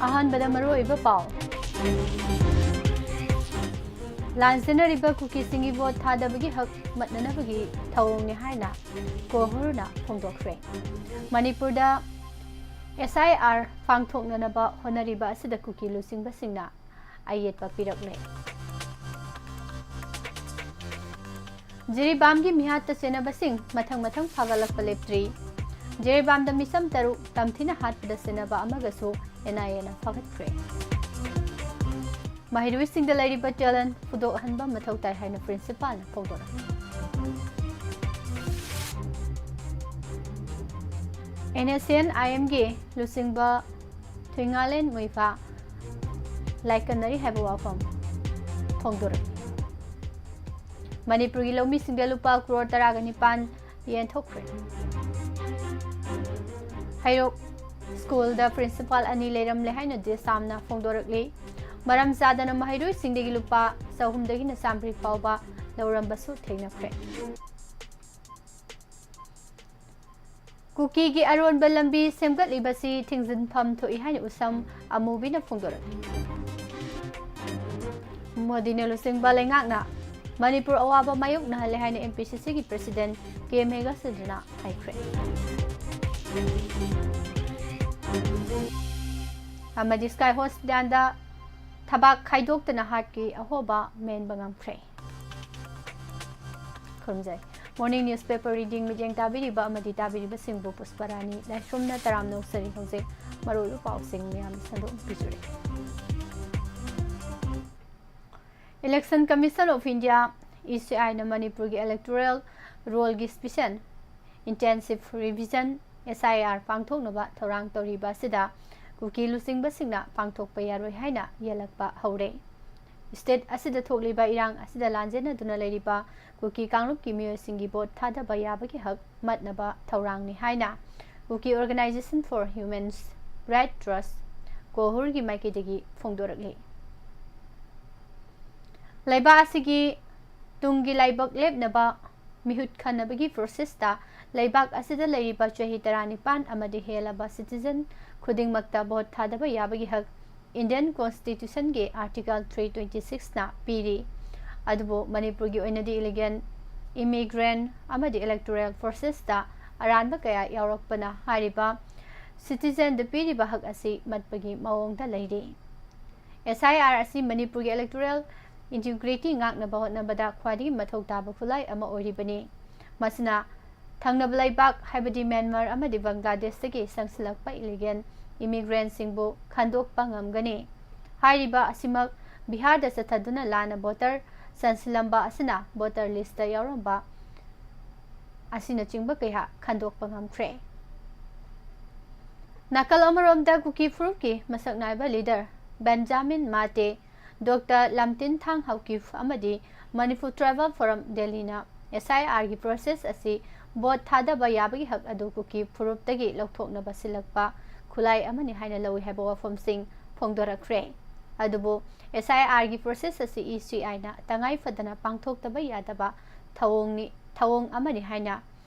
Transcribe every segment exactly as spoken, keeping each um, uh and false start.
ꯑꯍꯥꯟꯕꯗ ꯃꯔꯨꯑꯣꯏꯕ ꯄꯥꯎ꯫ ꯂꯥꯟꯖꯦꯟꯅꯔꯤꯕ ꯀꯨꯀꯤꯁꯤꯡꯒꯤ ꯚꯣꯠ ꯊꯥꯗꯕꯒꯤ ꯍꯛ ꯃꯠꯅꯅꯕꯒꯤ ꯊꯧꯑꯣꯡꯅꯤ ꯍꯥꯏꯅ ꯀꯣꯍꯨꯔꯅ ꯐꯣꯡꯗꯣꯛꯈ꯭ꯔꯦ꯫ ꯃꯅꯤꯄꯨꯔꯗ ꯑꯦꯁ ꯑꯥꯏ ꯑꯥꯔ ꯄꯥꯡꯊꯣꯛꯅꯅꯕ ꯍꯣꯠꯅꯔꯤꯕ ꯑꯁꯤꯗ ꯀꯨꯀꯤ ꯂꯨꯆꯤꯡꯕꯁꯤꯡꯅ ꯑꯌꯦꯠꯄ ꯄꯤꯔꯛꯂꯦ꯫ ꯖꯤꯔꯤꯕꯥꯝꯒꯤ ꯃꯤꯍꯥꯠꯇ ꯆꯦꯟꯅꯕꯁꯤꯡ ꯃꯊꯪ ꯃꯊꯪ ꯐꯥꯒꯠꯂꯛꯄ ꯂꯦꯞꯇ꯭ꯔꯤ꯫ ꯖꯤꯔꯤꯕꯥꯝꯗ ꯃꯤꯆꯝ ꯇꯔꯨꯛ ꯇꯝꯊꯤꯅ ꯍꯥꯠꯄꯗ ꯆꯦꯟꯅꯕ ꯑꯃꯒꯁꯨ ꯑꯦꯟ ꯑꯥꯏ ꯑꯦꯅ ꯐꯥꯒꯠꯈ꯭ꯔꯦ꯫ ꯃꯍꯩꯔꯣꯏꯁꯤꯡꯗ ꯂꯩꯔꯤꯕ talent ꯐꯨꯗꯣꯛꯍꯟꯕ ꯃꯊꯧ ꯇꯥꯏ ꯍꯥꯏꯅ principalꯅ ꯐꯣꯡꯗꯣꯔꯛꯂꯤ꯫ ꯑꯦꯟ ꯑꯦꯁ ꯑꯦꯟ ꯑꯥꯏ ꯑꯦꯝꯒꯤ ꯂꯨꯆꯤꯡꯕ ꯊꯨꯏꯉꯥꯂꯦꯟ ꯃꯨꯏꯐꯥ ꯂꯥꯏꯀꯠꯅꯔꯤ ꯍꯥꯏꯕ ꯋꯥꯐꯝ ꯐꯣꯡꯗꯣꯔꯛꯂꯤ꯫ ꯃꯅꯤꯄꯨꯔꯒꯤ ꯂꯧꯃꯤꯁꯤꯡꯗ ꯂꯨꯄꯥ ꯀ꯭ꯔꯣꯔ ꯇꯔꯥꯒ ꯅꯤꯄꯥꯟ ꯌꯦꯟꯊꯣꯛꯈ꯭ꯔꯦ꯫ ꯍꯩꯔꯣꯛ ꯁ꯭ꯀꯨꯜꯗ principal ꯑꯅꯤ ꯂꯩꯔꯝꯂꯦ ꯍꯥꯏꯅ ꯖꯦꯁꯥꯝꯅ ꯐꯣꯡꯗꯣꯔꯛꯂꯤ꯫ ꯃꯔꯝ ꯆꯥꯗꯅ ꯃꯍꯩꯔꯣꯏꯁꯤꯡꯗꯒꯤ ꯂꯨꯄꯥ ꯆꯍꯨꯝꯗꯒꯤꯅ ꯆꯥꯃꯔꯤ ꯐꯥꯎꯕ ꯂꯧꯔꯝꯕꯁꯨ ꯊꯦꯡꯅꯈ꯭ꯔꯦ꯫ ꯀꯨꯀꯤꯒꯤ ꯑꯔꯣꯟꯕ ꯂꯝꯕꯤ ꯁꯦꯝꯒꯠꯂꯤꯕꯁꯤ ꯊꯤꯡꯖꯤꯟꯐꯝ ꯊꯣꯛꯏ ꯍꯥꯏꯅ ꯎꯁꯝ ꯑꯃꯨꯕꯤꯅ ꯐꯣꯡꯗꯣꯔꯛꯂꯤ꯫ ꯃꯣꯗꯤꯅ ꯂꯨꯆꯤꯡꯕ ꯂꯩꯉꯥꯛꯅ ꯃꯅꯤꯄꯨꯔ ꯑꯋꯥꯕ ꯃꯥꯌꯣꯛꯅꯍꯜꯂꯦ ꯍꯥꯏꯅ ꯑꯦꯝ ꯄꯤ ꯁꯤ ꯁꯤꯒꯤ president ꯀꯦ ꯃꯦꯘꯆꯟꯗ꯭ꯔꯅ ꯍꯥꯏꯈ꯭ꯔꯦ꯫ ꯑꯃꯗꯤ ꯁ꯭ꯀꯥꯏ ꯍꯣꯁꯄꯤꯇꯥꯜꯗ ꯊꯕꯥꯛ ꯈꯥꯏꯗꯣꯛꯇꯅ ꯍꯥꯔꯠꯀꯤ ꯑꯍꯣꯕ ꯃꯦꯟꯕ ꯉꯝꯈ꯭ꯔꯦ꯫ ꯈꯨꯔꯨꯝꯖꯩ꯫ Morning newspaper reading ꯃꯤꯠꯌꯦꯡ ꯇꯥꯕꯤꯔꯤꯕ ꯑꯃꯗꯤ ꯇꯥꯕꯤꯔꯤꯕꯁꯤꯡꯕꯨ ꯄꯨꯁꯄꯔꯥꯅꯤ ꯂꯥꯏꯁ꯭ꯔꯝꯅ ꯇꯔꯥꯝꯅ ꯑꯣꯛꯆꯔꯤ꯫ ꯍꯧꯖꯤꯛ ꯃꯔꯨꯑꯣꯏꯕ ꯄꯥꯎꯁꯤꯡ ꯃꯌꯥꯝ ꯁꯟꯗꯣꯛꯅ ꯄꯤꯖꯔꯤ꯫ Election Commission of India, E C I ꯅ ꯃꯅꯤꯄꯨꯔꯒꯤ electoral roll ꯒꯤ special intensive revision, S I R, ꯄꯥꯡꯊꯣꯛꯅꯕ ꯊꯧꯔꯥꯡ ꯇꯧꯔꯤꯕ ꯑꯁꯤꯗ ꯀꯨꯀꯤ ꯂꯨꯆꯤꯡꯕꯁꯤꯡꯅ ꯄꯥꯡꯊꯣꯛꯄ ꯌꯥꯔꯣꯏ ꯍꯥꯏꯅ ꯌꯦꯜꯂꯛꯄ ꯍꯧꯔꯦ꯫ State ꯑꯁꯤꯗ ꯊꯣꯛꯂꯤꯕ ꯏꯔꯥꯡ ꯑꯁꯤꯗ ꯂꯥꯟꯖꯦꯟꯅꯗꯨꯅ ꯂꯩꯔꯤꯕ ꯀꯨꯀꯤ ꯀꯥꯡꯂꯨꯞꯀꯤ ꯃꯤꯑꯣꯏꯁꯤꯡꯒꯤ ꯚꯣꯠ ꯊꯥꯗꯕ ꯌꯥꯕꯒꯤ ꯍꯛ ꯃꯠꯅꯕ ꯊꯧꯔꯥꯡꯅꯤ ꯍꯥꯏꯅ Kuki Organization for Human Rights Trust, ꯀꯣꯍꯨꯔꯒꯤ ꯃꯥꯏꯀꯩꯗꯒꯤ ꯐꯣꯡꯗꯣꯔꯛꯂꯤ꯫ ꯂꯩꯕꯥꯛ ꯑꯁꯤꯒꯤ ꯇꯨꯡꯒꯤ ꯂꯥꯏꯕꯛ ꯂꯦꯞꯅꯕ ꯃꯤꯍꯨꯠ ꯈꯟꯅꯕꯒꯤ process ꯇ ꯂꯩꯕꯥꯛ ꯑꯁꯤꯗ ꯂꯩꯔꯤꯕ ꯆꯍꯤ ꯇꯔꯥꯅꯤꯄꯥꯟ ꯑꯃꯗꯤ ꯍꯦꯜꯂꯕ citizen ꯈꯨꯗꯤꯡꯃꯛꯇ ꯚꯣꯠ ꯊꯥꯗꯕ ꯌꯥꯕꯒꯤ ꯍꯛ ꯏꯟꯗꯤꯌꯟ ꯀꯣꯟꯁꯇꯤꯇ꯭ꯌꯨꯁꯟꯒꯤ ꯑꯥꯔꯇꯤꯀꯜ ꯊ꯭ꯔꯤ ꯇ꯭ꯋꯦꯟꯇꯤ ꯁꯤꯛꯁꯅ ꯄꯤꯔꯤ꯫ ꯑꯗꯨꯕꯨ ꯃꯅꯤꯄꯨꯔꯒꯤ ꯑꯣꯏꯅꯗꯤ ꯏꯂꯤꯒꯦꯜ ꯏꯃꯤꯒ꯭ꯔꯦꯟ ꯑꯃꯗꯤ ꯏꯂꯦꯛꯇꯣꯔꯦꯜ ꯄ꯭ꯔꯣꯁꯦꯁꯇ ꯑꯔꯥꯟꯕ ꯀꯌꯥ ꯌꯥꯎꯔꯛꯄꯅ ꯍꯥꯏꯔꯤꯕ ꯁꯤꯇꯤꯖꯦꯟꯗ ꯄꯤꯔꯤꯕ ꯍꯛ ꯑꯁꯤ ꯃꯠꯄꯒꯤ ꯃꯑꯣꯡꯗ ꯂꯩꯔꯤ꯫ ꯑꯦꯁ ꯑꯥꯏ ꯑꯥꯔ ꯑꯁꯤ ꯃꯅꯤꯄꯨꯔꯒꯤ ꯏꯂꯦꯛꯇꯣꯔꯦꯜ ꯏꯟꯇꯤꯒ꯭ꯔꯤꯇꯤ ꯉꯥꯛꯅꯕ ꯍꯣꯠꯅꯕꯗ ꯈ꯭ꯋꯥꯏꯗꯒꯤ ꯃꯊꯧ ꯇꯥꯕ ꯈꯨꯠꯂꯥꯏ ꯑꯃ ꯑꯣꯏꯔꯤꯕꯅꯤ꯫ ꯃꯁꯤꯅ ꯊꯪꯅꯕ ꯂꯩꯕꯥꯛ, ꯍꯥꯏꯕꯗꯤ ꯃ꯭ꯌꯥꯟꯃꯥꯔ ꯑꯃꯗꯤ ꯕꯪꯒ꯭ꯂꯥꯗꯦꯁꯇꯒꯤ ꯆꯪꯁꯤꯜꯂꯛꯄ ꯏꯂꯤꯒꯦꯜ ꯏꯃꯤꯒ꯭ꯔꯦꯟꯁꯤꯡꯕꯨ ꯈꯟꯗꯣꯛꯄ ꯉꯝꯒꯅꯤ꯫ ꯍꯥꯏꯔꯤꯕ ꯑꯁꯤꯃꯛ ꯕꯤꯍꯥꯔꯗ ꯆꯠꯊꯗꯨꯅ ꯂꯥꯟꯅ ꯚꯣꯇꯔ ꯆꯟꯁꯤꯜꯂꯝꯕ ꯑꯁꯤꯅ ꯚꯣꯇꯔ ꯂꯤꯁꯇ ꯌꯥꯎꯔꯝꯕ ꯑꯁꯤꯅꯆꯤꯡꯕ ꯀꯌꯥ ꯈꯟꯗꯣꯛꯄ ꯉꯝꯈ꯭ꯔꯦ꯫ ꯅꯥꯀꯜ ꯑꯃꯔꯣꯝꯗ ꯀꯨꯀꯤ ꯐꯨꯔꯨꯞꯀꯤ ꯃꯁꯛ ꯅꯥꯏꯕ ꯂꯤꯗꯔ ꯕꯦꯟꯖꯥꯃꯤꯟ ꯃꯥꯇꯦ, ꯗꯣꯛꯇꯔ ꯂꯝꯇꯤꯟ ꯊꯥꯡ ꯍꯥꯎꯀꯤꯞ ꯑꯃꯗꯤ ꯃꯅꯤꯄꯨꯔ ꯇ꯭ꯔꯥꯏꯕꯦꯜ ꯐꯣꯔꯝ ꯗꯦꯜꯂꯤꯅ ꯑꯦꯁ ꯑꯥꯏ ꯑꯥꯔꯒꯤ ꯄ꯭ꯔꯣꯁꯦꯁ ꯑꯁꯤ ꯚꯣꯠ ꯊꯥꯗꯕ ꯌꯥꯕꯒꯤ ꯍꯛ ꯑꯗꯨ ꯀꯨꯀꯤ ꯐꯨꯔꯨꯞꯇꯒꯤ ꯂꯧꯊꯣꯛꯅꯕ ꯁꯤꯜꯂꯛꯄ ꯈꯨꯠꯂꯥꯏ ꯑꯃꯅꯤ ꯍꯥꯏꯅ ꯂꯧꯏ ꯍꯥꯏꯕ ꯋꯥꯐꯝꯁꯤꯡ ꯐꯣꯡꯗꯣꯔꯛꯈ꯭ꯔꯦ꯫ ꯑꯗꯨꯕꯨ ꯑꯦꯁ ꯑꯥꯏ ꯑꯥꯔꯒꯤ ꯄ꯭ꯔꯣꯁꯦꯁ ꯑꯁꯤ ꯏ ꯁꯤ ꯑꯥꯏꯅ ꯇꯉꯥꯏ ꯐꯗꯅ ꯄꯥꯡꯊꯣꯛꯇꯕ ꯌꯥꯗꯕ ꯊꯧꯑꯣꯡꯅꯤ, ꯊꯧꯑꯣꯡ ꯑꯃꯅꯤ ꯍꯥꯏꯅ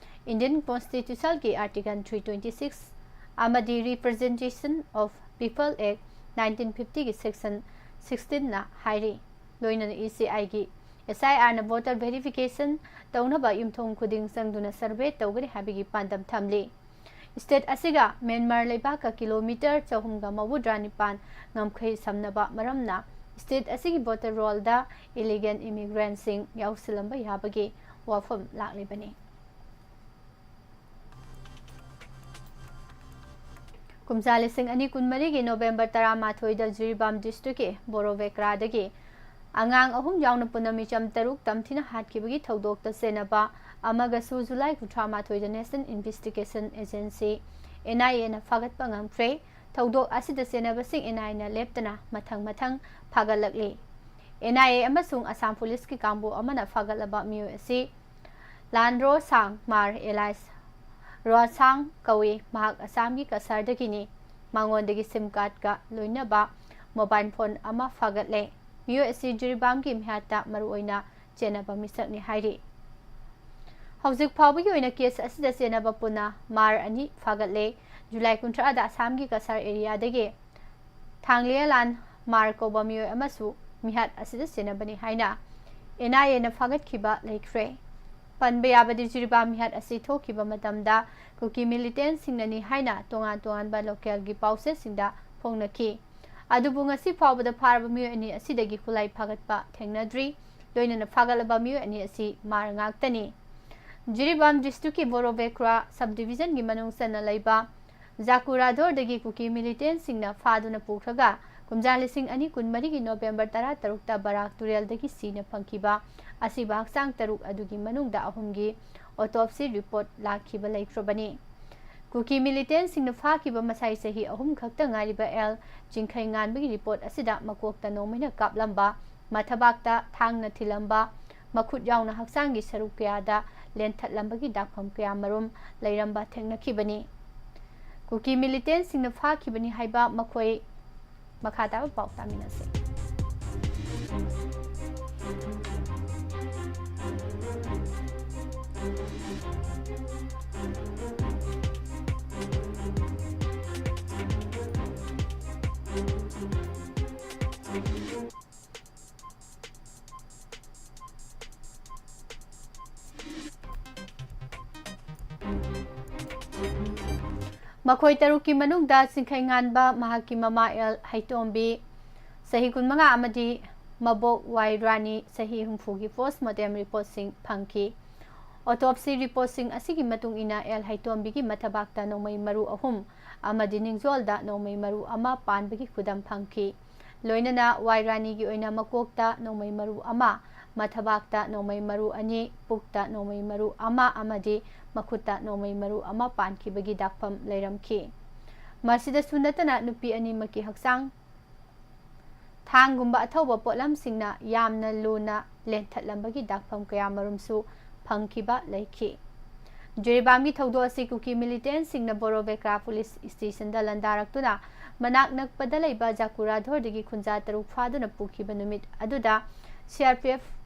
ꯏꯟꯗꯤꯌꯟ ꯀꯣꯟꯁꯇꯤꯇ꯭ꯌꯨꯁꯟꯒꯤ ꯑꯥꯔꯇꯤꯀꯜ ꯊ꯭ꯔꯤ ꯇ꯭ꯋꯦꯟꯇꯤ ꯁꯤꯛꯁ ꯑꯃꯗꯤ representation of people act nineteen ꯐꯤꯐꯇꯤꯒꯤ ꯁꯦꯛꯁꯟ ꯁꯤꯛꯁꯇꯤꯟꯅ ꯍꯥꯏꯔꯤ꯫ ꯂꯣꯏꯅꯅ ꯏ ꯁꯤ ꯑꯥꯏꯒꯤ ꯑꯦꯁ ꯑꯥꯏ ꯑꯥꯔꯅ ꯚꯣꯇꯔ ꯚꯦꯔꯤꯐꯤꯀꯦꯁꯟ ꯇꯧꯅꯕ ꯌꯨꯝꯊꯣꯡ ꯈꯨꯗꯤꯡ ꯆꯪꯗꯨꯅ ꯁꯔꯚꯦ ꯇꯧꯒꯅꯤ ꯍꯥꯏꯕꯒꯤ ꯄꯥꯟꯗꯝ ꯊꯝꯂꯤ꯫ ꯁ꯭ꯇꯦꯠ ꯑꯁꯤꯒ ꯃ꯭ꯌꯥꯟꯃꯥꯔ ꯂꯩꯕꯥꯛꯀ ꯀꯤꯂꯣꯃꯤꯇꯔ ꯆꯍꯨꯝꯒ ꯃꯧꯗ꯭ꯔꯥ ꯅꯤꯄꯥꯟ ꯉꯝꯈꯩ ꯁꯝꯅꯕ ꯃꯔꯝꯅ ꯁ꯭ꯇꯦꯠ ꯑꯁꯤꯒꯤ ꯚꯣꯇꯔ ꯔꯣꯜꯗ ꯏꯂꯤꯒꯦꯜ ꯏꯃꯤꯒ꯭ꯔꯦꯟꯁꯤꯡ ꯌꯥꯎꯁꯤꯜꯂꯝꯕ ꯌꯥꯕꯒꯤ ꯋꯥꯐꯝ ꯂꯥꯛꯂꯤꯕꯅꯤ꯫ ꯀꯨꯝꯖꯥ ꯂꯤꯁꯤꯡ ꯑꯅꯤ ꯀꯨꯟꯃꯔꯤꯒꯤ ꯅꯣꯕꯦꯝꯕꯔ ꯇꯔꯥꯃꯥꯊꯣꯏꯗ ꯖꯤꯔꯤꯕꯥꯝ ꯗꯤꯁꯇ꯭ꯔꯤꯛꯀꯤ ꯕꯣꯔꯣꯕꯦꯀ꯭ꯔꯥꯗꯒꯤ ꯑꯉꯥꯡ ꯑꯍꯨꯝ ꯌꯥꯎꯅ ꯄꯨꯟꯅ ꯃꯤꯆꯝ ꯇꯔꯨꯛ ꯇꯝꯊꯤꯅ ꯍꯥꯠꯈꯤꯕꯒꯤ ꯊꯧꯗꯣꯛꯇ ꯆꯦꯟꯅꯕ ꯑꯃꯒꯁꯨ ꯖꯨꯂꯥꯏ ꯀꯨꯟꯊ꯭ꯔꯥ ꯃꯥꯊꯣꯏꯗ ꯅꯦꯁꯅꯦꯜ ꯏꯟꯚꯦꯁꯇꯤꯒꯦꯁꯟ ꯑꯦꯖꯦꯟꯁꯤ, ꯑꯦꯟ ꯑꯥꯏ ꯑꯦꯅ ꯐꯥꯒꯠꯄ ꯉꯝꯈ꯭ꯔꯦ꯫ ꯊꯧꯗꯣꯛ ꯑꯁꯤꯗ ꯆꯦꯟꯅꯕꯁꯤꯡ ꯑꯦꯟ ꯑꯥꯏ ꯑꯦꯅ ꯂꯦꯞꯇꯅ ꯃꯊꯪ ꯃꯊꯪ ꯐꯥꯒꯠꯂꯛꯂꯤ꯫ ꯑꯦꯟ ꯑꯥꯏ ꯑꯦ ꯑꯃꯁꯨꯡ ꯑꯁꯥꯝ ꯄꯨꯂꯤꯁꯀꯤ ꯀꯥꯡꯕꯨ ꯑꯃꯅ ꯐꯥꯒꯠꯂꯕ ꯃꯤꯑꯣꯏ ꯑꯁꯤ ꯂꯥꯟꯔꯣ ꯁꯥꯡ ꯃꯥꯔ ꯑꯦꯂꯥꯏꯁ ꯔꯣꯁꯥꯡ ꯀꯧꯏ꯫ ꯃꯍꯥꯛ ꯑꯁꯥꯝꯒꯤ ꯀꯁꯥꯔꯗꯒꯤꯅꯤ꯫ ꯃꯉꯣꯟꯗꯒꯤ ꯁꯤꯝ ꯀꯥꯔꯗꯀ ꯂꯣꯏꯅꯕ ꯃꯣꯕꯥꯏꯜ ꯐꯣꯟ ꯑꯃ ꯐꯥꯒꯠꯂꯦ꯫ ꯃꯤꯑꯣꯏ ꯑꯁꯤ ꯖꯤꯔꯤꯕꯥꯝꯒꯤ ꯃꯤꯍꯥꯠꯇ ꯃꯔꯨꯑꯣꯏꯅ ꯆꯦꯟꯅꯕ ꯃꯤꯁꯛꯅꯤ ꯍꯥꯏꯔꯤ꯫ ꯍꯧꯖꯤꯛ ꯐꯥꯎꯕꯒꯤ ꯑꯣꯏꯅ ꯀꯦꯁ ꯑꯁꯤꯗ ꯆꯦꯟꯅꯕ ꯄꯨꯟꯅ ꯃꯥꯔ ꯑꯅꯤ ꯐꯥꯒꯠꯂꯦ꯫ ꯖꯨꯂꯥꯏ ꯀꯨꯟꯊ꯭ꯔꯥꯗ ꯑꯁꯥꯝꯒꯤ ꯀꯁꯥꯔ ꯑꯦꯔꯤꯌꯥꯗꯒꯤ ꯊꯥꯡꯂꯤꯌꯥꯂꯥꯟ ꯃꯥꯔ ꯀꯧꯕ ꯃꯤꯑꯣꯏ ꯑꯃꯁꯨ ꯃꯤꯍꯥꯠ ꯑꯁꯤꯗ ꯁꯤꯖꯤꯟꯅꯕꯅꯤ ꯍꯥꯏꯅ ꯑꯦꯟ ꯑꯥꯏ ꯑꯦꯅ ꯐꯥꯒꯠꯈꯤꯕ ꯂꯩꯈ꯭ꯔꯦ꯫ ꯄꯟꯕ ꯌꯥꯕꯗꯤ, ꯖꯤꯔꯤꯕꯥꯝ ꯃꯤꯍꯥꯠ ꯑꯁꯤ ꯊꯣꯛꯈꯤꯕ ꯃꯇꯝꯗ ꯀꯨꯀꯤ ꯃꯤꯂꯤꯇꯦꯟꯁꯤꯡꯅꯅꯤ ꯍꯥꯏꯅ ꯇꯣꯉꯥꯟ ꯇꯣꯉꯥꯟꯕ ꯂꯣꯀꯦꯜꯒꯤ ꯄꯥꯎꯆꯦꯁꯤꯡꯗ ꯐꯣꯡꯅꯈꯤ꯫ ꯑꯗꯨꯕꯨ ꯉꯁꯤ ꯐꯥꯎꯕꯗ ꯐꯥꯔꯕ ꯃꯤꯑꯣꯏ ꯑꯅꯤ ꯑꯁꯤꯗꯒꯤ ꯈꯨꯠꯂꯥꯏ ꯐꯥꯒꯠꯄ ꯊꯦꯡꯅꯗ꯭ꯔꯤ꯫ ꯂꯣꯏꯅꯅ ꯐꯥꯒꯠꯂꯕ ꯃꯤꯑꯣꯏ ꯑꯅꯤ ꯑꯁꯤ ꯃꯥꯔ ꯉꯥꯛꯇꯅꯤ꯫ ꯖꯤꯔꯤꯕꯥꯝ ꯗꯤꯁꯇ꯭ꯔꯤꯛꯀꯤ ꯕꯣꯔꯣꯕꯦꯀ꯭ꯔꯥ ꯁꯕ ꯗꯤꯕꯤꯖꯟꯒꯤ ꯃꯅꯨꯡ ꯆꯟꯅ ꯂꯩꯕ ꯖꯥꯀꯨꯔꯥꯗꯣꯔꯗꯒꯤ ꯀꯨꯀꯤ ꯃꯤꯂꯤꯇꯦꯟꯁꯤꯡꯅ ꯐꯥꯗꯨꯅ ꯄꯨꯈ꯭ꯔꯒ ꯀꯨꯝꯖꯥ ꯂꯤꯁꯤꯡ ꯑꯅꯤ ꯀꯨꯟꯃꯔꯤꯒꯤ ꯅꯣꯕꯦꯝꯕꯔ ꯇꯔꯥꯇꯔꯨꯛꯇ ꯕꯔꯥꯛ ꯇꯨꯔꯦꯜꯗꯒꯤ ꯁꯤꯅ ꯐꯪꯈꯤꯕ ꯑꯁꯤꯕ ꯍꯛꯆꯥꯡ ꯇꯔꯨꯛ ꯑꯗꯨꯒꯤ ꯃꯅꯨꯡꯗ ꯑꯍꯨꯝꯒꯤ ꯑꯣꯇꯣꯞꯁꯤ ꯔꯤꯄꯣꯔꯠ ꯂꯥꯛꯈꯤꯕ ꯂꯩꯈ꯭ꯔꯕꯅꯤ꯫ ꯀꯨꯀꯤ ꯃꯤꯂꯤꯇꯦꯟꯁꯤꯡꯅ ꯐꯥꯈꯤꯕ ꯃꯁꯥꯏ ꯆꯍꯤ ꯑꯍꯨꯝ ꯈꯛꯇ ꯉꯥꯏꯔꯤꯕ ꯑꯦꯜ ꯆꯤꯡꯈꯩ ꯉꯥꯟꯕꯒꯤ ꯔꯤꯄꯣꯔꯠ ꯑꯁꯤꯗ ꯃꯀꯣꯛꯇ ꯅꯣꯡꯃꯩꯅ ꯀꯥꯞꯂꯝꯕ, ꯃꯊꯕꯥꯛꯇ ꯊꯥꯡꯅ ꯊꯤꯜꯂꯝꯕ, ꯃꯈꯨꯠ ꯌꯥꯎꯅ ꯍꯛꯆꯥꯡꯒꯤ ꯁꯔꯨꯛ ꯀꯌꯥꯗ ꯂꯦꯟꯊꯠꯂꯝꯕꯒꯤ ꯗꯥꯛꯐꯝ ꯀꯌꯥ ꯃꯔꯨꯝ ꯂꯩꯔꯝꯕ ꯊꯦꯡꯅꯈꯤꯕꯅꯤ꯫ ꯀꯨꯀꯤ ꯃꯤꯂꯤꯇꯦꯟꯁꯤꯡꯅ ꯐꯥꯈꯤꯕꯅꯤ ꯍꯥꯏꯕ ꯃꯈꯣꯏ꯫ ꯃꯈꯥ ꯇꯥꯕ ꯄꯥꯎ ꯇꯥꯃꯤꯟꯅꯁꯤ꯫ ꯃꯈꯣꯏ ꯇꯔꯨꯛꯀꯤ ꯃꯅꯨꯡꯗ ꯆꯤꯡꯈꯩ ꯉꯥꯟꯕ, ꯃꯍꯥꯛꯀꯤ ꯃꯃꯥ ꯑꯦꯜ ꯍꯩꯇꯣꯝꯕꯤ, ꯆꯍꯤ ꯀꯨꯟꯃꯉꯥ, ꯑꯃꯗꯤ ꯃꯕꯣꯛ ꯋꯥꯏ ꯔꯥꯅꯤ, ꯆꯍꯤ ꯍꯨꯝꯐꯨꯒꯤ ꯄꯣꯁꯃꯣꯔꯇꯦꯝ ꯔꯤꯄꯣꯔꯠꯁꯤꯡ ꯐꯪꯈꯤ꯫ ꯑꯣꯇꯣꯞꯁꯤ ꯔꯤꯄꯣꯔꯠꯁꯤꯡ ꯑꯁꯤꯒꯤ ꯃꯇꯨꯡ ꯏꯟꯅ ꯑꯦꯜ ꯍꯩꯇꯣꯝꯕꯤꯒꯤ ꯃꯊꯕꯥꯛꯇ ꯅꯣꯡꯃꯩ ꯃꯔꯨ ꯑꯍꯨꯝ ꯑꯃꯗꯤ ꯅꯤꯡꯖꯣꯜꯗ ꯅꯣꯡꯃꯩ ꯃꯔꯨ ꯑꯃ ꯄꯥꯟꯕꯒꯤ ꯈꯨꯗꯝ ꯐꯪꯈꯤ꯫ ꯂꯣꯏꯅꯅ ꯋꯥꯏ ꯔꯥꯅꯤꯒꯤ ꯑꯣꯏꯅ ꯃꯀꯣꯛꯇ ꯅꯣꯡꯃꯩ ꯃꯔꯨ ꯑꯃ, ꯃꯊꯕꯥꯛꯇ ꯅꯣꯡꯃꯩ ꯃꯔꯨ ꯑꯅꯤ, ꯄꯨꯛꯇ ꯅꯣꯡꯃꯩ ꯃꯔꯨ ꯑꯃ ꯑꯃꯗꯤ ꯃꯈꯨꯠꯇ ꯅꯣꯡꯃꯩ ꯃꯔꯨ ꯑꯃ ꯄꯥꯟꯈꯤꯕꯒꯤ ꯗꯥꯛꯐꯝ ꯂꯩꯔꯝꯈꯤ꯫ ꯃꯁꯤꯗꯁꯨ ꯅꯠꯇꯅ ꯅꯨꯄꯤ ꯑꯅꯤꯃꯛꯀꯤ ꯍꯛꯆꯥꯡ ꯊꯥꯡꯒꯨꯝꯕ ꯑꯊꯧꯕ ꯄꯣꯠꯂꯝꯁꯤꯡꯅ ꯌꯥꯝꯅ ꯂꯨꯅ ꯂꯦꯟꯊꯠꯂꯝꯕꯒꯤ ꯗꯥꯛꯐꯝ ꯀꯌꯥ ꯃꯔꯨꯝꯁꯨ ꯐꯪꯈꯤꯕ ꯂꯩꯈꯤ꯫ ꯖꯤꯔꯤꯕꯥꯝꯒꯤ ꯊꯧꯗꯣꯛ ꯑꯁꯤ ꯀꯨꯀꯤ ꯃꯤꯂꯤꯇꯦꯟꯁꯤꯡꯅ ꯕꯣꯔꯣꯕꯦꯀ꯭ꯔꯥ ꯄꯨꯂꯤꯁ ꯁ꯭ꯇꯦꯁꯟꯗ ꯂꯥꯟꯗꯥꯔꯛꯇꯨꯅ ꯃꯅꯥꯛ ꯅꯛꯄꯗ ꯂꯩꯕ ꯖꯥꯀꯨꯔꯥꯙꯣꯔꯗꯒꯤ ꯈꯨꯟꯖꯥ ꯇꯔꯨꯛ ꯐꯥꯗꯨꯅ ꯄꯨꯈꯤꯕ ꯅꯨꯃꯤꯠ ꯑꯗꯨꯗ ꯁꯤ ꯑꯥꯔ ꯄꯤ ꯑꯦꯐ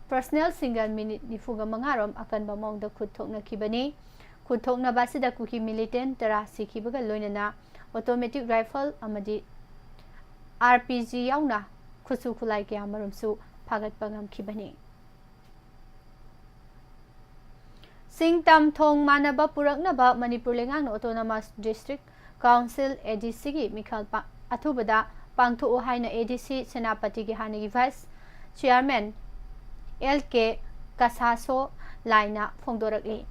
ꯄꯔꯁꯅꯦꯜꯁꯤꯡꯒ ꯃꯤꯅꯤꯠ ꯅꯤꯐꯨꯒ ꯃꯉꯥ ꯔꯣꯝ ꯑꯀꯟꯕ ꯃꯑꯣꯡꯗ ꯈꯨꯠ ꯊꯣꯛꯅꯈꯤꯕꯅꯤ꯫ ꯈꯨꯠꯊꯣꯛꯅꯕ ꯑꯁꯤꯗ ꯀꯨꯀꯤ militant ꯇꯔꯥ ꯁꯤꯈꯤꯕꯒ ꯂꯣꯏꯅꯅ automatic rifle ꯑꯃꯗꯤ R P G ꯌꯥꯎꯅ ꯈꯨꯠꯁꯨ ꯈꯨꯠꯂꯥꯏ ꯀꯌꯥ ꯃꯔꯨꯝꯁꯨ ꯐꯥꯒꯠꯄ ꯉꯝꯈꯤꯕꯅꯤ꯫ ꯆꯤꯡ ꯇꯝ ꯊꯣꯡ ꯃꯥꯟꯅꯕ ꯄꯨꯔꯛꯅꯕ ꯃꯅꯤꯄꯨꯔ ꯂꯩꯉꯥꯛꯅ Autonomous District Council, A D C ꯒꯤ ꯃꯤꯈꯜ ꯄꯥ-, ꯑꯊꯨꯕꯗ ꯄꯥꯡꯊꯣꯛꯎ ꯍꯥꯏꯅ A D C ꯁꯦꯅꯥꯄꯇꯤꯒꯤ ꯍꯥꯟꯅꯒꯤ Vice Chairman L K ꯀꯁꯥꯁꯣ ꯂꯥꯏꯅ ꯐꯣꯡꯗꯣꯔꯛꯂꯤ꯫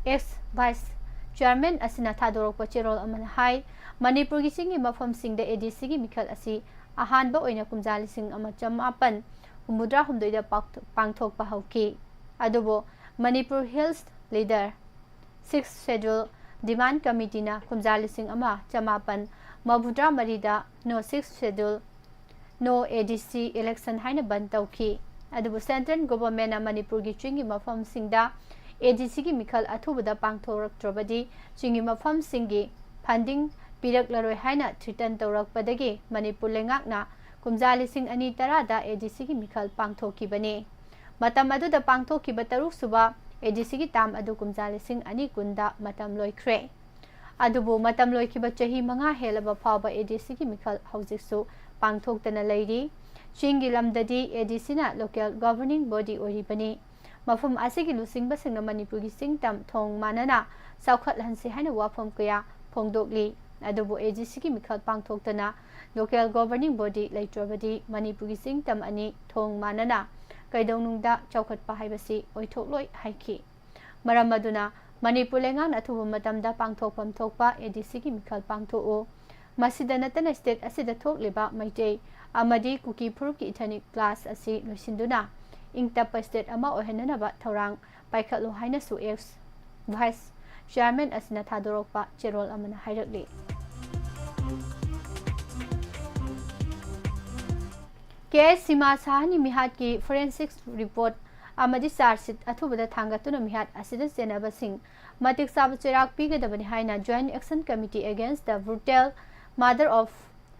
Ex Vice Chairman ꯑꯁꯤꯅ ꯊꯥꯗꯣꯔꯛꯄ ꯆꯦꯔꯣꯜ ꯑꯃꯅ ꯍꯥꯏ, ꯃꯅꯤꯄꯨꯔꯒꯤ ꯆꯤꯡꯒꯤ ꯃꯐꯝꯁꯤꯡꯗ A D C ꯒꯤ ꯃꯤꯈꯜ ꯑꯁꯤ ꯑꯍꯥꯟꯕ ꯑꯣꯏꯅ ꯀꯨꯝꯖꯥ ꯂꯤꯁꯤꯡ ꯑꯃ ꯆꯃꯥꯄꯟ ꯍꯨꯝꯐꯨꯇꯔꯥ ꯍꯨꯝꯗꯣꯏꯗ ꯄꯥꯛꯊꯣꯛ-, ꯄꯥꯡꯊꯣꯛꯄ ꯍꯧꯈꯤ꯫ ꯑꯗꯨꯕꯨ Manipur Hills Leader Sixth Schedule Demand Committeeꯅ ꯀꯨꯝꯖꯥ ꯂꯤꯁꯤꯡ ꯑꯃ ꯆꯃꯥꯄꯟ ꯃꯔꯤꯐꯨꯇꯔꯥ ꯃꯔꯤꯗ No Sixth Schedule, No A D C Election ꯍꯥꯏꯅ ꯕꯟ ꯇꯧꯈꯤ꯫ ꯑꯗꯨꯕꯨ Central Governmentꯅ ꯃꯅꯤꯄꯨꯔꯒꯤ ꯆꯤꯡꯒꯤ ꯃꯐꯝꯁꯤꯡꯗ A D Cꯒꯤ ꯃꯤꯈꯜ ꯑꯊꯨꯕꯗ ꯄꯥꯡꯊꯣꯔꯛꯇ꯭ꯔꯕꯗꯤ ꯆꯤꯡꯒꯤ ꯃꯐꯝꯁꯤꯡꯒꯤ funding ꯄꯤꯔꯛꯂꯔꯣꯏ ꯍꯥꯏꯅ threaten ꯇꯧꯔꯛꯄꯗꯒꯤ ꯃꯅꯤꯄꯨꯔ ꯂꯩꯉꯥꯛꯅ ꯀꯨꯝꯖꯥ ꯂꯤꯁꯤꯡ ꯑꯅꯤ ꯇꯔꯥꯗ A D Cꯒꯤ ꯃꯤꯈꯜ ꯄꯥꯡꯊꯣꯛꯈꯤꯕꯅꯤ꯫ ꯃꯇꯝ ꯑꯗꯨꯗ ꯄꯥꯡꯊꯣꯛꯈꯤꯕ ꯇꯔꯨꯛꯁꯨꯕ A D Cꯒꯤ term ꯑꯗꯨ ꯀꯨꯝꯖꯥ ꯂꯤꯁꯤꯡ ꯑꯅꯤ ꯀꯨꯟꯗ ꯃꯇꯝ ꯂꯣꯏꯈ꯭ꯔꯦ꯫ ꯑꯗꯨꯕꯨ ꯃꯇꯝ ꯂꯣꯏꯈꯤꯕ ꯆꯍꯤ ꯃꯉꯥ ꯍꯦꯜꯂꯕ ꯐꯥꯎꯕ A D Cꯒꯤ ꯃꯤꯈꯜ ꯍꯧꯖꯤꯛꯁꯨ ꯄꯥꯡꯊꯣꯛꯇꯅ ꯂꯩꯔꯤ꯫ ꯆꯤꯡꯒꯤ ꯂꯝꯗꯗꯤ A D Cꯅ local governing body ꯑꯣꯏꯔꯤꯕꯅꯤ꯫ ꯃꯐꯝ ꯑꯁꯤꯒꯤ ꯂꯨꯆꯤꯡꯕꯁꯤꯡꯅ ꯃꯅꯤꯄꯨꯔꯒꯤ ꯆꯤꯡ ꯇꯝ ꯊꯣꯡ ꯃꯥꯟꯅꯅ ꯆꯥꯎꯈꯠꯍꯟꯁꯤ ꯍꯥꯏꯅ ꯋꯥꯐꯝ ꯀꯌꯥ ꯐꯣꯡꯗꯣꯛꯂꯤ꯫ ꯑꯗꯨꯕꯨ A D Cꯒꯤ ꯃꯤꯈꯜ ꯄꯥꯡꯊꯣꯛꯇꯅ local governing body ꯂꯩꯇ꯭ꯔꯕꯗꯤ ꯃꯅꯤꯄꯨꯔꯒꯤ ꯆꯤꯡ ꯇꯝ ꯑꯅꯤ ꯊꯣꯡ ꯃꯥꯟꯅꯅ ꯀꯩꯗꯧꯅꯨꯡꯗ ꯆꯥꯎꯈꯠꯄ ꯍꯥꯏꯕꯁꯤ ꯑꯣꯏꯊꯣꯛꯂꯣꯏ ꯍꯥꯏꯈꯤ꯫ ꯃꯔꯝ ꯑꯗꯨꯅ ꯃꯅꯤꯄꯨꯔ ꯂꯩꯉꯥꯛꯅ ꯑꯊꯨꯕ ꯃꯇꯝꯗ ꯄꯥꯡꯊꯣꯛꯐꯝ ꯊꯣꯛꯄ A D Cꯒꯤ ꯃꯤꯈꯜ ꯄꯥꯡꯊꯣꯛꯎ꯫ ꯃꯁꯤꯗ ꯅꯠꯇꯅ state ꯑꯁꯤꯗ ꯊꯣꯛꯂꯤꯕ ꯃꯩꯇꯩ ꯑꯃꯗꯤ ꯀꯨꯀꯤ ꯐꯨꯔꯨꯞꯀꯤ ethnic clash ꯑꯁꯤ ꯂꯣꯏꯁꯤꯟꯗꯨꯅ ꯏꯪ ꯇꯞꯄ state ꯑꯃ ꯑꯣꯏꯍꯟꯅꯅꯕ ꯊꯧꯔꯥꯡ ꯄꯥꯏꯈꯠꯂꯨ ꯍꯥꯏꯅꯁꯨ ex Vice Chairman ꯑꯁꯤꯅ ꯊꯥꯗꯣꯔꯛꯄ ꯆꯦꯔꯣꯜ ꯑꯃꯅ ꯍꯥꯏꯔꯛꯂꯤ꯫ K S ꯁꯤꯃꯥ ꯁꯥꯍꯅꯤ ꯃꯤꯍꯥꯠꯀꯤ forensic report ꯑꯃꯗꯤ charge sheet ꯑꯊꯨꯕꯗ ꯊꯥꯡꯒꯠꯇꯨꯅ ꯃꯤꯍꯥꯠ ꯑꯁꯤꯗ ꯆꯦꯟꯅꯕꯁꯤꯡ ꯃꯇꯤꯛ ꯆꯥꯕ ꯆꯩꯔꯥꯛ ꯄꯤꯒꯗꯕꯅꯤ ꯍꯥꯏꯅ Joint Action Committee Against the Brutal Murder of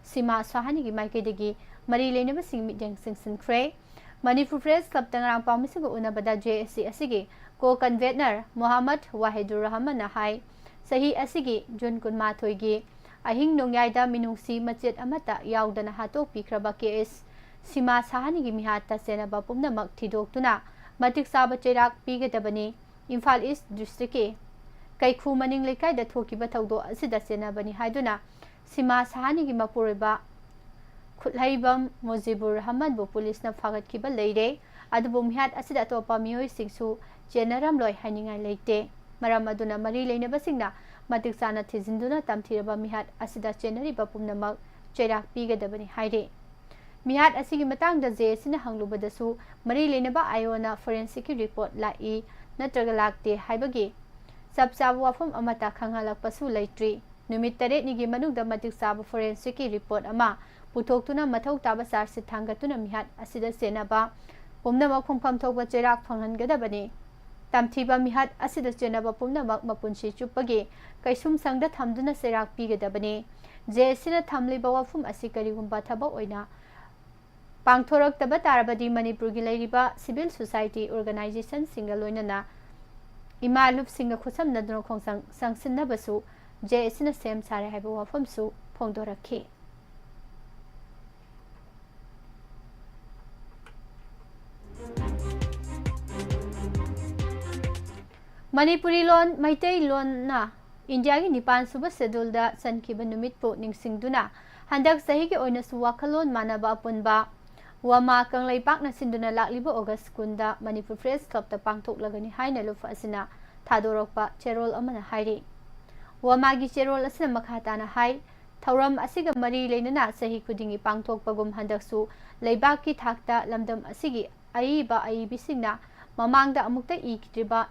ꯁꯤꯃꯥ ꯁꯥꯍꯅꯤꯒꯤ ꯃꯥꯏꯀꯩꯗꯒꯤ ꯃꯔꯤ ꯂꯩꯅꯕꯁꯤꯡ ꯃꯤꯠꯌꯦꯡ ꯆꯤꯡꯁꯤꯟꯈ꯭ꯔꯦ꯫ ꯃꯅꯤꯄꯨꯔ Press Clubꯇ ꯉꯔꯥꯡ ꯄꯥꯎꯃꯤꯁꯤꯡꯒ ꯎꯅꯕꯗ J A C ꯑꯁꯤꯒꯤ ꯀꯣ ꯀꯟꯚꯦꯅꯔ ꯃꯣꯍꯥꯃꯗ ꯋꯥꯍꯤꯗꯨꯔ ꯔꯍꯃꯟꯅ ꯍꯥꯏ, ꯆꯍꯤ ꯑꯁꯤꯒꯤ ꯖꯨꯟ ꯀꯨꯟꯃꯥꯊꯣꯏꯒꯤ ꯑꯍꯤꯡ ꯅꯣꯡꯌꯥꯏꯗ ꯃꯤꯅꯨꯡꯁꯤ ꯃꯆꯦꯠ ꯑꯃꯠꯇ ꯌꯥꯎꯗꯅ ꯍꯥꯠꯇꯣꯛꯄꯤꯈ꯭ꯔꯕ ꯀꯦ ꯑꯦꯁ ꯁꯤꯃꯥ ꯁꯍꯥꯅꯤꯒꯤ ꯃꯤꯍꯥꯠꯇ ꯆꯦꯟꯅꯕ ꯄꯨꯝꯅꯃꯛ ꯊꯤꯗꯣꯛꯇꯨꯅ ꯃꯇꯤꯛ ꯆꯥꯕ ꯆꯩꯔꯥꯛ ꯄꯤꯒꯗꯕꯅꯤ꯫ ꯏꯝꯐꯥꯜ ꯏꯁ ꯗꯤꯁꯇ꯭ꯔꯤꯛꯀꯤ ꯀꯩꯈꯨ ꯃꯅꯤꯡ ꯂꯩꯀꯥꯏꯗ ꯊꯣꯛꯈꯤꯕ ꯊꯧꯗꯣꯛ ꯑꯁꯤꯗ ꯆꯦꯟꯅꯕꯅꯤ ꯍꯥꯏꯗꯨꯅ ꯁꯤꯃꯥ ꯁꯍꯥꯅꯤꯒꯤ ꯃꯄꯨꯔꯣꯏꯕ ꯈꯨꯠꯍꯩꯕꯝ ꯃꯨꯖꯤꯕꯨꯔ ꯔꯍꯃꯟꯕꯨ ꯄꯨꯂꯤꯁꯅ ꯐꯥꯒꯠꯈꯤꯕ ꯂꯩꯔꯦ꯫ ꯑꯗꯨꯕꯨ ꯃꯤꯍꯥꯠ ꯑꯁꯤꯗ ꯑꯇꯣꯞꯄ ꯃꯤꯑꯣꯏꯁꯤꯡꯁꯨ ꯆꯦꯟꯅꯔꯝꯂꯣꯏ ꯍꯥꯏꯅꯤꯡꯉꯥꯏ ꯂꯩꯇꯦ꯫ ꯃꯔꯝ ꯑꯗꯨꯅ ꯃꯔꯤ ꯂꯩꯅꯕꯁꯤꯡꯅ ꯃꯇꯤꯛ ꯆꯥꯅ ꯊꯤꯖꯤꯟꯗꯨꯅ ꯇꯝꯊꯤꯔꯕ ꯃꯤꯍꯥꯠ ꯑꯁꯤꯗ ꯆꯦꯟꯅꯔꯤꯕ ꯄꯨꯝꯅꯃꯛ ꯆꯩꯔꯥꯛ ꯄꯤꯒꯗꯕꯅꯤ ꯍꯥꯏꯔꯤ꯫ ꯃꯤꯍꯥꯠ ꯑꯁꯤꯒꯤ ꯃꯇꯥꯡꯗ ꯖꯦ ꯑꯦꯁ ꯁꯤꯅ ꯍꯪꯂꯨꯕꯗꯁꯨ ꯃꯔꯤ ꯂꯩꯅꯕ ꯑꯥꯏ ꯑꯣꯅ ꯐꯣꯔꯦꯟꯁꯤꯛꯀꯤ ꯔꯤꯄꯣꯔꯠ ꯂꯥꯛꯏ ꯅꯠꯇ꯭ꯔꯒ ꯂꯥꯛꯇꯦ ꯍꯥꯏꯕꯒꯤ ꯆꯞ ꯆꯥꯕ ꯋꯥꯐꯝ ꯑꯃꯠꯇ ꯈꯪꯍꯜꯂꯛꯄꯁꯨ ꯂꯩꯇ꯭ꯔꯤ꯫ ꯅꯨꯃꯤꯠ ꯇꯔꯦꯠꯅꯤꯒꯤ ꯃꯅꯨꯡꯗ ꯃꯇꯤꯛ ꯆꯥꯕ ꯐꯣꯔꯦꯟꯁꯤꯛꯀꯤ ꯔꯤꯄꯣꯔꯠ ꯑꯃ ꯄꯨꯊꯣꯛꯇꯨꯅ ꯃꯊꯧ ꯇꯥꯕ ꯆꯥꯔꯖꯁꯤꯠ ꯊꯥꯡꯒꯠꯇꯨꯅ ꯃꯤꯍꯥꯠ ꯑꯁꯤꯗ ꯆꯦꯟꯅꯕ ꯄꯨꯝꯅꯃꯛ ꯐꯪꯐꯝ ꯊꯣꯛꯄ ꯆꯩꯔꯥꯛ ꯐꯪꯍꯟꯒꯗꯕꯅꯤ꯫ ꯇꯝꯊꯤꯕ ꯃꯤꯍꯥꯠ ꯑꯁꯤꯗ ꯆꯦꯟꯅꯕ ꯄꯨꯝꯅꯃꯛ ꯃꯄꯨꯟꯁꯤ ꯆꯨꯞꯄꯒꯤ ꯀꯩꯁꯨꯝꯁꯪꯗ ꯊꯝꯗꯨꯅ ꯆꯩꯔꯥꯛ ꯄꯤꯒꯗꯕꯅꯤ꯫ ꯖꯦ ꯑꯦꯁ ꯁꯤꯅ ꯊꯝꯂꯤꯕ ꯋꯥꯐꯝ ꯑꯁꯤ ꯀꯔꯤꯒꯨꯝꯕ ꯊꯕꯛ ꯑꯣꯏꯅ ꯄꯥꯡꯊꯣꯔꯛꯇꯕ ꯇꯥꯔꯕꯗꯤ ꯃꯅꯤꯄꯨꯔꯒꯤ ꯂꯩꯔꯤꯕ ꯁꯤꯚꯤꯜ ꯁꯣꯁꯥꯏꯇꯤ ꯑꯣꯔꯒꯅꯥꯏꯖꯦꯁꯟꯁꯤꯡꯒ ꯂꯣꯏꯅꯅ ꯏꯃꯥ ꯂꯨꯞꯁꯤꯡꯒ ꯈꯨꯠꯁꯝꯅꯗꯨꯅ ꯈꯣꯡꯖꯪ ꯆꯪꯁꯤꯟꯅꯕꯁꯨ ꯖꯦ ꯑꯦꯁ ꯁꯤꯅ ꯁꯦꯝ ꯁꯥꯔꯦ ꯍꯥꯏꯕ ꯋꯥꯐꯝꯁꯨ ꯐꯣꯡꯗꯣꯔꯛꯈꯤ꯫ ꯃꯅꯤꯄꯨꯔꯤ ꯂꯣꯟ, ꯃꯩꯇꯩ ꯂꯣꯟꯅ ꯏꯟꯗꯤꯌꯥꯒꯤ ꯅꯤꯄꯥꯟ ꯁꯨꯕ ꯁꯦꯗꯨꯜꯗ ꯆꯟꯈꯤꯕ ꯅꯨꯃꯤꯠꯄꯨ ꯅꯤꯡꯁꯤꯡꯗꯨꯅ ꯍꯟꯗꯛ ꯆꯍꯤꯒꯤ ꯑꯣꯏꯅꯁꯨ ꯋꯥꯈꯜꯂꯣꯟ ꯃꯥꯟꯅꯕ ꯑꯄꯨꯟꯕ ꯋꯥꯃꯥ ꯀꯪꯂꯩꯄꯥꯛꯅ ꯁꯤꯟꯗꯨꯅ ꯂꯥꯛꯂꯤꯕ ꯑꯣꯒꯁ ꯀꯨꯟꯗ ꯃꯅꯤꯄꯨꯔ ꯄ꯭ꯔꯦꯁ ꯀ꯭ꯂꯕꯇ ꯄꯥꯡꯊꯣꯛꯂꯒꯅꯤ ꯍꯥꯏꯅ ꯂꯨꯞ ꯑꯁꯤꯅ ꯊꯥꯗꯣꯔꯛꯄ ꯆꯦꯔꯣꯜ ꯑꯃꯅ ꯍꯥꯏꯔꯤ꯫ ꯋꯥꯃꯥꯒꯤ ꯆꯦꯔꯣꯜ ꯑꯁꯤꯅ ꯃꯈꯥ ꯇꯥꯅ ꯍꯥꯏ, ꯊꯧꯔꯝ ꯑꯁꯤꯒ ꯃꯔꯤ ꯂꯩꯅꯅ ꯆꯍꯤ ꯈꯨꯗꯤꯡꯒꯤ ꯄꯥꯡꯊꯣꯛꯄꯒꯨꯝ ꯍꯟꯗꯛꯁꯨ ꯂꯩꯕꯥꯛꯀꯤ ꯊꯥꯛꯇ ꯂꯝꯗꯝ ꯑꯁꯤꯒꯤ ꯑꯏꯕ ꯑꯏꯕꯤꯁꯤꯡꯅ ꯃꯃꯥꯡꯗ ꯑꯃꯨꯛꯇ ꯏꯈꯤꯗ꯭ꯔꯤꯕ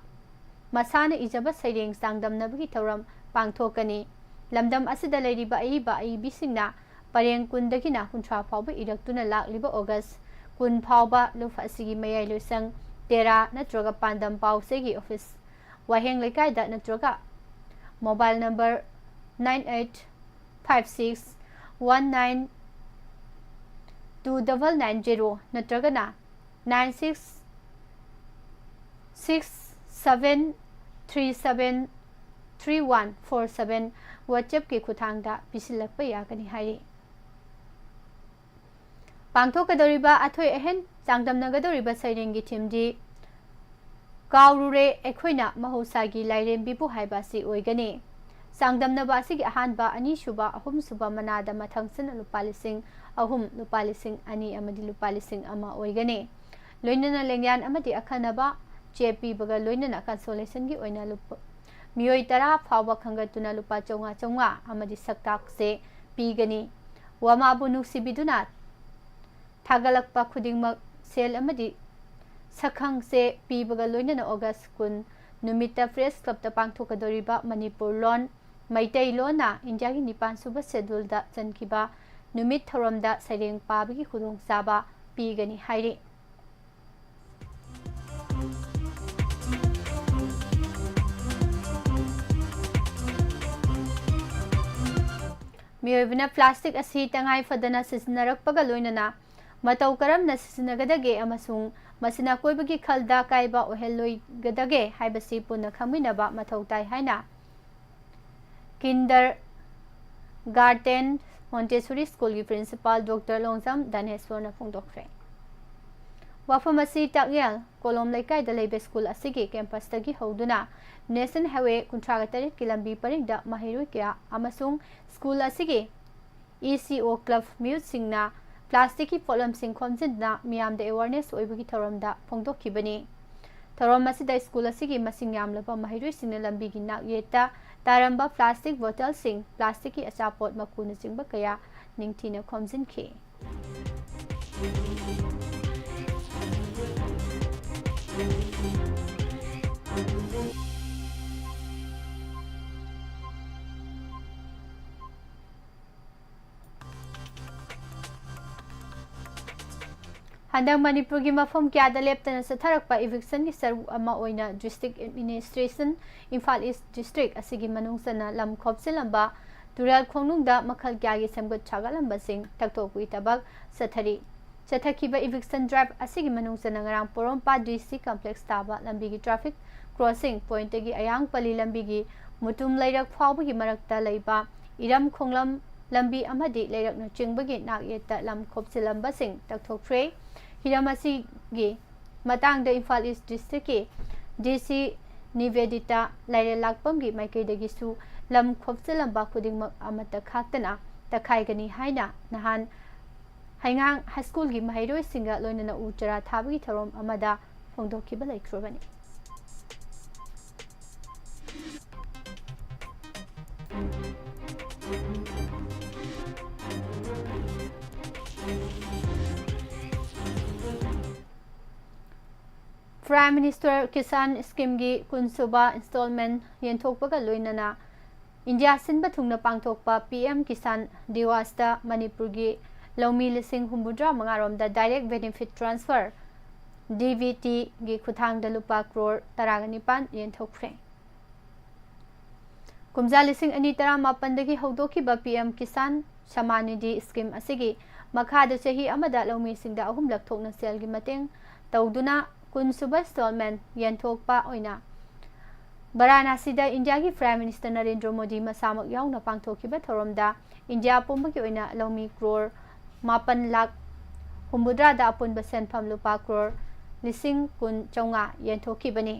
ꯃꯁꯥꯅ ꯏꯖꯕ ꯁꯩꯔꯦꯡ ꯆꯥꯡꯗꯝꯅꯕꯒꯤ ꯊꯧꯔꯝ ꯄꯥꯡꯊꯣꯛꯀꯅꯤ꯫ ꯂꯝꯗꯝ ꯑꯁꯤꯗ ꯂꯩꯔꯤꯕ ꯑꯏꯕ ꯑꯏꯕꯤꯁꯤꯡꯅ ꯄꯔꯦꯡ ꯀꯨꯟꯗꯒꯤꯅ ꯀꯨꯟꯊ꯭ꯔꯥ ꯐꯥꯎꯕ ꯏꯔꯛꯇꯨꯅ ꯂꯥꯛꯂꯤꯕ ꯑꯣꯒꯁ ꯀꯨꯟ ꯐꯥꯎꯕ ꯂꯨꯞ ꯑꯁꯤꯒꯤ ꯃꯌꯥꯏ ꯂꯣꯏꯁꯪ ꯇꯦꯔꯥ ꯅꯠꯇ꯭ꯔꯒ ꯄꯥꯟꯗꯝ ꯄꯥꯎꯆꯦꯒꯤ ꯑꯣꯐꯤꯁ ꯋꯥꯍꯦꯡ ꯂꯩꯀꯥꯏꯗ ꯅꯠꯇ꯭ꯔꯒ mobile number nine eight five six one nine two double nine zero ꯅꯠꯇ꯭ꯔꯒꯅ nine six six seven three seven three one four seven WhatsApp-ꯀꯤ ꯈꯨꯠꯊꯥꯡꯗ ꯄꯤꯁꯤꯜꯂꯛꯄ ꯌꯥꯒꯅꯤ ꯍꯥꯏꯔꯤ꯫ ꯄꯥꯡꯊꯣꯛꯀꯗꯧꯔꯤꯕ ꯑꯊꯣꯏ ꯑꯍꯦꯟ ꯆꯥꯡꯗꯝꯅꯒꯗꯧꯔꯤꯕ ꯁꯩꯔꯦꯡꯒꯤ theme-ꯗꯤ "ꯀꯥꯎꯔꯨꯔꯦ ꯑꯩꯈꯣꯏꯅ ꯃꯍꯧꯁꯥꯒꯤ ꯂꯥꯏꯔꯦꯝꯕꯤꯕꯨ" ꯍꯥꯏꯕ ꯑꯁꯤ ꯑꯣꯏꯒꯅꯤ꯫ ꯆꯥꯡꯗꯝꯅꯕ ꯑꯁꯤꯒꯤ ꯑꯍꯥꯟꯕ, ꯑꯅꯤꯁꯨꯕ, ꯑꯍꯨꯝꯁꯨꯕ ꯃꯅꯥꯗ ꯃꯊꯪꯁꯤꯅ ꯂꯨꯄꯥ ꯂꯤꯁꯤꯡ ꯑꯍꯨꯝ, ꯂꯨꯄꯥ ꯂꯤꯁꯤꯡ ꯑꯅꯤ ꯑꯃꯗꯤ ꯂꯨꯄꯥ ꯂꯤꯁꯤꯡ ꯑꯃ ꯑꯣꯏꯒꯅꯤ꯫ ꯂꯣꯏꯅꯅ ꯂꯦꯡꯌꯥꯟ ꯑꯃꯗꯤ ꯑꯈꯟꯅꯕ ꯆꯦ ꯄꯤꯕꯒ ꯂꯣꯏꯅꯅ consolation-ꯒꯤ ꯑꯣꯏꯅ ꯂꯨꯄꯥ, ꯃꯤꯑꯣꯏ ꯇꯔꯥ ꯐꯥꯎꯕ ꯈꯟꯒꯠꯇꯨꯅ ꯂꯨꯄꯥ ꯆꯥꯝꯃꯉꯥ ꯆꯥꯝꯃꯉꯥ ꯑꯃꯗꯤ ꯁꯛꯇꯥꯛ ꯆꯦ ꯄꯤꯒꯅꯤ꯫ ꯋꯥꯃꯥꯕꯨ ꯅꯨꯡꯁꯤꯕꯤꯗꯨꯅ ꯊꯥꯒꯠꯂꯛꯄ ꯈꯨꯗꯤꯡꯃꯛ ꯁꯦꯜ ꯑꯃꯗꯤ ꯁꯛꯈꯪ ꯆꯦ ꯄꯤꯕꯒ ꯂꯣꯏꯅꯅ August ꯀꯨꯟ ꯅꯨꯃꯤꯠꯇ Press Club-ꯇ ꯄꯥꯡꯊꯣꯛꯀꯗꯧꯔꯤꯕ ꯃꯅꯤꯄꯨꯔ ꯂꯣꯟ, ꯃꯩꯇꯩꯂꯣꯟꯅ ꯏꯟꯗꯤꯌꯥꯒꯤ ꯅꯤꯄꯥꯟ ꯁꯨꯕ schedule-ꯗ ꯆꯟꯈꯤꯕ ꯅꯨꯃꯤꯠ ꯊꯧꯔꯝꯗ ꯁꯩꯔꯦꯡ ꯄꯥꯕꯒꯤ ꯈꯨꯗꯣꯡꯆꯥꯕ ꯄꯤꯒꯅꯤ ꯍꯥꯏꯔꯤ꯫ ꯃꯤꯑꯣꯏꯕꯅ plastic ꯑꯁꯤ ꯇꯉꯥꯏ ꯐꯗꯅ ꯁꯤꯖꯤꯟꯅꯔꯛꯄꯒ ꯂꯣꯏꯅꯅ ꯃꯇꯧ ꯀꯔꯝꯅ ꯁꯤꯖꯤꯟꯅꯒꯗꯒꯦ ꯑꯃꯁꯨꯡ ꯃꯁꯤꯅ ꯑꯀꯣꯏꯕꯒꯤ ꯈꯜꯗ ꯑꯀꯥꯏꯕ ꯑꯣꯏꯍꯜꯂꯣꯏꯒꯗꯒꯦ ꯍꯥꯏꯕꯁꯤ ꯄꯨꯟꯅ ꯈꯪꯃꯤꯟꯅꯕ ꯃꯊꯧ ꯇꯥꯏ ꯍꯥꯏꯅ Kindergarten Montessori School-ꯒꯤ principal Doctor Longjam ꯙꯅꯦꯁꯣꯔꯅ ꯐꯣꯡꯗꯣꯛꯈ꯭ꯔꯦ꯫ ꯋꯥꯐꯝ ꯑꯁꯤ ꯇꯥꯛꯌꯦꯜ ꯀꯣꯂꯣꯝ ꯂꯩꯀꯥꯏꯗ ꯂꯩꯕ school ꯑꯁꯤꯒꯤ campus-ꯇꯒꯤ ꯍꯧꯗꯨꯅ National Highway ꯀꯨꯟꯊ꯭ꯔꯥꯒ ꯇꯔꯦꯠꯀꯤ ꯂꯝꯕꯤ ꯄꯔꯤꯡꯗ ꯃꯍꯩꯔꯣꯏ ꯀꯌꯥ ꯑꯃꯁꯨꯡ school ꯑꯁꯤꯒꯤ E C O club ꯃꯤꯍꯨꯠꯁꯤꯡꯅ plastic-ꯀꯤ ꯄꯣꯠꯂꯝꯁꯤꯡ ꯈꯣꯝꯖꯤꯟꯗꯨꯅ ꯃꯤꯌꯥꯝꯗ awareness ꯑꯣꯏꯕꯒꯤ ꯊꯧꯔꯝꯗ ꯐꯣꯡꯗꯣꯛꯈꯤꯕꯅꯤ꯫ ꯊꯧꯔꯝ ꯑꯁꯤꯗ school ꯑꯁꯤꯒꯤ ꯃꯁꯤꯡ ꯌꯥꯝꯂꯕ ꯃꯍꯩꯔꯣꯏꯁꯤꯡꯅ ꯂꯝꯕꯤꯒꯤ ꯅꯥꯛꯌꯦꯠꯇ ꯇꯥꯔꯝꯕ plastic bottle-ꯁꯤꯡ, plastic-ꯀꯤ ꯑꯆꯥꯄꯣꯠ ꯃꯀꯨꯅꯆꯤꯡꯕ ꯀꯌꯥ ꯅꯤꯡꯊꯤꯅ ꯈꯣꯝꯖꯤꯟꯈꯤ꯫ ꯍꯟꯗꯛ ꯃꯅꯤꯄꯨꯔꯒꯤ ꯃꯐꯝ ꯀꯌꯥꯗ ꯂꯦꯞꯇꯅ ꯆꯠꯊꯔꯛꯄ eviction-ꯒꯤ ꯁꯔꯨꯛ ꯑꯃ ꯑꯣꯏꯅ district administration, Imphal East district ꯑꯁꯤꯒꯤ ꯃꯅꯨꯡ ꯆꯟꯅ ꯂꯝ ꯈꯣꯞꯆꯤꯜꯂꯝꯕ ꯇꯨꯔꯦꯜ ꯈꯣꯡꯅꯨꯡꯗ ꯃꯈꯜ ꯀꯌꯥꯒꯤ ꯁꯦꯝꯒꯠ ꯁꯥꯒꯠꯂꯝꯕꯁꯤꯡ ꯇꯛꯊꯣꯛꯄꯒꯤ ꯊꯕꯛ ꯆꯠꯊꯔꯤ꯫ ꯆꯠꯊꯈꯤꯕ eviction drive ꯑꯁꯤꯒꯤ ꯃꯅꯨꯡ ꯆꯟꯅ ꯉꯔꯥꯡ ꯄꯣꯔꯣꯝꯄꯥꯠ D C complex ꯇꯥꯕ ꯂꯝꯕꯤꯒꯤ traffic crossing pointꯇꯒꯤ ꯑꯌꯥꯡ ꯄꯜꯂꯤ ꯂꯝꯕꯤꯒꯤ ꯃꯨꯇꯨꯝ ꯂꯩꯔꯛ ꯐꯥꯎꯕꯒꯤ ꯃꯔꯛꯇ ꯂꯩꯕ ꯏꯔꯝ ꯈꯣꯡꯂꯝ ꯂꯝꯕꯤ ꯑꯃꯗꯤ ꯂꯩꯔꯛꯅꯆꯤꯡꯕꯒꯤ ꯅꯥꯛꯌꯦꯠꯇ ꯂꯝ ꯈꯣꯞꯆꯤꯜꯂꯝꯕꯁꯤꯡ ꯇꯛꯊꯣꯛꯈ꯭ꯔꯦ꯫ ꯍꯤꯔꯝ ꯑꯁꯤꯒꯤ ꯃꯇꯥꯡꯗ ꯏꯝꯐꯥꯜ ꯏꯁ ꯗꯤꯁꯇ꯭ꯔꯤꯛꯀꯤ ꯗꯤ ꯁꯤ ꯅꯤꯕꯦꯗꯤꯇꯥ ꯂꯥꯏꯔꯦꯜ ꯂꯥꯛꯄꯝꯒꯤ ꯃꯥꯏꯀꯩꯗꯒꯤꯁꯨ ꯂꯝ ꯈꯣꯞꯆꯤꯜꯂꯝꯕ ꯈꯨꯗꯤꯡꯃꯛ ꯑꯃꯠꯇ ꯈꯥꯛꯇꯅ ꯇꯛꯈꯥꯏꯒꯅꯤ ꯍꯥꯏꯅ ꯅꯍꯥꯟ ꯍꯩꯉꯥꯡ ꯍꯥꯏ ꯁ꯭ꯀꯨꯜꯒꯤ ꯃꯍꯩꯔꯣꯏꯁꯤꯡꯒ ꯂꯣꯏꯅꯅ ꯎ ꯆꯥꯔꯥ ꯊꯥꯕꯒꯤ ꯊꯧꯔꯝ ꯑꯃꯗ ꯐꯣꯡꯗꯣꯛꯈꯤꯕ ꯂꯩꯈ꯭ꯔꯕꯅꯤ꯫ Prime Minister Kisan Schemeꯒꯤ ꯀꯨꯟꯁꯨꯕ installment ꯌꯦꯟꯊꯣꯛꯄꯒ ꯂꯣꯏꯅꯅ ꯏꯟꯗꯤꯌꯥ ꯁꯤꯟꯕ ꯊꯨꯡꯅ ꯄꯥꯡꯊꯣꯛꯄ ꯄꯤ ꯑꯦꯝ ꯀꯤꯁꯥꯟ ꯗꯤꯋꯥꯁꯇ ꯃꯅꯤꯄꯨꯔꯒꯤ ꯂꯧꯃꯤ ꯂꯤꯁꯤꯡ ꯍꯨꯝꯐꯨꯇꯔꯥ ꯃꯉꯥꯔꯣꯝꯗ direct benefit transfer, D B ꯇꯤꯒꯤ ꯈꯨꯠꯊꯥꯡꯗ ꯂꯨꯄꯥ ꯀ꯭ꯔꯣꯔ ꯇꯔꯥꯒ ꯅꯤꯄꯥꯟ ꯌꯦꯟꯊꯣꯛꯈ꯭ꯔꯦ꯫ ꯀꯨꯝꯖꯥ ꯂꯤꯁꯤꯡ ꯑꯅꯤ ꯇꯔꯥꯃꯥꯄꯟꯗꯒꯤ ꯍꯧꯗꯣꯛꯈꯤꯕ P M Kisan ꯁꯃꯥꯟ Nidhi scheme ꯑꯁꯤꯒꯤ ꯃꯈꯥꯗ ꯆꯍꯤ ꯑꯃꯗ ꯂꯧꯃꯤꯁꯤꯡꯗ ꯑꯍꯨꯝꯂꯛ ꯊꯣꯛꯅ ꯁꯦꯜꯒꯤ ꯃꯇꯦꯡ ꯇꯧꯗꯨꯅ ꯀꯨꯟꯁꯨꯕ installment ꯌꯦꯟꯊꯣꯛꯄ ꯑꯣꯏꯅ ꯕꯔꯥꯅꯥꯁꯤꯗ ꯏꯟꯗꯤꯌꯥꯒꯤ Prime Minister ꯅꯔꯦꯟꯗ꯭ꯔ ꯃꯣꯗꯤ ꯃꯁꯥꯃꯛ ꯌꯥꯎꯅ ꯄꯥꯡꯊꯣꯛꯈꯤꯕ ꯊꯧꯔꯝꯗ ꯏꯟꯗꯤꯌꯥ ꯄꯨꯝꯕꯒꯤ ꯑꯣꯏꯅ ꯂꯧꯃꯤ ꯀ꯭ꯔꯣꯔ ꯃꯥꯄꯟ ꯂꯥꯈ ꯍꯨꯝꯐꯨꯇꯔꯥꯗ ꯑꯄꯨꯟꯕ ꯁꯦꯟꯐꯝ ꯂꯨꯄꯥ ꯀ꯭ꯔꯣꯔ ꯂꯤꯁꯤꯡ ꯀꯨꯟ ꯆꯥꯝꯃꯉꯥ ꯌꯦꯟꯊꯣꯛꯈꯤꯕꯅꯤ꯫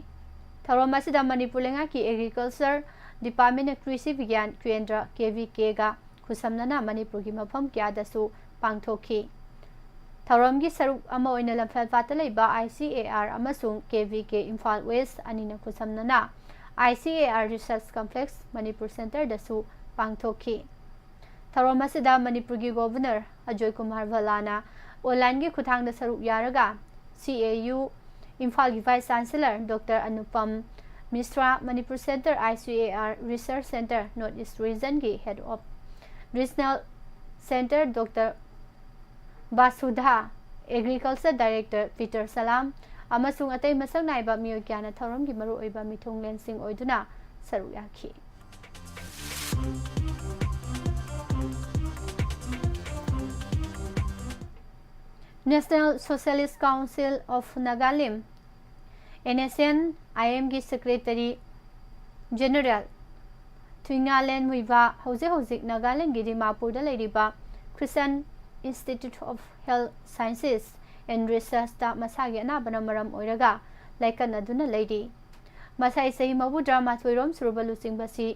ꯊꯧꯔꯝ ꯑꯁꯤꯗ ꯃꯅꯤꯄꯨꯔ ꯂꯩꯉꯥꯛꯀꯤ Agriculture Departmentꯅ ꯀ꯭ꯔꯤꯁꯤ ꯕꯤꯒ꯭ꯌꯥꯟ ꯀꯦꯟꯗ꯭ꯔ, ꯀꯦ ꯚꯤ ꯀꯦꯒ ꯈꯨꯠꯁꯝꯅꯅ ꯃꯅꯤꯄꯨꯔꯒꯤ ꯃꯐꯝ ꯀꯌꯥꯗꯁꯨ ꯄꯥꯡꯊꯣꯛꯈꯤ꯫ ꯊꯧꯔꯝꯒꯤ ꯁꯔꯨꯛ ꯑꯃ ꯑꯣꯏꯅ ꯂꯝꯐꯦꯜꯄꯥꯠꯇ ꯂꯩꯕ ꯑꯥꯏ ꯁꯤ ꯑꯦ ꯑꯥꯔ ꯑꯃꯁꯨꯡ K V K Imphal west ꯑꯅꯤꯅ ꯈꯨꯠꯁꯝꯅꯅ I C A R Research Complex Manipur Centreꯗꯁꯨ ꯄꯥꯡꯊꯣꯛꯈꯤ꯫ ꯊꯧꯔꯝ ꯑꯁꯤꯗ ꯃꯅꯤꯄꯨꯔꯒꯤ Governor ꯑꯖꯣꯏ ꯀꯨꯃꯥꯔ ꯚꯜꯂꯥꯅ onlineꯒꯤ ꯈꯨꯠꯊꯥꯡꯗ ꯁꯔꯨꯛ ꯌꯥꯔꯒ ꯁꯤ ꯑꯦ ꯌꯨ ꯏꯝꯐꯥꯜꯒꯤ Vice Chancellor Doctor Anupam Mishra, Manipur Centre I C A R Research Centre North East Regionꯒꯤ Head of Regional Centre Doctor Basudha, Agriculture Director Peter Salam ꯑꯃꯁꯨꯡ ꯑꯇꯩ ꯃꯁꯛ ꯅꯥꯏꯕ ꯃꯤꯑꯣꯏ ꯀꯌꯥꯅ ꯊꯧꯔꯝꯒꯤ ꯃꯔꯨꯑꯣꯏꯕ ꯃꯤꯊꯨꯡꯂꯦꯟꯁꯤꯡ ꯑꯣꯏꯗꯨꯅ ꯁꯔꯨꯛ ꯌꯥꯈꯤ꯫ National Socialist Council of Nagalim, N S N I ꯑꯦꯝꯒꯤ ꯁꯦꯀ꯭ꯔꯦꯇꯔꯤ ꯖꯦꯅꯔꯦꯜ ꯊꯨꯏꯉꯥꯂꯦꯟ ꯃꯨꯏꯕꯥ ꯍꯧꯖꯤꯛ ꯍꯧꯖꯤꯛ ꯅꯥꯒꯥꯂꯦꯟꯒꯤ ꯗꯤꯃꯥꯄꯨꯔꯗ ꯂꯩꯔꯤꯕ Christian Institute of Health Sciences and Researchꯇ ꯃꯁꯥꯒꯤ ꯑꯅꯥꯕꯅ ꯃꯔꯝ ꯑꯣꯏꯔꯒ ꯂꯥꯏꯀꯠꯅꯗꯨꯅ ꯂꯩꯔꯤ꯫ ꯃꯁꯥꯏ ꯆꯍꯤ ꯃꯧꯗ꯭ꯔꯥ ꯃꯥꯊꯣꯏꯔꯣꯝ ꯁꯨꯔꯕ ꯂꯨꯆꯤꯡꯕꯁꯤ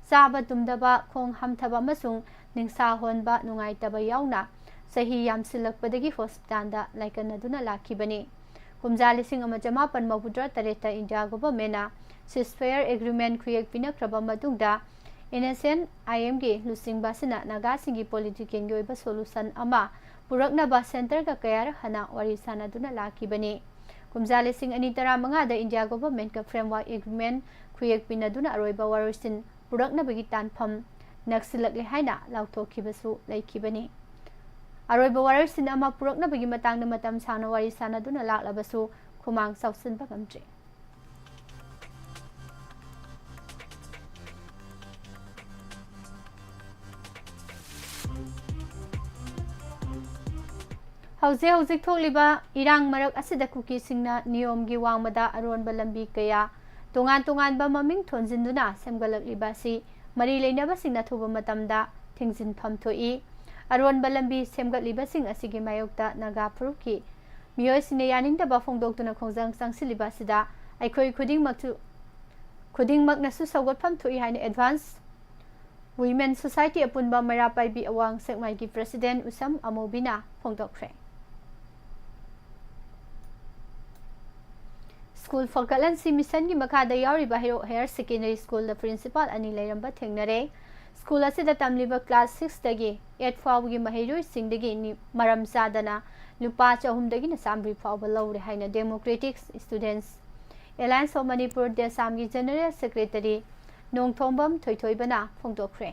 ꯆꯥꯕ ꯇꯨꯝꯗꯕ, ꯈꯣꯡ ꯍꯥꯝꯊꯕ ꯑꯃꯁꯨꯡ ꯅꯤꯡꯁꯥ ꯍꯣꯟꯕ ꯅꯨꯡꯉꯥꯏꯇꯕ ꯌꯥꯎꯅ ꯆꯍꯤ ꯌꯥꯝꯁꯤꯜꯂꯛꯄꯗꯒꯤ ꯍꯣꯁꯄꯤꯇꯥꯜꯗ ꯂꯥꯏꯀꯠꯅꯗꯨꯅ ꯂꯥꯛꯈꯤꯕꯅꯤ꯫ ꯀꯨꯝꯖꯥ ꯂꯤꯁꯤꯡ ꯑꯃ ꯆꯃꯥꯄꯟ ꯃꯧꯗ꯭ꯔꯥ ꯇꯔꯦꯠꯇ ꯏꯟꯗꯤꯌꯥ ꯒꯣꯚꯔꯟꯃꯦꯟꯠꯅ ceasefire agreement ꯈꯨꯌꯦꯛ ꯄꯤꯅꯈ꯭ꯔꯕ ꯃꯇꯨꯡꯗ, ꯑꯦꯟ ꯑꯦꯁ ꯑꯦꯟ ꯑꯥꯏ ꯑꯦꯝꯒꯤ ꯂꯨꯆꯤꯡꯕ ꯑꯁꯤꯅ ꯅꯥꯒꯥꯁꯤꯡꯒꯤ ꯄꯣꯂꯤꯇꯤꯀꯦꯜꯒꯤ ꯑꯣꯏꯕ ꯁꯣꯂꯨꯁꯟ ꯑꯃ ꯄꯨꯔꯛꯅꯕ ꯁꯦꯟꯇꯔꯒ ꯀꯌꯥꯔꯛ ꯍꯟꯅ ꯋꯥꯔꯤ ꯁꯥꯅꯗꯨꯅ ꯂꯥꯛꯈꯤꯕꯅꯤ꯫ ꯀꯨꯝꯖꯥ ꯂꯤꯁꯤꯡ ꯑꯅꯤ ꯇꯔꯥꯃꯉꯥꯗ ꯏꯟꯗꯤꯌꯥ ꯒꯣꯚꯔꯟꯃꯦꯟꯠꯀ framework agreement ꯈꯨꯌꯦꯛ ꯄꯤꯅꯗꯨꯅ ꯑꯔꯣꯏꯕ ꯋꯥꯔꯣꯏꯁꯤꯟ ꯄꯨꯔꯛꯅꯕꯒꯤ ꯇꯥꯟꯐꯝ ꯅꯛꯁꯤꯜꯂꯛꯂꯦ ꯍꯥꯏꯅ ꯂꯥꯎꯊꯣꯛꯈꯤꯕꯁꯨ ꯂꯩꯈꯤꯕꯅꯤ꯫ ꯑꯔꯣꯏꯕ ꯋꯥꯔꯣꯏꯁꯤꯟ ꯑꯃ ꯄꯨꯔꯛꯅꯕꯒꯤ ꯃꯇꯥꯡꯗ ꯃꯇꯝ ꯁꯥꯡꯅ ꯋꯥꯔꯤ ꯁꯥꯅꯗꯨꯅ ꯂꯥꯛꯂꯕꯁꯨ ꯈꯨꯃꯥꯡ ꯆꯥꯎꯁꯤꯟꯕ ꯉꯝꯗ꯭ꯔꯤ꯫ ꯍꯧꯖꯤꯛ ꯍꯧꯖꯤꯛ ꯊꯣꯛꯂꯤꯕ ꯏꯔꯥꯡ ꯃꯔꯛ ꯑꯁꯤꯗ ꯀꯨꯀꯤꯁꯤꯡꯅ ꯅꯤꯌꯣꯝꯒꯤ ꯋꯥꯡꯃꯗ ꯑꯔꯣꯟꯕ ꯂꯝꯕꯤ ꯀꯌꯥ ꯇꯣꯉꯥꯟ ꯇꯣꯉꯥꯟꯕ ꯃꯃꯤꯡ ꯊꯣꯟꯖꯤꯟꯗꯨꯅ ꯁꯦꯝꯒꯠꯂꯛꯂꯤꯕ ꯑꯁꯤ ꯃꯔꯤ ꯂꯩꯅꯕꯁꯤꯡꯅ ꯑꯊꯨꯕ ꯃꯇꯝꯗ ꯊꯤꯡꯖꯤꯟꯐꯝ ꯊꯣꯛꯏ꯫ ꯑꯔꯣꯟꯕ ꯂꯝꯕꯤ ꯁꯦꯝꯒꯠꯂꯤꯕꯁꯤꯡ ꯑꯁꯤꯒꯤ ꯃꯥꯌꯣꯛꯇ ꯅꯥꯒꯥ ꯐꯨꯔꯨꯞꯀꯤ ꯃꯤꯑꯣꯏꯁꯤꯡꯅ ꯌꯥꯅꯤꯡꯗꯕ ꯐꯣꯡꯗꯣꯛꯇꯨꯅ ꯈꯣꯡꯖꯪ ꯆꯪꯁꯤꯜꯂꯤꯕ ꯑꯁꯤꯗ ꯑꯩꯈꯣꯏ ꯈꯨꯗꯤꯡꯃꯛꯁꯨ, ꯈꯨꯗꯤꯡꯃꯛꯅꯁꯨ ꯁꯧꯒꯠꯐꯝ ꯊꯣꯛꯏ ꯍꯥꯏꯅ Advance Women Society ꯑꯄꯨꯟꯕ ꯃꯩꯔꯥ ꯄꯥꯏꯕꯤ ꯑꯋꯥꯡ ꯁꯦꯛꯃꯥꯏꯒꯤ president ꯎꯁꯝ ꯑꯃꯨꯕꯤꯅ ꯐꯣꯡꯗꯣꯛꯈ꯭ꯔꯦ꯫ ꯁ꯭ꯀꯨꯜ ꯐꯒꯠꯍꯟꯁꯤ ꯃꯤꯁꯟꯒꯤ ꯃꯈꯥꯗ ꯌꯥꯎꯔꯤꯕ ꯍꯩꯔꯣꯛ Higher Secondary Schoolꯗ principal ꯑꯅꯤ ꯂꯩꯔꯝꯕ ꯊꯦꯡꯅꯔꯦ꯫ ꯁ꯭ꯀꯨꯜ ꯑꯁꯤꯗ ꯇꯝꯂꯤꯕ class sixꯇꯒꯤ eight ꯐꯥꯎꯕꯒꯤ ꯃꯍꯩꯔꯣꯏꯁꯤꯡꯗꯒꯤ ꯅꯤ-, ꯃꯔꯝ ꯆꯥꯗꯅ ꯂꯨꯄꯥ ꯆꯍꯨꯝꯗꯒꯤꯅ ꯆꯥꯃꯔꯤ ꯐꯥꯎꯕ ꯂꯧꯔꯦ ꯍꯥꯏꯅ Democratic Students Alliance of Manipur, ꯗꯦꯁꯥꯝꯒꯤ general secretary Nongthombam ꯊꯣꯏꯊꯣꯏꯕꯅ ꯐꯣꯡꯗꯣꯛꯈ꯭ꯔꯦ꯫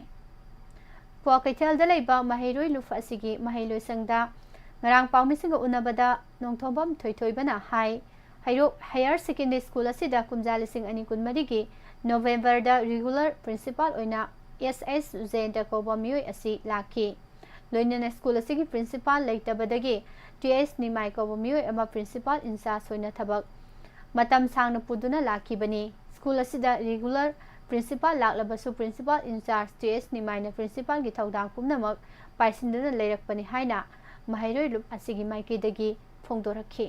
ꯀ꯭ꯋꯥꯀꯩꯊꯦꯜꯗ ꯂꯩꯕ ꯃꯍꯩꯔꯣꯏ ꯂꯨꯞ ꯑꯁꯤꯒꯤ ꯃꯍꯩ ꯂꯣꯏꯁꯪꯗ ꯉꯔꯥꯡ ꯄꯥꯎꯃꯤꯁꯤꯡꯒ ꯎꯅꯕꯗ ꯅꯣꯡꯊꯣꯝꯕꯝ ꯊꯣꯏꯊꯣꯏꯕꯅ ꯍꯥꯏ, ꯍꯩꯔꯣꯛ Higher Secondary School ꯑꯁꯤꯗ ꯀꯨꯝꯖꯥ ꯂꯤꯁꯤꯡ ꯑꯅꯤ ꯀꯨꯟꯃꯔꯤꯒꯤ Novemberꯗ regular principal ꯑꯣꯏꯅ S S ꯖꯌꯟꯇ ꯀꯧꯕ ꯃꯤꯑꯣꯏ ꯑꯁꯤ ꯂꯥꯛꯈꯤ꯫ ꯂꯣꯏꯅꯅ ꯁ꯭ꯀꯨꯜ ꯑꯁꯤꯒꯤ principal ꯂꯩꯇꯕꯗꯒꯤ T S ꯅꯤꯃꯥꯏ ꯀꯧꯕ ꯃꯤꯑꯣꯏ ꯑꯃ principal in charge ꯑꯣꯏꯅ ꯊꯕꯛ ꯃꯇꯝ ꯁꯥꯡꯅ ꯄꯨꯗꯨꯅ ꯂꯥꯛꯈꯤꯕꯅꯤ꯫ ꯁ꯭ꯀꯨꯜ ꯑꯁꯤꯗ ꯔꯤꯒꯨꯂꯔ ꯄ꯭ꯔꯤꯟꯁꯤꯄꯥꯜ ꯂꯥꯛꯂꯕꯁꯨ ꯄ꯭ꯔꯤꯟꯁꯤꯄꯥꯜ ꯏꯟꯆꯥꯔꯖ ꯇꯤ ꯑꯦꯁ ꯅꯤꯃꯥꯏꯅ ꯄ꯭ꯔꯤꯟꯁꯤꯄꯥꯜꯒꯤ ꯊꯧꯗꯥꯡ ꯄꯨꯝꯅꯃꯛ ꯄꯥꯏꯁꯤꯟꯗꯨꯅ ꯂꯩꯔꯛꯄꯅꯤ ꯍꯥꯏꯅ ꯃꯍꯩꯔꯣꯏ ꯂꯨꯞ ꯑꯁꯤꯒꯤ ꯃꯥꯏꯀꯩꯗꯒꯤ ꯐꯣꯡꯗꯣꯔꯛꯈꯤ꯫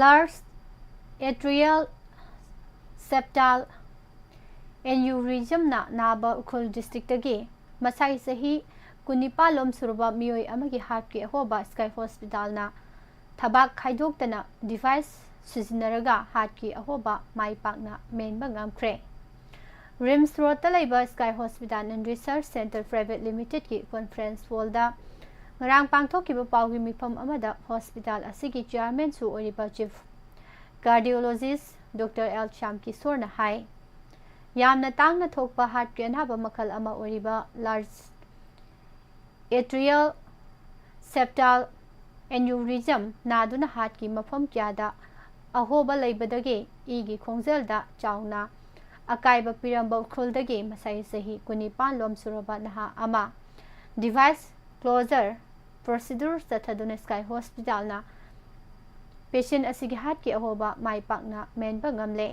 Large atrial septal aneurysmꯅ ꯅꯥꯕ ꯎꯈ꯭ꯔꯨꯜ ꯗꯤꯁꯇ꯭ꯔꯤꯛꯇꯒꯤ ꯃꯁꯥꯏ ꯆꯍꯤ ꯀꯨꯟꯅꯤꯄꯥꯜ ꯂꯣꯝ ꯁꯨꯔꯕ ꯃꯤꯑꯣꯏ ꯑꯃꯒꯤ ꯍꯥꯔꯠꯀꯤ ꯑꯍꯣꯕ ꯁ꯭ꯀꯥꯏ ꯍꯣꯁꯄꯤꯇꯥꯜꯅ ꯊꯕꯥꯛ ꯈꯥꯏꯗꯣꯛꯇꯅ ꯗꯤꯚꯥꯏꯁ ꯁꯤꯖꯤꯟꯅꯔꯒ ꯍꯥꯔꯠꯀꯤ ꯑꯍꯣꯕ ꯃꯥꯏ ꯄꯥꯛꯅ ꯃꯦꯟꯕ ꯉꯝꯈ꯭ꯔꯦ꯫ ꯔꯤꯝꯁ ꯔꯣꯗꯇ ꯂꯩꯕ Sky Hospital and Research Center Private Limitedꯀꯤ conference hallꯗ ꯉꯔꯥꯡ ꯄꯥꯡꯊꯣꯛꯈꯤꯕ ꯄꯥꯎꯒꯤ ꯃꯤꯐꯝ ꯑꯃꯗ hospital ꯑꯁꯤꯒꯤ chairmanꯁꯨ ꯑꯣꯏꯔꯤꯕ chief cardiologist Doctor L Shyam ꯀꯤꯁꯣꯔꯅ ꯍꯥꯏ, ꯌꯥꯝꯅ ꯇꯥꯡꯅ ꯊꯣꯛꯄ heartꯀꯤ ꯑꯅꯥꯕ ꯃꯈꯜ ꯑꯃ ꯑꯣꯏꯔꯤꯕ large atrial septal aneurysm ꯅꯥꯗꯨꯅ heartꯀꯤ ꯃꯐꯝ ꯀꯌꯥꯗ ꯑꯍꯣꯕ ꯂꯩꯕꯗꯒꯤ ꯏꯒꯤ ꯈꯣꯡꯖꯦꯜꯗ ꯆꯥꯎꯅ ꯑꯀꯥꯏꯕ ꯄꯤꯔꯝꯕ ꯎꯈ꯭ꯔꯨꯜꯗꯒꯤ ꯃꯁꯥꯏ ꯆꯍꯤ ꯀꯨꯟꯅꯤꯄꯥꯟ ꯂꯣꯝ ꯁꯨꯔꯕ ꯅꯍꯥ ꯑꯃ device closure procedure ꯆꯠꯊꯗꯨꯅ Sky Hospitalꯅ patient ꯑꯁꯤꯒꯤ heartꯀꯤ ꯑꯍꯣꯕ ꯃꯥꯏ ꯄꯥꯛꯅ ꯃꯦꯟꯕ ꯉꯝꯂꯦ꯫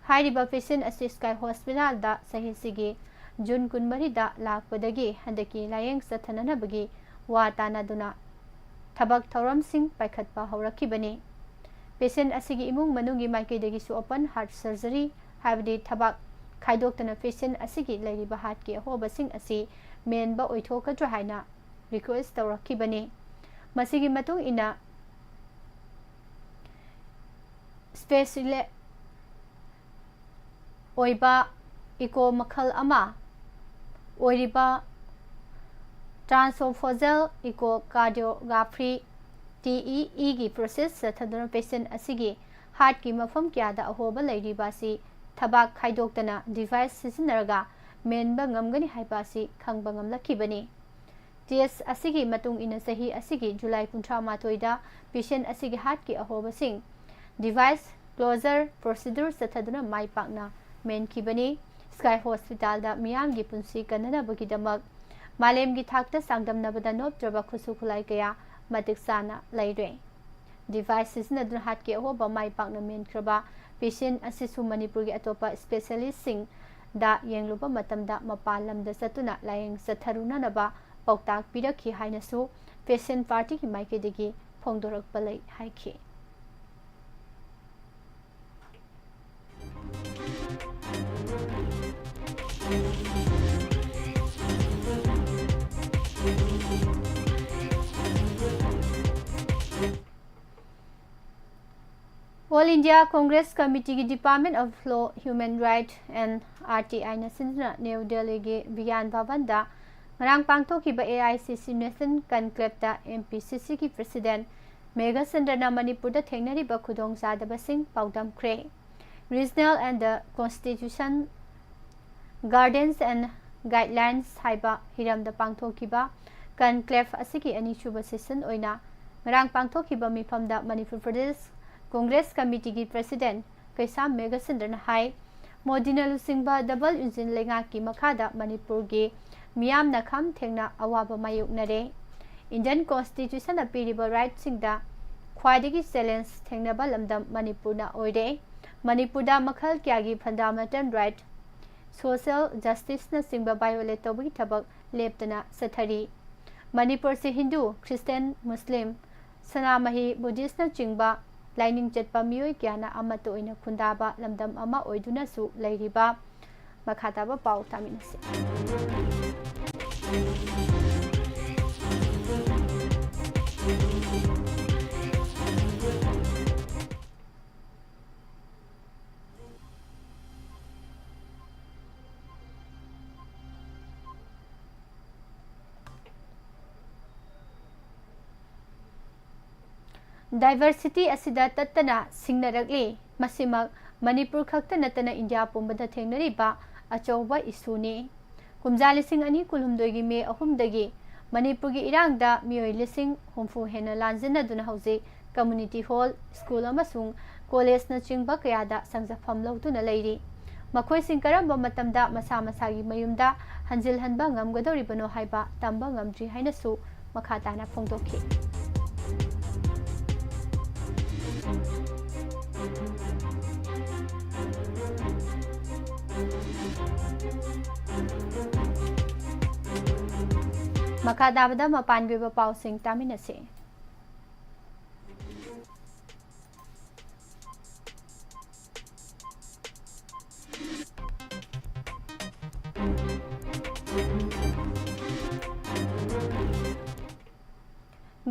ꯍꯥꯏꯔꯤꯕ patient ꯑꯁꯤ Sky Hospitalꯗ ꯆꯍꯤꯁꯤꯒꯤ ꯖꯨꯟ ꯀꯨꯟꯃꯔꯤꯗ ꯂꯥꯛꯄꯗꯒꯤ ꯍꯟꯗꯛꯀꯤ ꯂꯥꯌꯦꯡ ꯆꯠꯊꯅꯅꯕꯒꯤ ꯋꯥ ꯇꯥꯅꯗꯨꯅ ꯊꯕꯛ ꯊꯧꯔꯝꯁꯤꯡ ꯄꯥꯏꯈꯠꯄ ꯍꯧꯔꯛꯈꯤꯕꯅꯤ꯫ Patient ꯑꯁꯤꯒꯤ ꯏꯃꯨꯡ ꯃꯅꯨꯡꯒꯤ ꯃꯥꯏꯀꯩꯗꯒꯤꯁꯨ open heart surgery, ꯍꯥꯏꯕꯗꯤ ꯊꯕꯥꯛ ꯈꯥꯏꯗꯣꯛꯇꯅ patient ꯑꯁꯤꯒꯤ ꯂꯩꯔꯤꯕ heartꯀꯤ ꯑꯍꯣꯕꯁꯤꯡ ꯑꯁꯤ ꯃꯦꯟꯕ ꯑꯣꯏꯊꯣꯛꯀꯗ꯭ꯔꯥ ꯍꯥꯏꯅ request ꯇꯧꯔꯛꯈꯤꯕꯅꯤ꯫ ꯃꯁꯤꯒꯤ ꯃꯇꯨꯡ ꯏꯟꯅ specialist ꯑꯣꯏꯕ echo ꯃꯈꯜ ꯑꯃ ꯑꯣꯏꯔꯤꯕ transesophageal echocardiography, TEE ꯒꯤ process ꯆꯠꯊꯗꯨꯅ patient ꯑꯁꯤꯒꯤ heartꯀꯤ ꯃꯐꯝ ꯀꯌꯥꯗ ꯑꯍꯣꯕ ꯂꯩꯔꯤꯕ ꯑꯁꯤ ꯊꯕꯥꯛ ꯈꯥꯏꯗꯣꯛꯇꯅ device ꯁꯤꯖꯤꯟꯅꯔꯒ ꯃꯦꯟꯕ ꯉꯝꯒꯅꯤ ꯍꯥꯏꯕ ꯑꯁꯤ ꯈꯪꯕ ꯉꯝꯂꯛꯈꯤꯕꯅꯤ꯫ Test ꯑꯁꯤꯒꯤ ꯃꯇꯨꯡ ꯏꯟꯅ ꯆꯍꯤ ꯑꯁꯤꯒꯤ ꯖꯨꯂꯥꯏ ꯀꯨꯟꯊ꯭ꯔꯥ ꯃꯥꯊꯣꯏꯗ patient ꯑꯁꯤꯒꯤ heartꯀꯤ ꯑꯍꯣꯕꯁꯤꯡ device closure procedure ꯆꯠꯊꯗꯨꯅ ꯃꯥꯏ ꯄꯥꯛꯅ ꯃꯦꯟꯈꯤꯕꯅꯤ꯫ Sky Hospitalꯗ ꯃꯤꯌꯥꯝꯒꯤ ꯄꯨꯟꯁꯤ ꯀꯟꯅꯅꯕꯒꯤꯗꯃꯛ ꯃꯥꯂꯦꯝꯒꯤ ꯊꯥꯛꯇ ꯆꯥꯡꯗꯝꯅꯕꯗ ꯅꯣꯞꯇ꯭ꯔꯕ ꯈꯨꯠꯁꯨ ꯈꯨꯠꯂꯥꯏ ꯀꯌꯥ ꯃꯇꯤꯛ ꯆꯥꯅ ꯂꯩꯔꯦ꯫ Device ꯁꯤꯖꯤꯟꯅꯗꯨꯅ heartꯀꯤ ꯑꯍꯣꯕ ꯃꯥꯏ ꯄꯥꯛꯅ ꯃꯦꯟꯈ꯭ꯔꯕ patient ꯑꯁꯤꯁꯨ ꯃꯅꯤꯄꯨꯔꯒꯤ ꯑꯇꯣꯞꯄ specialistꯁꯤꯡꯗ ꯌꯦꯡꯂꯨꯕ ꯃꯇꯝꯗ ꯃꯄꯥꯟ ꯂꯝꯗ ꯆꯠꯇꯨꯅ ꯂꯥꯌꯦꯡ ꯆꯠꯊꯔꯨꯅꯅꯕ ꯄꯥꯎꯇꯥꯛ ꯄꯤꯔꯛꯈꯤ ꯍꯥꯏꯅꯁꯨ patient partyꯒꯤ ꯃꯥꯏꯀꯩꯗꯒꯤ ꯐꯣꯡꯗꯣꯔꯛꯄ ꯂꯩ ꯍꯥꯏꯈꯤ꯫ All India Congress Committeeꯒꯤ Department of Law, Human Right and R T Iꯅ ꯁꯤꯟꯗꯨꯅ ꯅ꯭ꯌꯨ ꯗꯦꯜꯂꯤꯒꯤ ꯕꯤꯒ꯭ꯌꯥꯟ ꯚꯕꯟꯗ ꯉꯔꯥꯡ ꯄꯥꯡꯊꯣꯛꯈꯤꯕ A I C C National Conclaveꯇ M P C Cꯒꯤ President ꯃꯦꯘꯆꯟꯗ꯭ꯔꯅ ꯃꯅꯤꯄꯨꯔꯗ ꯊꯦꯡꯅꯔꯤꯕ ꯈꯨꯗꯣꯡꯆꯥꯗꯕꯁꯤꯡ ꯄꯥꯎꯗꯝꯈ꯭ꯔꯦ꯫ Regional and the Constitution, Guardians and Guidelines ꯍꯥꯏꯕ ꯍꯤꯔꯝꯗ ꯄꯥꯡꯊꯣꯛꯈꯤꯕ conclave ꯑꯁꯤꯒꯤ ꯑꯅꯤꯁꯨꯕ session ꯑꯣꯏꯅ ꯉꯔꯥꯡ ꯄꯥꯡꯊꯣꯛꯈꯤꯕ ꯃꯤꯐꯝꯗ ꯃꯅꯤꯄꯨꯔ ꯄ꯭ꯔꯗꯦꯁ Congress Committeeꯒꯤ President ꯀꯩꯁꯥꯝ ꯃꯦꯘꯆꯟꯗ꯭ꯔꯅ ꯍꯥꯏ, ꯃꯣꯗꯤꯅ ꯂꯨꯆꯤꯡꯕ double engine ꯂꯩꯉꯥꯛꯀꯤ ꯃꯈꯥꯗ ꯃꯅꯤꯄꯨꯔꯒꯤ ꯃꯤꯌꯥꯝꯅ ꯈꯝ ꯊꯦꯡꯅ ꯑꯋꯥꯕ ꯃꯥꯌꯣꯛꯅꯔꯦ꯫ Indian Constitutionꯅ ꯄꯤꯔꯤꯕ rightꯁꯤꯡꯗ ꯈ꯭ꯋꯥꯏꯗꯒꯤ challenge ꯊꯦꯡꯅꯕ ꯂꯝꯗꯝ ꯃꯅꯤꯄꯨꯔꯅ ꯑꯣꯏꯔꯦ꯫ ꯃꯅꯤꯄꯨꯔꯗ ꯃꯈꯜ ꯀꯌꯥꯒꯤ fundamental right, social justiceꯅꯆꯤꯡꯕ violate ꯇꯧꯕꯒꯤ ꯊꯕꯛ ꯂꯦꯞꯇꯅ ꯆꯠꯊꯔꯤ꯫ ꯃꯅꯤꯄꯨꯔꯁꯤ ꯍꯤꯟꯗꯨ, ꯈ꯭ꯔꯤꯁꯇꯤꯌꯥꯟ, ꯃꯨꯁꯂꯤꯝ, ꯁꯅꯥꯃꯍꯤ, Buddhistꯅꯆꯤꯡꯕ ꯂꯥꯏꯅꯤꯡ ꯆꯠꯄ ꯃꯤꯑꯣꯏ ꯀꯌꯥꯅ ꯑꯃꯠꯇ ꯑꯣꯏꯅ ꯈꯨꯟꯗꯥꯕ ꯂꯝꯗꯝ ꯑꯃ ꯑꯣꯏꯗꯨꯅꯁꯨ ꯂꯩꯔꯤꯕ꯫ ꯃꯈꯥ ꯇꯥꯕ ꯄꯥꯎ ꯇꯥꯃꯤꯟꯅꯁꯤ꯫ Diversity ꯑꯁꯤꯗ ꯇꯠꯇꯅ ꯁꯤꯡꯅꯔꯛꯂꯤ꯫ ꯃꯁꯤꯃꯛ ꯃꯅꯤꯄꯨꯔ ꯈꯛꯇ ꯅꯠꯇꯅ ꯏꯟꯗꯤꯌꯥ ꯄꯨꯝꯕꯗ ꯊꯦꯡꯅꯔꯤꯕ ꯑꯆꯧꯕ issueꯅꯤ꯫ ꯀꯨꯝꯖꯥ ꯂꯤꯁꯤꯡ ꯑꯅꯤ ꯀꯨꯟꯍꯨꯝꯗꯣꯏꯒꯤ ꯃꯦ ꯑꯍꯨꯝꯗꯒꯤ ꯃꯅꯤꯄꯨꯔꯒꯤ ꯏꯔꯥꯡꯗ ꯃꯤꯑꯣꯏ ꯂꯤꯁꯤꯡ ꯍꯨꯝꯐꯨ ꯍꯦꯟꯅ ꯂꯥꯟꯖꯤꯟꯅꯗꯨꯅ ꯍꯧꯖꯤꯛ community hall, school ꯑꯃꯁꯨꯡ collegeꯅꯆꯤꯡꯕ ꯀꯌꯥꯗ ꯆꯪꯖꯐꯝ ꯂꯧꯗꯨꯅ ꯂꯩꯔꯤ꯫ ꯃꯈꯣꯏꯁꯤꯡ ꯀꯔꯝꯕ ꯃꯇꯝꯗ ꯃꯁꯥ ꯃꯁꯥꯒꯤ ꯃꯌꯨꯝꯗ ꯍꯟꯖꯤꯜꯍꯟꯕ ꯉꯝꯒꯗꯧꯔꯤꯕꯅꯣ ꯍꯥꯏꯕ ꯇꯝꯕ ꯉꯝꯗ꯭ꯔꯤ ꯍꯥꯏꯅꯁꯨ ꯃꯈꯥ ꯇꯥꯅ ꯐꯣꯡꯗꯣꯛꯈꯤ꯫ ꯃꯈꯥ ꯇꯥꯕꯗ ꯃꯄꯥꯟꯒꯤ ꯑꯣꯏꯕ ꯄꯥꯎꯁꯤꯡ ꯇꯥꯃꯤꯟꯅꯁꯤ꯫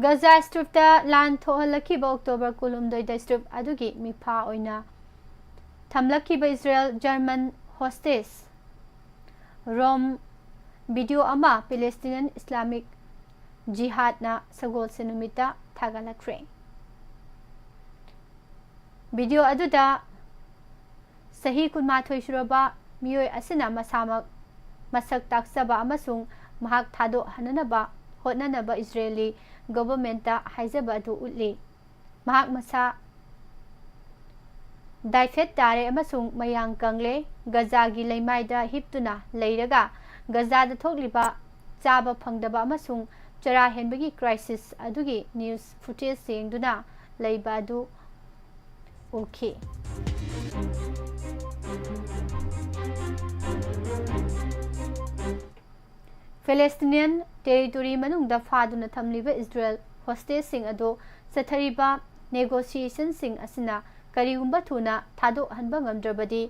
ꯒꯖꯥ ꯁ꯭ꯇ꯭ꯔꯤꯞꯇ ꯂꯥꯟ ꯊꯣꯛꯍꯜꯂꯛꯈꯤꯕ ꯑꯣꯛꯇꯣꯕꯔ ꯀꯨꯟꯍꯨꯝꯗꯣꯏꯗ ꯁ꯭ꯇ꯭ꯔꯤꯞ ꯑꯗꯨꯒꯤ ꯃꯤꯐꯥ ꯑꯣꯏꯅ ꯊꯝꯂꯛꯈꯤꯕ ꯏꯖꯔꯦꯜ ꯖꯔꯃꯟ ꯍꯣꯁꯇꯦꯖ ꯔꯣꯝ ꯚꯤꯗꯤꯑꯣ ꯑꯃ ꯄꯦꯂꯦꯁꯇꯤꯅꯤꯌꯟ ꯏꯁꯂꯥꯃꯤꯛ ꯖꯤꯍꯥꯗꯅ ꯁꯒꯣꯜꯁꯦꯟ ꯅꯨꯃꯤꯠꯇ ꯊꯥꯒꯠꯂꯛꯈ꯭ꯔꯦ꯫ ꯚꯤꯗꯤꯑꯣ ꯑꯗꯨꯗ ꯆꯍꯤ ꯀꯨꯟꯃꯥꯊꯣꯏ ꯁꯨꯔꯕ ꯃꯤꯑꯣꯏ ꯑꯁꯤꯅ ꯃꯁꯥꯃꯛ ꯃꯁꯛ ꯇꯥꯛꯆꯕ ꯑꯃꯁꯨꯡ ꯃꯍꯥꯛ ꯊꯥꯗꯣꯛꯍꯟꯅꯅꯕ ꯍꯣꯠꯅꯅꯕ ꯏꯖꯔꯦꯂꯤ ꯒꯣꯚꯔꯟꯃꯦꯟꯠꯇ ꯍꯥꯏꯖꯕ ꯑꯗꯨ ꯎꯠꯂꯤ꯫ ꯃꯍꯥꯛ ꯃꯁꯥ ꯗꯥꯏꯐꯦꯠ ꯇꯥꯔꯦ ꯑꯃꯁꯨꯡ ꯃꯌꯥꯡ ꯀꯪꯂꯦ꯫ ꯒꯖꯥꯒꯤ ꯂꯩꯃꯥꯏꯗ ꯍꯤꯞꯇꯨꯅ ꯂꯩꯔꯒ ꯒꯖꯥꯗ ꯊꯣꯛꯂꯤꯕ ꯆꯥꯕ ꯐꯪꯗꯕ ꯑꯃꯁꯨꯡ ꯆꯔꯥ ꯍꯦꯟꯕꯒꯤ ꯀ꯭ꯔꯥꯏꯁꯤꯁ ꯑꯗꯨꯒꯤ ꯅ꯭ꯌꯨꯁ ꯐꯨꯇꯦꯖ ꯌꯦꯡꯗꯨꯅ ꯂꯩꯕ ꯑꯗꯨ ꯎꯈꯤ꯫ ꯄꯦꯂꯦꯁꯇꯤꯅꯤꯌꯟ ꯇꯦꯔꯤꯇꯣꯔꯤ ꯃꯅꯨꯡꯗ ꯐꯥꯗꯨꯅ ꯊꯝꯂꯤꯕ ꯏꯖꯔꯦꯜ ꯍꯣꯁꯇꯦꯖꯁꯤꯡ ꯑꯗꯨ ꯆꯠꯊꯔꯤꯕ ꯅꯦꯒꯣꯁꯤꯌꯦꯁꯟꯁꯤꯡ ꯑꯁꯤꯅ ꯀꯔꯤꯒꯨꯝꯕ ꯊꯨꯅ ꯊꯥꯗꯣꯛꯍꯟꯕ ꯉꯝꯗ꯭ꯔꯕꯗꯤ,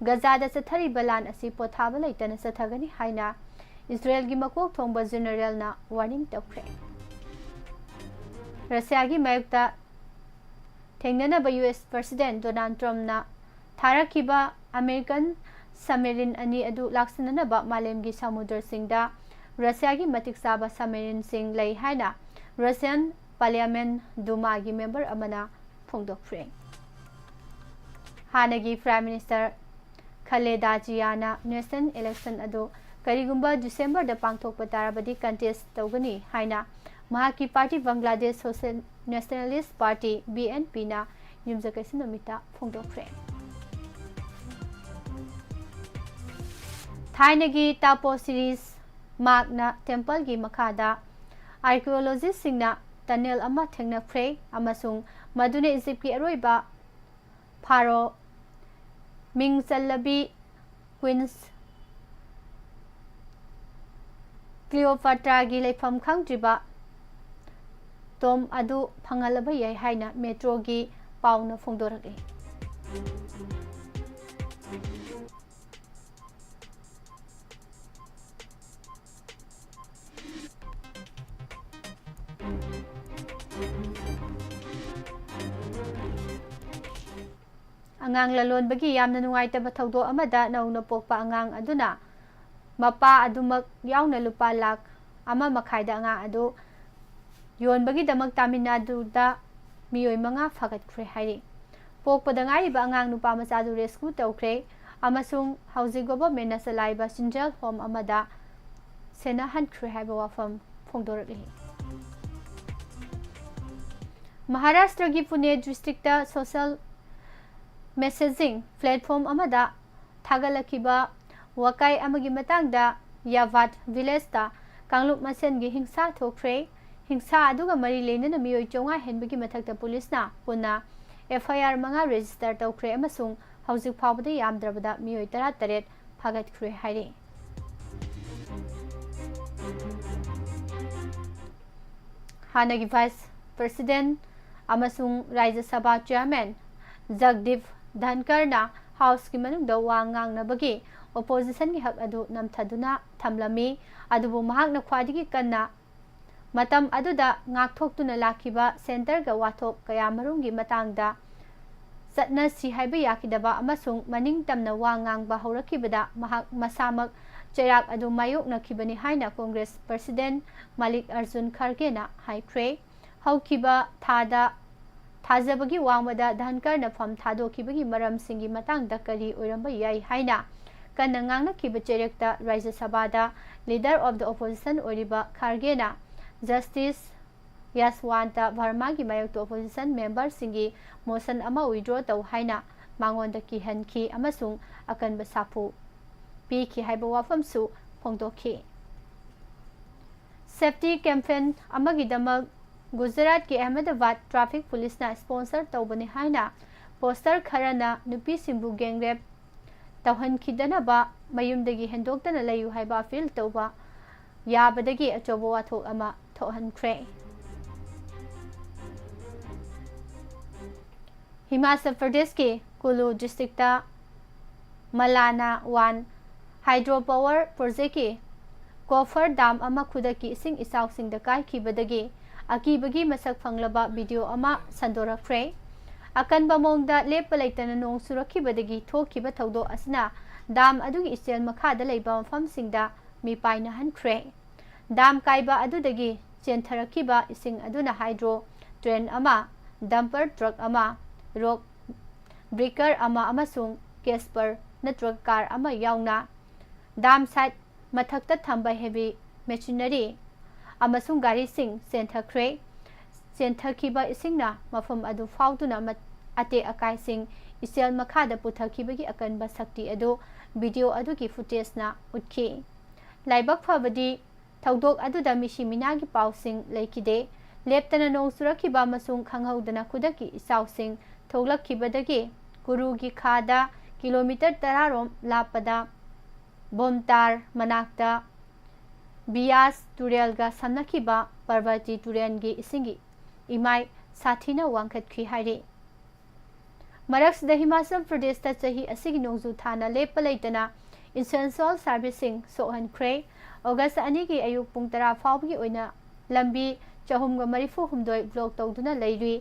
ꯒꯖꯥꯗ ꯆꯠꯊꯔꯤꯕ ꯂꯥꯟ ꯑꯁꯤ ꯄꯣꯊꯥꯕ ꯂꯩꯇꯅ ꯆꯠꯊꯒꯅꯤ ꯍꯥꯏꯅ ꯏꯖꯔꯦꯜꯒꯤ ꯃꯀꯣꯛ ꯊꯣꯡꯕ ꯖꯦꯅꯔꯦꯜꯅ ꯋꯥꯔꯅꯤꯡ ꯇꯧꯈ꯭ꯔꯦ꯫ ꯔꯁꯤꯌꯥꯒꯤ ꯃꯥꯌꯣꯛꯇ ꯊꯦꯡꯅꯅꯕ ꯌꯨ ꯑꯦꯁ ꯄ꯭ꯔꯁꯤꯗꯦꯟꯠ ꯗꯣꯅꯥꯜꯗ ꯇ꯭ꯔꯝꯞꯅ ꯊꯥꯔꯛꯈꯤꯕ ꯑꯃꯦꯔꯤꯀꯟ ꯁꯕꯃꯦꯔꯤꯟ ꯑꯅꯤ ꯑꯗꯨ ꯂꯥꯛꯁꯤꯟꯅꯅꯕ ꯃꯥꯂꯦꯝꯒꯤ ꯁꯃꯨꯗ꯭ꯔꯁꯤꯡꯗ ꯔꯁꯤꯌꯥꯒꯤ ꯃꯇꯤꯛ ꯆꯥꯕ ꯁꯕꯃꯦꯔꯤꯟꯁꯤꯡ ꯂꯩ ꯍꯥꯏꯅ ꯔꯁꯤꯌꯟ ꯄꯥꯔꯂꯤꯌꯥꯃꯦꯟꯠ ꯗꯨꯃꯥꯒꯤ ꯃꯦꯝꯕꯔ ꯑꯃꯅ ꯐꯣꯡꯗꯣꯛꯈ꯭ꯔꯦ꯫ ꯍꯥꯟꯅꯒꯤ ꯄ꯭ꯔꯥꯏꯝ ꯃꯤꯅꯤꯁꯇꯔ ꯈꯂꯦꯗꯥ ꯖꯤꯌꯥꯅ ꯅꯦꯁꯅꯦꯜ ꯏꯂꯦꯛꯁꯟ ꯑꯗꯨ ꯀꯔꯤꯒꯨꯝꯕ ꯗꯤꯁꯦꯝꯕꯔꯗ ꯄꯥꯡꯊꯣꯛꯄ ꯇꯥꯔꯕꯗꯤ ꯀꯟꯇꯦꯁ ꯇꯧꯒꯅꯤ ꯍꯥꯏꯅ ꯃꯍꯥꯛꯀꯤ party Bangladesh socialist nationalist party, B N ꯄꯤꯅ ꯌꯨꯝꯖꯀꯩꯁ ꯅꯨꯃꯤꯠꯇ ꯐꯣꯡꯗꯣꯛꯈ꯭ꯔꯦ꯫ ꯊꯥꯏꯅꯒꯤ ꯇꯥꯄꯣ ꯁꯤꯔꯤꯁ ꯃꯥꯛꯅ ꯇꯦꯝꯄꯜꯒꯤ ꯃꯈꯥꯗ ꯑꯥꯔꯀꯤꯑꯣꯂꯣꯖꯤꯁꯁꯤꯡꯅ ꯇꯅꯦꯜ ꯑꯃ ꯊꯦꯡꯅꯈ꯭ꯔꯦ ꯑꯃꯁꯨꯡ ꯃꯗꯨꯅ ꯏꯖꯤꯞꯀꯤ ꯑꯔꯣꯏꯕ ꯐꯥꯔꯣ ꯃꯤꯡ ꯆꯜꯂꯕꯤ ꯀ꯭ꯋꯤꯟꯁ ꯀ꯭ꯂꯤꯑꯣꯄꯥꯇ꯭ꯔꯥꯒꯤ ꯂꯩꯐꯝ ꯈꯪꯗ꯭ꯔꯤꯕ ꯇꯣꯝ ꯑꯗꯨ ꯐꯪꯍꯜꯂꯕ ꯌꯥꯏ ꯍꯥꯏꯅ ꯃꯦꯇ꯭ꯔꯣꯒꯤ ꯄꯥꯎꯅ ꯐꯣꯡꯗꯣꯔꯛꯂꯤ꯫ ꯑꯉꯥꯡ ꯂꯂꯣꯟꯕꯒꯤ ꯌꯥꯝꯅ ꯅꯨꯡꯉꯥꯏꯇꯕ ꯊꯧꯗꯣꯛ ꯑꯃꯗ ꯅꯧꯅ ꯄꯣꯛꯄ ꯑꯉꯥꯡ ꯑꯗꯨꯅ ꯃꯄꯥ ꯑꯗꯨꯃꯛ ꯌꯥꯎꯅ ꯂꯨꯄꯥ ꯂꯥꯈ ꯑꯃ ꯃꯈꯥꯏꯗ ꯑꯉꯥꯡ ꯑꯗꯨ ꯌꯣꯟꯕꯒꯤꯗꯃꯛ ꯇꯥꯃꯤꯜ ꯅꯥꯗꯨꯗ ꯃꯤꯑꯣꯏ ꯃꯉꯥ ꯐꯥꯒꯠꯈ꯭ꯔꯦ ꯍꯥꯏꯔꯤ꯫ ꯄꯣꯛꯄꯗ ꯉꯥꯏꯔꯤꯕ ꯑꯉꯥꯡ ꯅꯨꯄꯥ ꯃꯆꯥꯗꯨ ꯔꯦꯁꯀ꯭ꯌꯨ ꯇꯧꯈ꯭ꯔꯦ ꯑꯃꯁꯨꯡ ꯍꯧꯖꯤꯛ ꯒꯣꯚꯔꯟꯃꯦꯟꯠꯅ ꯆꯂꯥꯏꯕ ꯆꯤꯜꯗ꯭ꯔꯦꯟ ꯍꯣꯝ ꯑꯃꯗ ꯁꯦꯟꯅꯍꯟꯈ꯭ꯔꯦ ꯍꯥꯏꯕ ꯋꯥꯐꯝ ꯐꯣꯡꯗꯣꯔꯛꯂꯤ꯫ ꯃꯍꯥꯔꯥꯁꯇ꯭ꯔꯒꯤ Pune district social messaging platform ꯑꯃꯗ ꯊꯥꯒꯠꯂꯛꯈꯤꯕ ꯋꯥꯀꯥꯏ ꯑꯃꯒꯤ ꯃꯇꯥꯡꯗ ꯌꯥꯚꯥꯠ ꯚꯤꯂꯦꯖꯇ ꯀꯥꯡꯂꯨꯞ ꯃꯁꯦꯟꯒꯤ ꯍꯤꯡꯁꯥ ꯊꯣꯛꯈ꯭ꯔꯦ꯫ ꯍꯤꯡꯁꯥ ꯑꯗꯨꯒ ꯃꯔꯤ ꯂꯩꯅꯅ ꯃꯤꯑꯣꯏ ꯆꯥꯝꯃꯉꯥ ꯍꯦꯟꯕꯒꯤ ꯃꯊꯛꯇ ꯄꯨꯂꯤꯁꯅ ꯄꯨꯟꯅ ꯑꯦꯐ ꯑꯥꯏ ꯑꯥꯔ ꯃꯉꯥ ꯔꯦꯖꯤꯁꯇꯔ ꯇꯧꯈ꯭ꯔꯦ ꯑꯃꯁꯨꯡ ꯍꯧꯖꯤꯛ ꯐꯥꯎꯕꯗ ꯌꯥꯝꯗ꯭ꯔꯕꯗ ꯃꯤꯑꯣꯏ ꯇꯔꯥꯇꯔꯦꯠ ꯐꯥꯒꯠꯈ꯭ꯔꯦ ꯍꯥꯏꯔꯤ꯫ ꯍꯥꯟꯅꯒꯤ ꯚꯥꯏꯁ ꯄ꯭ꯔꯦꯁꯤꯗꯦꯟꯠ ꯑꯃꯁꯨꯡ ꯔꯥꯖ꯭ꯌ ꯁꯚꯥ ꯆꯤꯌꯥꯔꯃꯦꯟ ꯖꯒꯗꯤꯞ ꯙꯟꯀꯔꯅ ꯍꯥꯎꯁꯀꯤ ꯃꯅꯨꯡꯗ ꯋꯥ ꯉꯥꯡꯅꯕꯒꯤ ꯑꯣꯄꯣꯖꯤꯁꯟꯒꯤ ꯍꯛ ꯑꯗꯨ ꯅꯝꯊꯗꯨꯅ ꯊꯝꯂꯝꯃꯤ꯫ ꯑꯗꯨꯕꯨ ꯃꯍꯥꯛꯅ ꯈ꯭ꯋꯥꯏꯗꯒꯤ ꯀꯟꯅ ꯃꯇꯝ ꯑꯗꯨꯗ ꯉꯥꯛꯊꯣꯛꯇꯨꯅ ꯂꯥꯛꯈꯤꯕ ꯁꯦꯟꯇꯔꯒ ꯋꯥꯊꯣꯛ ꯀꯌꯥꯃꯔꯨꯝꯒꯤ ꯃꯇꯥꯡꯗ ꯆꯠꯅꯁꯤ ꯍꯥꯏꯕ ꯌꯥꯈꯤꯗꯕ ꯑꯃꯁꯨꯡ ꯃꯅꯤꯡ ꯇꯝꯅ ꯋꯥ ꯉꯥꯡꯕ ꯍꯧꯔꯛꯈꯤꯕꯗ ꯃꯍꯥꯛ ꯃꯁꯥꯃꯛ ꯆꯩꯔꯥꯛ ꯑꯗꯨ ꯃꯥꯌꯣꯛꯅꯈꯤꯕꯅꯤ ꯍꯥꯏꯅ ꯀꯣꯡꯒ꯭ꯔꯦꯁ ꯄ꯭ꯔꯦꯁꯤꯗꯦꯟꯠ ꯃꯥꯂꯤꯛ ꯑꯔꯖꯨꯟ ꯈꯔꯒꯦꯅ ꯍꯥꯏꯈ꯭ꯔꯦ꯫ ꯍꯧꯈꯤꯕ ꯊꯥꯗ ꯊꯥꯖꯕꯒꯤ ꯋꯥꯡꯃꯗ ꯙꯟꯀꯔꯅ ꯐꯝ ꯊꯥꯗꯣꯛꯈꯤꯕꯒꯤ ꯃꯔꯝꯁꯤꯡꯒꯤ ꯃꯇꯥꯡꯗ ꯀꯔꯤ ꯑꯣꯏꯔꯝꯕ ꯌꯥꯏ ꯍꯥꯏꯅ ꯀꯟꯅ ꯉꯥꯡꯅꯈꯤꯕ ꯆꯩꯔꯛꯇ ꯔꯥꯖ꯭ꯌ ꯁꯚꯥꯗ ꯂꯤꯗꯔ ꯑꯣꯐ ꯗ ꯑꯣꯄꯣꯖꯤꯁꯟ ꯑꯣꯏꯔꯤꯕ ꯈꯥꯔꯒꯦꯅ ꯖꯁꯇꯤꯁ ꯌꯥꯁꯋꯥꯟꯇ ꯚꯔꯃꯥꯒꯤ ꯃꯥꯌꯣꯛꯇ ꯑꯣꯄꯣꯖꯤꯁꯟ ꯃꯦꯝꯕꯔꯁꯤꯡꯒꯤ ꯃꯣꯁꯟ ꯑꯃ ꯋꯤꯗ꯭ꯔꯣ ꯇꯧ ꯍꯥꯏꯅ ꯃꯉꯣꯟꯗ ꯀꯤꯍꯟꯈꯤ ꯑꯃꯁꯨꯡ ꯑꯀꯟꯕ ꯁꯥꯐꯨ ꯄꯤꯈꯤ ꯍꯥꯏꯕ ꯋꯥꯐꯝꯁꯨ ꯐꯣꯡꯗꯣꯛꯈꯤ꯫ ꯁꯦꯐꯇꯤ ꯀꯦꯝꯄꯦꯟ ꯑꯃꯒꯤꯗꯃꯛ ꯒꯨꯖꯔꯥꯠꯀꯤ ꯑꯍꯃꯗꯕꯥꯗ ꯇ꯭ꯔꯥꯐꯤꯛ ꯄꯨꯂꯤꯁꯅ ꯁ꯭ꯄꯣꯟꯁꯔ ꯇꯧꯕꯅꯤ ꯍꯥꯏꯅ ꯄꯣꯁꯇꯔ ꯈꯔꯅ ꯅꯨꯄꯤꯁꯤꯡꯕꯨ ꯒꯦꯡꯔꯦꯞ ꯇꯧꯍꯟꯈꯤꯗꯅꯕ ꯃꯌꯨꯝꯗꯒꯤ ꯍꯦꯟꯗꯣꯛꯇꯅ ꯂꯩꯌꯨ ꯍꯥꯏꯕ ꯑꯄꯤꯜ ꯇꯧꯕ ꯌꯥꯕꯗꯒꯤ ꯑꯆꯧꯕ ꯋꯥꯊꯣꯛ ꯑꯃ ꯊꯣꯛꯍꯟꯈ꯭ꯔꯦ꯫ ꯍꯤꯃꯥꯆꯜ ꯄ꯭ꯔꯗꯦꯁꯀꯤ ꯀꯨꯂꯨ ꯗꯤꯁꯇ꯭ꯔꯤꯛꯇ ꯃꯂꯥꯅꯥ ꯋꯥꯟ ꯍꯥꯏꯗ꯭ꯔꯣ ꯄꯥꯋꯔ ꯄ꯭ꯔꯣꯖꯦꯛꯀꯤ ꯀꯣꯐꯔ ꯗꯥꯝ ꯑꯃ ꯈꯨꯗꯛꯀꯤ ꯏꯁꯤꯡ ꯏꯆꯥꯎꯁꯤꯡꯗ ꯀꯥꯏꯈꯤꯕꯗꯒꯤ ꯑꯀꯤꯕꯒꯤ ꯃꯁꯛ ꯐꯪꯂꯕ ꯚꯤꯗꯤꯑꯣ ꯑꯃ ꯁꯟꯗꯣꯔꯛꯈ꯭ꯔꯦ꯫ ꯑꯀꯟꯕ ꯃꯑꯣꯡꯗ ꯂꯦꯞꯄ ꯂꯩꯇꯅ ꯅꯣꯡ ꯆꯨꯔꯛꯈꯤꯕꯗꯒꯤ ꯊꯣꯛꯈꯤꯕ ꯊꯧꯗꯣꯛ ꯑꯁꯤꯅ ꯗꯥꯝ ꯑꯗꯨꯒꯤ ꯏꯆꯦꯜ ꯃꯈꯥꯗ ꯂꯩꯕ ꯃꯐꯝꯁꯤꯡꯗ ꯃꯤꯄꯥꯏꯅꯍꯟꯈ꯭ꯔꯦ꯫ ꯗꯥꯝ ꯀꯥꯏꯕ ꯑꯗꯨꯗꯒꯤ ꯆꯦꯟꯊꯔꯛꯈꯤꯕ ꯏꯁꯤꯡ ꯑꯗꯨꯅ ꯍꯥꯏꯗ꯭ꯔꯣ ꯇ꯭ꯔꯦꯟ ꯑꯃ, ꯗꯝꯄꯔ ꯇ꯭ꯔꯛ ꯑꯃ, ꯔꯣꯛ ꯕ꯭ꯔꯤꯀꯔ ꯑꯃ ꯑꯃꯁꯨꯡ ꯀꯦꯁꯄꯔ ꯅꯠꯇ꯭ꯔꯒ ꯀꯥꯔ ꯑꯃ ꯌꯥꯎꯅ ꯗꯥꯝ ꯁꯥꯏꯠ ꯃꯊꯛꯇ ꯊꯝꯕ ꯍꯦꯚꯤ ꯃꯦꯆꯤꯅꯔꯤ ꯑꯃꯁꯨꯡ ꯒꯥꯔꯤꯁꯤꯡ ꯆꯦꯟꯊꯈ꯭ꯔꯦ꯫ ꯆꯦꯟꯊꯈꯤꯕ ꯏꯁꯤꯡꯅ ꯃꯐꯝ ꯑꯗꯨ ꯐꯥꯎꯗꯨꯅ ꯃꯠ-, ꯑꯇꯦꯛ ꯑꯀꯥꯏꯁꯤꯡ ꯏꯆꯦꯜ ꯃꯈꯥꯗ ꯄꯨꯊꯈꯤꯕꯒꯤ ꯑꯀꯟꯕ ꯁꯛꯇꯤ ꯑꯗꯨ ꯚꯤꯗꯤꯑꯣ ꯑꯗꯨꯒꯤ ꯐꯨꯇꯦꯖꯅ ꯎꯠꯈꯤ꯫ ꯂꯥꯏꯕꯛ ꯐꯕꯗꯤ, ꯊꯧꯗꯣꯛ ꯑꯗꯨꯗ ꯃꯤꯁꯤ ꯃꯤꯅꯥꯒꯤ ꯄꯥꯎꯁꯤꯡ ꯂꯩꯈꯤꯗꯦ꯫ ꯂꯦꯞꯇꯅ ꯅꯣꯡ ꯆꯨꯔꯛꯈꯤꯕ ꯑꯃꯁꯨꯡ ꯈꯪꯍꯧꯗꯅ ꯈꯨꯗꯛꯀꯤ ꯏꯆꯥꯎꯁꯤꯡ ꯊꯣꯛꯂꯛꯈꯤꯕꯗꯒꯤ ꯀꯨꯔꯨꯒꯤ ꯈꯥꯗ ꯀꯤꯂꯣꯃꯤꯇꯔ ꯇꯔꯥ ꯔꯣꯝ ꯂꯥꯞꯄꯗ ꯕꯣꯝꯇꯥꯔ ꯃꯅꯥꯛꯇ ꯕꯤꯌꯥꯁ ꯇꯨꯔꯦꯜꯒ ꯁꯝꯅꯈꯤꯕ ꯄꯔꯕꯇꯤ ꯇꯨꯔꯦꯜꯒꯤ ꯏꯁꯤꯡꯒꯤ ꯏꯃꯥꯏ ꯁꯥꯊꯤꯅ ꯋꯥꯡꯈꯠꯈꯤ ꯍꯥꯏꯔꯤ꯫ ꯃꯔꯛꯁꯤꯗ ꯍꯤꯃꯥꯆꯜ ꯄ꯭ꯔꯗꯦꯁꯇ ꯆꯍꯤ ꯑꯁꯤꯒꯤ ꯅꯣꯡꯖꯨ ꯊꯥꯅ ꯂꯦꯞꯄ ꯂꯩꯇꯅ essential serviceꯁꯤꯡ ꯁꯣꯛꯍꯟꯈ꯭ꯔꯦ꯫ ꯑꯣꯒꯁ ꯑꯅꯤꯒꯤ ꯑꯌꯨꯛ ꯄꯨꯡ ꯇꯔꯥ ꯐꯥꯎꯕꯒꯤ ꯑꯣꯏꯅ ꯂꯝꯕꯤ ꯆꯍꯨꯝꯒ ꯃꯔꯤꯐꯨ ꯍꯨꯝꯗꯣꯏ ꯕ꯭ꯂꯣꯛ ꯇꯧꯗꯨꯅ ꯂꯩꯔꯤ꯫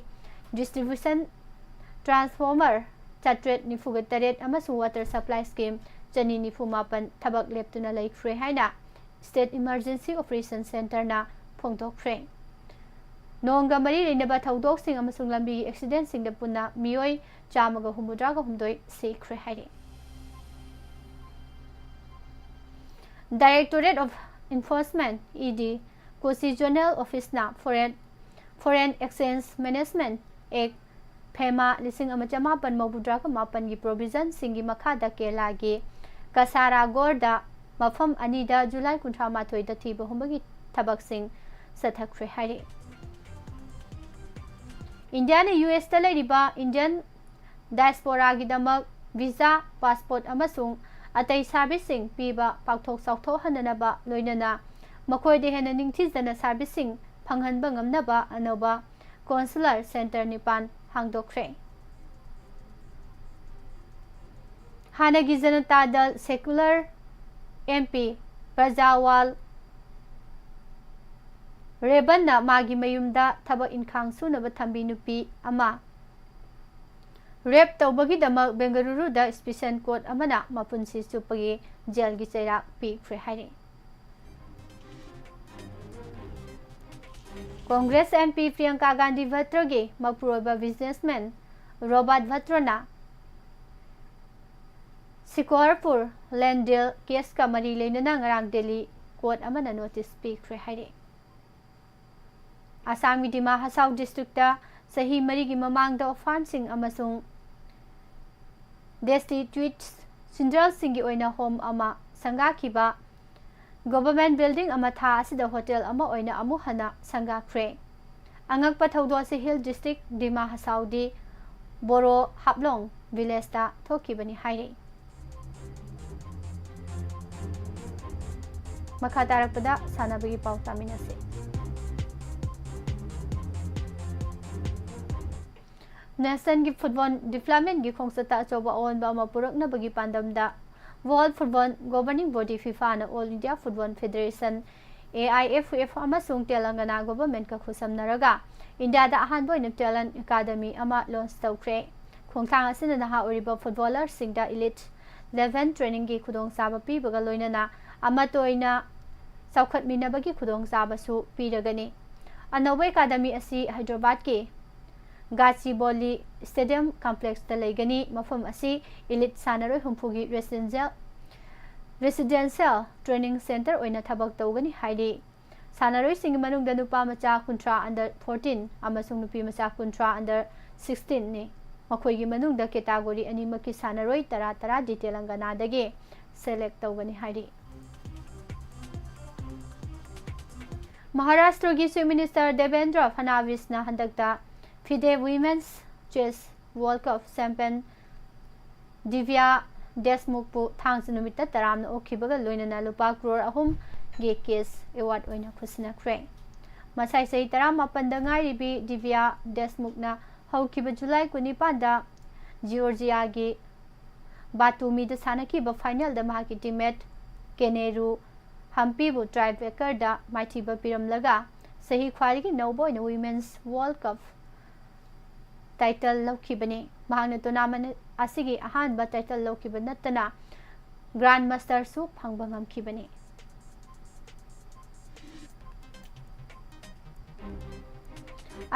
Distribution transformer ꯆꯥꯇ꯭ꯔꯦꯠ ꯅꯤꯐꯨꯒ ꯇꯔꯦꯠ ꯑꯃꯁꯨꯡ water supply scheme ꯆꯅꯤ ꯅꯤꯐꯨ ꯃꯥꯄꯟ ꯊꯕꯛ ꯂꯦꯞꯇꯨꯅ ꯂꯩꯈ꯭ꯔꯦ ꯍꯥꯏꯅ State Emergency Operation Centreꯅ ꯐꯣꯡꯗꯣꯛꯈ꯭ꯔꯦ꯫ ꯅꯣꯡꯒ ꯃꯔꯤ ꯂꯩꯅꯕ ꯊꯧꯗꯣꯛꯁꯤꯡ ꯑꯃꯁꯨꯡ ꯂꯝꯕꯤꯒꯤ accidentꯁꯤꯡꯗ ꯄꯨꯟꯅ ꯃꯤꯑꯣꯏ ꯆꯥꯝꯃꯒ ꯍꯨꯝꯐꯨꯇꯔꯥꯒ ꯍꯨꯝꯗꯣꯏ ꯁꯤꯈ꯭ꯔꯦ ꯍꯥꯏꯔꯤ꯫ Directorate of Enforcement, ED, Kosi Zonal Officeꯅ Foreign, Foreign Exchange Management Act, ꯐꯦꯃꯥ, ꯂꯤꯁꯤꯡ ꯑꯃ ꯆꯃꯥꯄꯟ ꯃꯧꯗ꯭ꯔꯥꯒ ꯃꯥꯄꯟꯒꯤ provisionꯁꯤꯡꯒꯤ ꯃꯈꯥꯗ ꯀꯦꯔꯂꯥꯒꯤ ꯀꯁꯥꯔꯥꯒꯣꯔꯗ ꯃꯐꯝ ꯑꯅꯤꯗ ꯖꯨꯂꯥꯏ ꯀꯨꯟꯊ꯭ꯔꯥ ꯃꯥꯊꯣꯏꯗ ꯊꯤꯕ ꯍꯨꯝꯕꯒꯤ ꯊꯕꯛꯁꯤꯡ ꯆꯠꯊꯈ꯭ꯔꯦ ꯍꯥꯏꯔꯤ꯫ ꯏꯟꯗꯤꯌꯥꯅ ꯌꯨ ꯑꯦꯁꯇ ꯂꯩꯔꯤꯕ Indian diasporaꯒꯤꯗꯃꯛ visa, passport ꯑꯃꯁꯨꯡ ꯑꯇꯩ serviceꯁꯤꯡ ꯄꯤꯕ ꯄꯥꯛꯊꯣꯛ ꯆꯥꯎꯊꯣꯛꯍꯟꯅꯅꯕ, ꯂꯣꯏꯅꯅ ꯃꯈꯣꯏꯗ ꯍꯦꯟꯅ ꯅꯤꯡꯊꯤꯖꯅ serviceꯁꯤꯡ ꯐꯪꯍꯟꯕ ꯉꯝꯅꯕ ꯑꯅꯧꯕ consular centre ꯅꯤꯄꯥꯟ ꯍꯥꯡꯗꯣꯛꯈ꯭ꯔꯦ꯫ ꯍꯥꯟꯅꯒꯤ ꯖꯅꯇꯥ ꯗꯜ secular MP ꯄ꯭ꯔꯖꯥꯋꯥꯜ ꯔꯦꯕꯟꯅ ꯃꯥꯒꯤ ꯃꯌꯨꯝꯗ ꯊꯕꯛ ꯏꯟꯈꯥꯡ ꯁꯨꯅꯕ ꯊꯝꯕꯤ ꯅꯨꯄꯤ ꯑꯃ ꯔꯦꯞ ꯇꯧꯕꯒꯤꯗꯃꯛ ꯕꯦꯡꯒꯂꯨꯔꯨꯗ ꯁ꯭ꯄꯦꯁꯦꯜ ꯀꯣꯔꯠ ꯑꯃꯅ ꯃꯄꯨꯟꯁꯤ ꯆꯨꯞꯄꯒꯤ ꯖꯦꯜꯒꯤ ꯆꯩꯔꯥꯛ ꯄꯤꯈ꯭ꯔꯦ ꯍꯥꯏꯔꯤ꯫ ꯀꯣꯡꯒ꯭ꯔꯦꯁ ꯑꯦꯝ ꯄꯤ ꯄ꯭ꯔꯤꯌꯪꯀꯥ ꯒꯥꯟꯙꯤ ꯚꯠꯇ꯭ꯔꯒꯤ ꯃꯄꯨꯔꯣꯏꯕ ꯕꯤꯖꯤꯅꯦꯁꯃꯦꯟ ꯔꯣꯕꯥꯔꯠ ꯚꯠꯇ꯭ꯔꯅ ꯁꯤꯀꯣꯔꯄꯨꯔ ꯂꯦꯟ ꯗꯤꯜ ꯀꯦꯁꯀ ꯃꯔꯤ ꯂꯩꯅꯅ ꯉꯔꯥꯡ ꯗꯦꯜꯂꯤ ꯀꯣꯔꯠ ꯑꯃꯅ ꯅꯣꯇꯤꯁ ꯄꯤꯈ꯭ꯔꯦ ꯍꯥꯏꯔꯤ꯫ ꯑꯁꯥꯝꯒꯤ ꯗꯤꯃꯥ ꯍꯁꯥꯎ ꯗꯤꯁꯇ꯭ꯔꯤꯛꯇ ꯆꯍꯤ ꯃꯔꯤꯒꯤ ꯃꯃꯥꯡꯗ ꯑꯣꯔꯐꯥꯟꯁꯤꯡ ꯑꯃꯁꯨꯡ ꯗꯦꯁꯇꯤꯇ꯭ꯌꯨꯠ ꯆꯤꯜꯗ꯭ꯔꯦꯟꯁꯤꯡꯒꯤ ꯑꯣꯏꯅ ꯍꯣꯝ ꯑꯃ ꯁꯪꯒꯥꯈꯤꯕ ꯒꯣꯚꯔꯟꯃꯦꯟꯠ ꯕꯤꯜꯗꯤꯡ ꯑꯃ ꯊꯥ ꯑꯁꯤꯗ ꯍꯣꯇꯦꯜ ꯑꯃ ꯑꯣꯏꯅ ꯑꯃꯨꯛ ꯍꯟꯅ ꯁꯪꯒꯥꯈ꯭ꯔꯦ꯫ ꯑꯉꯛꯄ ꯊꯧꯗꯣꯛ ꯑꯁꯤ ꯍꯤꯜ ꯗꯤꯁꯇ꯭ꯔꯤꯛ ꯗꯤꯃꯥ ꯍꯁꯥꯎꯒꯤ ꯕꯣꯔꯣ ꯍꯥꯞꯂꯣꯡ ꯚꯤꯂꯦꯖꯇ ꯊꯣꯛꯈꯤꯕꯅꯤ ꯍꯥꯏꯔꯤ꯫ ꯃꯈꯥ ꯇꯥꯔꯛꯄꯗ ꯁꯥꯟꯅꯕꯒꯤ ꯄꯥꯎ ꯇꯥꯃꯤꯟꯅꯁꯤ꯫ ꯅꯦꯁꯟꯒꯤ ꯐꯨꯠꯕꯣꯜ ꯗꯤꯕ꯭ꯂꯞꯃꯦꯟꯒꯤ ꯈꯣꯡꯆꯠꯇ ꯑꯆꯧꯕ ꯑꯑꯣꯟꯕ ꯑꯃ ꯄꯨꯔꯛꯅꯕꯒꯤ ꯄꯥꯟꯗꯝꯗ ꯋꯥꯔꯜ ꯐꯨꯠꯕꯣꯜ ꯒꯣꯚꯔꯅꯤꯡ ꯕꯣꯗꯤ ꯐꯤꯐꯥꯅ all India football federation, A I F F, ꯑꯃꯁꯨꯡ ꯇꯦꯂꯪꯒꯅꯥ ꯒꯣꯚꯔꯟꯃꯦꯟꯠꯀ ꯈꯨꯠꯁꯝꯅꯔꯒ ꯏꯟꯗꯤꯌꯥꯗ ꯑꯍꯥꯟꯕ ꯑꯣꯏꯅ ꯇꯦꯂꯦꯟꯠ ꯑꯦꯀꯥꯗꯃꯤ ꯑꯃ ꯂꯣꯟꯆ ꯇꯧꯈ꯭ꯔꯦ꯫ ꯈꯣꯡꯊꯥꯡ ꯑꯁꯤꯅ ꯅꯍꯥ ꯑꯣꯏꯔꯤꯕ ꯐꯨꯠꯕꯣꯂꯔꯁꯤꯡꯗ ꯏꯂꯤꯠ ꯏꯂꯦꯚꯦꯟ ꯇ꯭ꯔꯦꯅꯤꯡꯒꯤ ꯈꯨꯗꯣꯡꯆꯥꯕ ꯄꯤꯕꯒ ꯂꯣꯏꯅꯅ ꯑꯃꯠꯇ ꯑꯣꯏꯅ ꯆꯥꯎꯈꯠꯃꯤꯟꯅꯕꯒꯤ ꯈꯨꯗꯣꯡꯆꯥꯕꯁꯨ ꯄꯤꯔꯒꯅꯤ꯫ ꯑꯅꯧꯕ ꯑꯦꯀꯥꯗꯃꯤ ꯑꯁꯤ ꯍꯥꯏꯗ꯭ꯔꯕꯥꯗꯀꯤ ꯒꯥꯆꯤꯕꯣꯂꯤ ꯁ꯭ꯇꯦꯗꯤꯌꯝ ꯀꯝꯄ꯭ꯂꯦꯛꯁꯇ ꯂꯩꯒꯅꯤ꯫ ꯃꯐꯝ ꯑꯁꯤ ꯏꯂꯤꯠ ꯁꯥꯟꯅꯔꯣꯏ ꯍꯨꯝꯐꯨꯒꯤ ꯔꯦꯁꯤꯗꯦꯟꯁꯤꯌꯦꯜ, ꯔꯦꯁꯤꯗꯦꯟꯁꯤꯌꯦꯜ ꯇ꯭ꯔꯦꯅꯤꯡ ꯁꯦꯟꯇꯔ ꯑꯣꯏꯅ ꯊꯕꯛ ꯇꯧꯒꯅꯤ ꯍꯥꯏꯔꯤ꯫ ꯁꯥꯟꯅꯔꯣꯏꯁꯤꯡꯒꯤ ꯃꯅꯨꯡꯗ ꯅꯨꯄꯥ ꯃꯆꯥ ꯀꯨꯟꯊ꯭ꯔꯥ under fourteen ꯑꯃꯁꯨꯡ ꯅꯨꯄꯤ ꯃꯆꯥ ꯀꯨꯟꯊ꯭ꯔꯥ under sixteen ꯅꯤ꯫ ꯃꯈꯣꯏꯒꯤ ꯃꯅꯨꯡꯗ ꯀꯦꯇꯥꯒꯣꯔꯤ ꯑꯅꯤꯃꯛꯀꯤ ꯁꯥꯟꯅꯔꯣꯏ ꯇꯔꯥ ꯇꯔꯥꯗꯤ ꯇꯦꯂꯪꯒꯅꯥꯗꯒꯤ ꯁꯦꯂꯦꯛ ꯇꯧꯒꯅꯤ ꯍꯥꯏꯔꯤ꯫ ꯃꯍꯥꯔꯥꯁꯇ꯭ꯔꯒꯤ ꯆꯤꯐ ꯃꯤꯅꯤꯁꯇꯔ ꯗꯦꯕꯦꯟꯗ꯭ꯔ ꯐꯅꯥꯕꯤꯁꯅ ꯍꯟꯗꯛꯇ FIDE women's chess world cup champion ꯗꯤꯕ꯭ꯌꯥ ꯗꯦꯁꯃꯨꯈꯄꯨ ꯊꯥꯡꯖ ꯅꯨꯃꯤꯠꯇ ꯇꯔꯥꯝꯅ ꯑꯣꯛꯈꯤꯕꯒ ꯂꯣꯏꯅꯅ ꯂꯨꯄꯥ ꯀ꯭ꯔꯣꯔ ꯑꯍꯨꯝꯒꯤ ꯀꯦꯁ ꯑꯦꯋꯥꯔꯗ ꯑꯣꯏꯅ ꯈꯨꯠꯁꯤꯟꯅꯈ꯭ꯔꯦ꯫ ꯃꯁꯥꯏ ꯆꯍꯤ ꯇꯔꯥꯃꯥꯄꯟꯗ ꯉꯥꯏꯔꯤꯕꯤ ꯗꯤꯕ꯭ꯌꯥ ꯗꯦꯁꯃꯨꯈꯅ ꯍꯧꯈꯤꯕ ꯖꯨꯂꯥꯏ ꯀꯨꯟꯅꯤꯄꯥꯟꯗ ꯖꯤꯑꯣꯔꯖꯤꯌꯥꯒꯤ ꯕꯥꯇꯨꯃꯤꯗ ꯁꯥꯟꯅꯈꯤꯕ ꯐꯥꯏꯅꯦꯜꯗ ꯃꯍꯥꯛꯀꯤ ꯇꯤꯝꯃꯦꯠ ꯀꯦꯅꯦꯔꯨ ꯍꯝꯄꯤꯕꯨ ꯇꯥꯏ ꯕ꯭ꯔꯦꯀꯔꯗ ꯃꯥꯏꯊꯤꯕ ꯄꯤꯔꯝꯂꯒ ꯆꯍꯤ ꯈ꯭ꯋꯥꯏꯗꯒꯤ ꯅꯧꯕ ꯑꯣꯏꯅ ꯋꯤꯃꯦꯟꯁ ꯋꯥꯔꯜ ꯀꯞ ꯇꯥꯏꯇꯜ ꯂꯧꯈꯤꯕꯅꯤ꯫ ꯃꯍꯥꯛꯅ tournament ꯑꯁꯤꯒꯤ ꯑꯍꯥꯟꯕ title ꯂꯧꯈꯤꯕ ꯅꯠꯇꯅ Grand Masterꯁꯨ ꯐꯪꯕ ꯉꯝꯈꯤꯕꯅꯤ꯫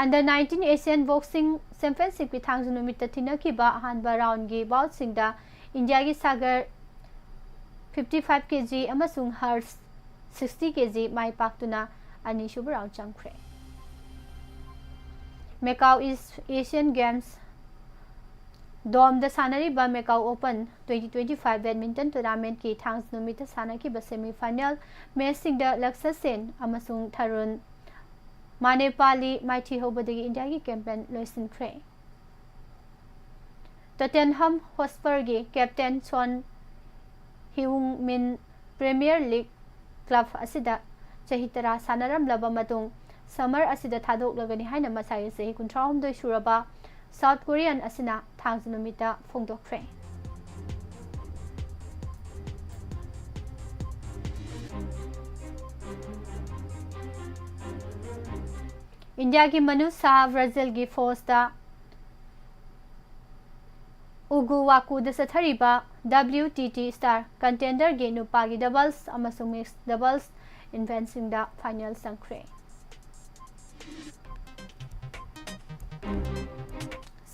Under nineteen Asian Boxing Championshipꯀꯤ ꯊꯥꯡꯖ ꯅꯨꯃꯤꯠꯇ ꯊꯤꯟꯅꯈꯤꯕ ꯑꯍꯥꯟꯕ roundꯒꯤ boutꯁꯤꯡꯗ ꯏꯟꯗꯤꯌꯥꯒꯤ ꯁꯥꯒꯔ fifty five kg ꯑꯃꯁꯨꯡ ꯍꯔꯁ sixty kg ꯃꯥꯏ ꯄꯥꯛꯇꯨꯅ ꯑꯅꯤꯁꯨꯕ round ꯆꯪꯈ꯭ꯔꯦ꯫ Macau East Asian Games Domeꯗ ꯁꯥꯟꯅꯔꯤꯕ Macau Open twenty twenty-five badminton tournamentꯀꯤ ꯊꯥꯡꯖ ꯅꯨꯃꯤꯠꯇ ꯁꯥꯟꯅꯈꯤꯕ semifinal matchꯁꯤꯡꯗ ꯂꯛꯁ ꯁꯦꯟ ꯑꯃꯁꯨꯡ ꯊꯔꯨꯟ ꯃꯥꯅꯦꯄꯥꯂꯤ ꯃꯥꯏꯊꯤꯍꯧꯕꯗꯒꯤ ꯏꯟꯗꯤꯌꯥꯒꯤ campaign ꯂꯣꯏꯁꯤꯟꯈ꯭ꯔꯦ꯫ Tottenham Hotspurꯒꯤ captain Son Heung-min Premier League club ꯑꯁꯤꯗ ꯆꯍꯤ ꯇꯔꯥ ꯁꯥꯟꯅꯔꯝꯂꯕ ꯃꯇꯨꯡ summer ꯑꯁꯤꯗ ꯊꯥꯗꯣꯛꯂꯒꯅꯤ ꯍꯥꯏꯅ ꯃꯁꯥꯒꯤ ꯆꯍꯤ ꯀꯨꯟꯊ꯭ꯔꯥꯍꯨꯝꯗꯣꯏ ꯁꯨꯔꯕ South Korean ꯑꯁꯤꯅ ꯊꯥꯡꯖ ꯅꯨꯃꯤꯠꯇ ꯐꯣꯡꯗꯣꯛꯈ꯭ꯔꯦ꯫ ꯏꯟꯗꯤꯌꯥꯒꯤ ꯃꯅꯨ ꯁꯥ ꯕ꯭ꯔꯥꯖꯤꯜꯒꯤ ꯐꯣꯔꯁꯇ ꯎꯒꯨꯋꯥꯀꯨꯗ ꯆꯠꯊꯔꯤꯕ W T T Star Contenderꯒꯤ ꯅꯨꯄꯥꯒꯤ doubles ꯑꯃꯁꯨꯡ mixed doubles eventꯁꯤꯡꯗ final ꯆꯪꯈ꯭ꯔꯦ꯫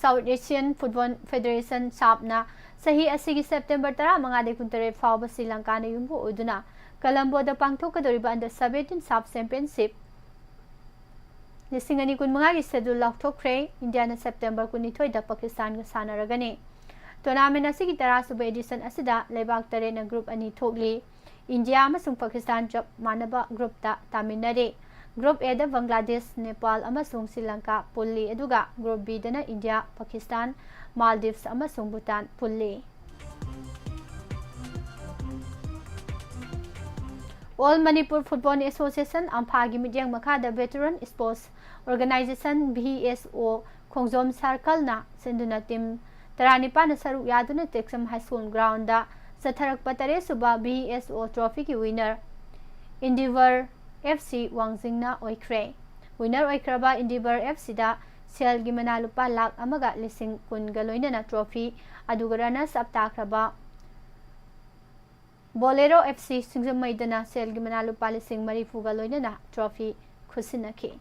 South Asian Football Federation, SAFNꯅ ꯆꯍꯤ ꯑꯁꯤꯒꯤ September ꯇꯔꯥꯃꯉꯥꯗꯒꯤ ꯀꯨꯟꯇꯔꯦꯠ ꯐꯥꯎꯕ ꯁ꯭ꯔꯤ ꯂꯪꯀꯥꯅ ꯌꯨꯝꯕꯨ ꯑꯣꯏꯗꯨꯅ ꯀꯂꯝꯕꯣꯗ ꯄꯥꯡꯊꯣꯛꯀꯗꯧꯔꯤꯕ under seventeen SAF Championship ꯂꯤꯁꯤꯡ ꯑꯅꯤ ꯀꯨꯟꯃꯉꯥꯒꯤ schedule ꯂꯥꯎꯊꯣꯛꯈ꯭ꯔꯦ꯫ ꯏꯟꯗꯤꯌꯥꯅ September ꯀꯨꯟꯅꯤꯊꯣꯏꯗ ꯄꯥꯀꯤꯁꯇꯥꯟꯒ ꯁꯥꯟꯅꯔꯒꯅꯤ꯫ Tournament ꯑꯁꯤꯒꯤ ꯇꯔꯥꯁꯨꯕ edition ꯑꯁꯤꯗ ꯂꯩꯕꯥꯛ ꯇꯔꯦꯠꯅ group ꯑꯅꯤ ꯊꯣꯛꯂꯤ꯫ ꯏꯟꯗꯤꯌꯥ ꯑꯃꯁꯨꯡ ꯄꯥꯀꯤꯁꯇꯥꯟ ꯆꯞ ꯃꯥꯟꯅꯕ groupꯇ ꯇꯥꯃꯤꯟꯅꯔꯤ꯫ Group Aꯗ ꯕꯪꯒ꯭ꯂꯥꯗꯦꯁ, ꯅꯦꯄꯥꯜ ꯑꯃꯁꯨꯡ ꯁ꯭ꯔꯤ ꯂꯪꯀꯥ ꯄꯨꯜꯂꯤ, ꯑꯗꯨꯒ Group Bꯗꯅ ꯏꯟꯗꯤꯌꯥ, ꯄꯥꯀꯤꯁꯇꯥꯟ, ꯃꯥꯜꯗꯤꯚꯁ ꯑꯃꯁꯨꯡ ꯚꯨꯇꯥꯟ ꯄꯨꯜꯂꯤ꯫ All Manipur Football Association, ꯑꯝꯐꯥꯒꯤ ꯃꯤꯠꯌꯦꯡ ꯃꯈꯥꯗ Veteran Sports Organisation, V S O, ꯈꯣꯡꯖꯣꯝ circleꯅ ꯁꯤꯟꯗꯨꯅ team ꯇꯔꯥꯅꯤꯄꯥꯟꯅ ꯁꯔꯨꯛ ꯌꯥꯗꯨꯅ ꯇꯦꯛꯆꯝ High School groundꯗ ꯆꯠꯊꯔꯛꯄ ꯇꯔꯦꯠꯁꯨꯕ V S O trophyꯒꯤ winner Endeavour F C ꯋꯥꯡꯖꯤꯡꯅ ꯑꯣꯏꯈ꯭ꯔꯦ꯫ Winner ꯑꯣꯏꯈ꯭ꯔꯕ Endeavour F Cꯗ ꯁꯦꯜꯒꯤ ꯃꯅꯥ ꯂꯨꯄꯥ ꯂꯥꯈ ꯑꯃꯒ ꯂꯤꯁꯤꯡ ꯀꯨꯟꯒ ꯂꯣꯏꯅꯅ ꯇ꯭ꯔꯣꯐꯤ, ꯑꯗꯨꯒ ꯔꯅꯔꯁ ꯑꯞ ꯇꯥꯈ꯭ꯔꯕ ꯕꯣꯂꯦꯔꯣ ꯑꯦꯐ ꯁꯤ ꯁꯤꯡꯖꯃꯩꯗꯅ ꯁꯦꯜꯒꯤ ꯃꯅꯥ ꯂꯨꯄꯥ ꯂꯤꯁꯤꯡ ꯃꯔꯤꯐꯨꯒ ꯂꯣꯏꯅꯅ ꯇ꯭ꯔꯣꯐꯤ ꯈꯨꯠꯁꯤꯟꯅꯈꯤ꯫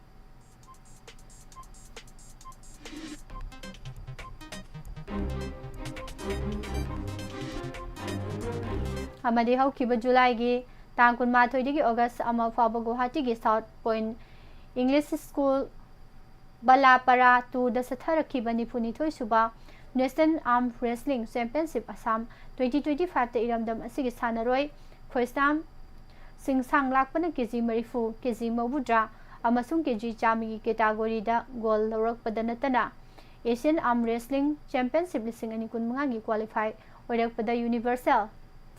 ꯑꯃꯗꯤ ꯍꯧꯈꯤꯕ ꯖꯨꯂꯥꯏꯒꯤ ꯇꯥꯡ ꯀꯨꯟꯃꯥꯊꯣꯏꯗꯒꯤ ꯑꯣꯒꯁ ꯑꯃ ꯐꯥꯎꯕ ꯒꯨꯋꯥꯍꯥꯇꯤꯒꯤ ꯁꯥꯎꯠ ꯄꯣꯏꯟꯠ ꯏꯪꯂꯤꯁ ꯁ꯭ꯀꯨꯜ ꯕꯂꯥꯄꯥꯔꯥ ꯇꯨꯗ ꯆꯠꯊꯔꯛꯈꯤꯕ ꯅꯤꯐꯨꯅꯤꯊꯣꯏ ꯁꯨꯕ National Arm Wrestling Championship Assam twenty twenty-five ꯇ ꯏꯔꯝꯗꯝ ꯑꯁꯤꯒꯤ ꯁꯥꯟꯅꯔꯣꯏ ꯈꯣꯏꯁꯅꯥꯝ ꯁꯤꯡ ꯁꯥꯡꯂꯥꯛꯄꯅ ꯀꯦ ꯖꯤ ꯃꯔꯤꯐꯨ, ꯀꯦ ꯖꯤ ꯃꯧꯗ꯭ꯔꯥ ꯑꯃꯁꯨꯡ ꯀꯦ ꯖꯤ ꯆꯥꯝꯃꯒꯤ category ꯗ gold ꯂꯧꯔꯛꯄꯗ ꯅꯠꯇꯅ Asian Arm Wrestling Championship ꯂꯤꯁꯤꯡ ꯑꯅꯤ ꯀꯨꯟꯃꯉꯥꯒꯤ qualify ꯑꯣꯏꯔꯛꯄꯗ Universal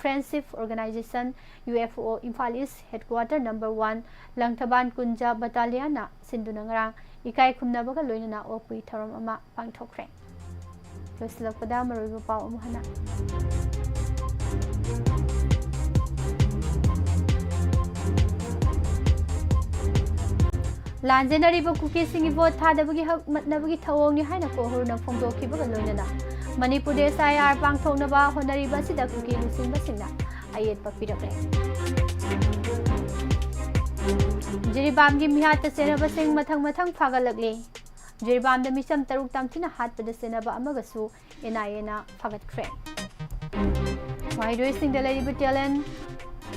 Friendship Organization, U F O, Imphal ꯏꯁ headquarter number one, ꯂꯪꯊꯕꯥꯜ ꯀꯨꯟꯖ battalionꯅ ꯁꯤꯟꯗꯨꯅ ꯉꯔꯥꯡ ꯏꯀꯥꯏ ꯈꯨꯝꯅꯕꯒ ꯂꯣꯏꯅꯅ ꯑꯣꯛꯄꯒꯤ ꯊꯧꯔꯝ ꯑꯃ ꯄꯥꯡꯊꯣꯛꯈ꯭ꯔꯦ꯫ ꯂꯣꯏꯁꯤꯜꯂꯛꯄꯗ ꯃꯔꯨꯑꯣꯏꯕ ꯄꯥꯎ ꯑꯃꯨꯛ ꯍꯟꯅ꯫ ꯂꯥꯟꯖꯦꯟꯅꯔꯤꯕ ꯀꯨꯀꯤꯁꯤꯡꯒꯤ ꯚꯣꯠ ꯊꯥꯗꯕꯒꯤ ꯍꯛ ꯃꯠꯅꯕꯒꯤ ꯊꯧꯑꯣꯡꯅꯤ ꯍꯥꯏꯅ ꯀꯣꯍꯨꯔꯅ ꯐꯣꯡꯗꯣꯛꯈꯤꯕꯒ ꯂꯣꯏꯅꯅ ꯃꯅꯤꯄꯨꯔꯗ S I R ꯄꯥꯡꯊꯣꯛꯅꯕ ꯍꯣꯠꯅꯔꯤꯕ ꯑꯁꯤꯗ ꯀꯨꯀꯤ ꯂꯨꯆꯤꯡꯕꯁꯤꯡꯅ ꯑꯌꯦꯠꯄ ꯄꯤꯔꯛꯂꯦ꯫ ꯖꯤꯔꯤꯕꯥꯝꯒꯤ ꯃꯤꯍꯥꯠꯇ ꯆꯦꯟꯅꯕꯁꯤꯡ ꯃꯊꯪ ꯃꯊꯪ ꯐꯥꯒꯠꯂꯛꯂꯤ꯫ ꯖꯤꯔꯤꯕꯥꯝꯗ ꯃꯤꯆꯝ ꯇꯔꯨꯛ ꯇꯝꯊꯤꯅ ꯍꯥꯠꯄꯗ ꯆꯦꯟꯅꯕ ꯑꯃꯒꯁꯨ N I A ꯅ ꯐꯥꯒꯠꯈ꯭ꯔꯦ꯫ ꯃꯍꯩꯔꯣꯏꯁꯤꯡꯗ ꯂꯩꯔꯤꯕ talent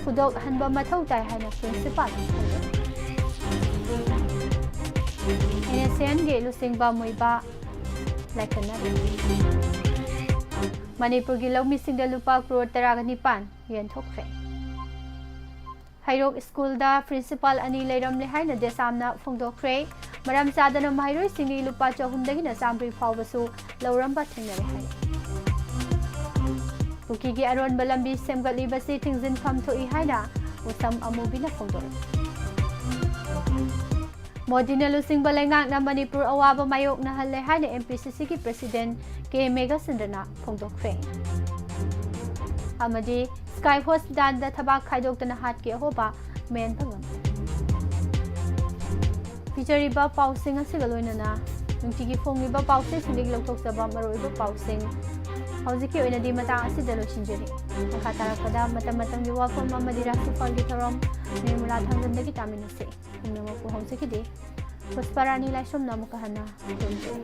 ꯐꯨꯗꯣꯛꯍꯟꯕ ꯃꯊꯧ ꯇꯥꯏ ꯍꯥꯏꯅ principal ꯐꯣꯡꯗꯣꯛꯈꯤ꯫ N S N ꯒꯤ ꯂꯨꯆꯤꯡꯕ ꯃꯨꯏꯕꯥ ꯂꯥꯏꯀꯠꯅꯔꯤ꯫ ꯃꯅꯤꯄꯨꯔꯒꯤ ꯂꯧꯃꯤꯁꯤꯡꯗ ꯂꯨꯄꯥ ꯀ꯭ꯔꯣꯔ ꯇꯔꯥꯒ ꯅꯤꯄꯥꯟ ꯌꯦꯟꯊꯣꯛꯈ꯭ꯔꯦ꯫ ꯍꯩꯔꯣꯛ ꯁ꯭ꯀꯨꯜꯗ principal ꯑꯅꯤ ꯂꯩꯔꯝꯂꯦ ꯍꯥꯏꯅ ꯗꯦꯁꯥꯝꯅ ꯐꯣꯡꯗꯣꯛꯈ꯭ꯔꯦ꯫ ꯃꯔꯝ ꯆꯥꯗꯅ ꯃꯍꯩꯔꯣꯏꯁꯤꯡꯒꯤ ꯂꯨꯄꯥ ꯆꯍꯨꯝꯗꯒꯤꯅ ꯆꯥꯃꯔꯤ ꯐꯥꯎꯕꯁꯨ ꯂꯧꯔꯝꯕ ꯊꯦꯡꯅꯔꯦ ꯍꯥꯏ꯫ ꯀꯨꯀꯤꯒꯤ ꯑꯔꯣꯟꯕ ꯂꯝꯕꯤ ꯁꯦꯝꯒꯠꯂꯤꯕꯁꯤ ꯊꯤꯡꯖꯤꯟꯐꯝ ꯊꯣꯛꯏ ꯍꯥꯏꯅ ꯎꯁꯝ ꯑꯃꯨꯕꯤꯅ ꯐꯣꯡꯗꯣꯔꯛꯏ꯫ ꯃꯣꯗꯤꯅ ꯂꯨꯆꯤꯡꯕ ꯂꯩꯉꯥꯛꯅ ꯃꯅꯤꯄꯨꯔ ꯑꯋꯥꯕ ꯃꯥꯌꯣꯛꯅꯍꯜꯂꯦ ꯍꯥꯏꯅ M P C C ꯒꯤ president K ꯃꯦꯘꯆꯟꯗ꯭ꯔꯅ ꯐꯣꯡꯗꯣꯛꯈ꯭ꯔꯦ꯫ ꯑꯃꯗꯤ Sky Hospitalꯗ ꯊꯕꯥꯛ ꯈꯥꯏꯗꯣꯛꯇꯅ ꯍꯥꯠꯀꯤ ꯑꯍꯣꯕ ꯃꯦꯟꯕ ꯉꯝꯗꯦ꯫ ꯄꯤꯖꯔꯤꯕ ꯄꯥꯎꯁꯤꯡ ꯑꯁꯤꯒ ꯂꯣꯏꯅꯅ ꯅꯨꯡꯇꯤꯒꯤ ꯐꯣꯡꯂꯤꯕ ꯄꯥꯎꯆꯦꯁꯤꯡꯗꯒꯤ ꯂꯧꯊꯣꯛꯆꯕ ꯃꯔꯨꯑꯣꯏꯕ ꯄꯥꯎꯁꯤꯡ꯫ ꯍꯧꯖꯤꯛꯀꯤ ꯑꯣꯏꯅꯗꯤ ꯃꯇꯥꯡ ꯑꯁꯤꯗ ꯂꯣꯏꯁꯤꯟꯖꯔꯤ꯫ ꯃꯈꯥ ꯇꯥꯔꯛꯄꯗ ꯃꯇꯝ ꯃꯇꯝꯒꯤ ꯋꯥꯐꯝ ꯑꯃꯗꯤ ꯔꯥꯁꯤꯐꯜꯒꯤ ꯊꯧꯔꯝ ꯅꯤꯔꯃꯂꯥ ꯊꯥꯡꯖꯝꯗꯒꯤ ꯇꯥꯃꯤꯟꯅꯁꯤ꯫ ꯄꯨꯝꯅꯃꯛꯄꯨ ꯍꯧꯖꯤꯛꯀꯤꯗꯤ ꯄꯨꯁꯄꯥꯔꯥꯅꯤ ꯂꯥꯏꯁ꯭ꯔꯝꯅ ꯑꯃꯨꯛꯀ ꯍꯟꯅ ꯈꯨꯔꯨꯝꯖꯔꯤ꯫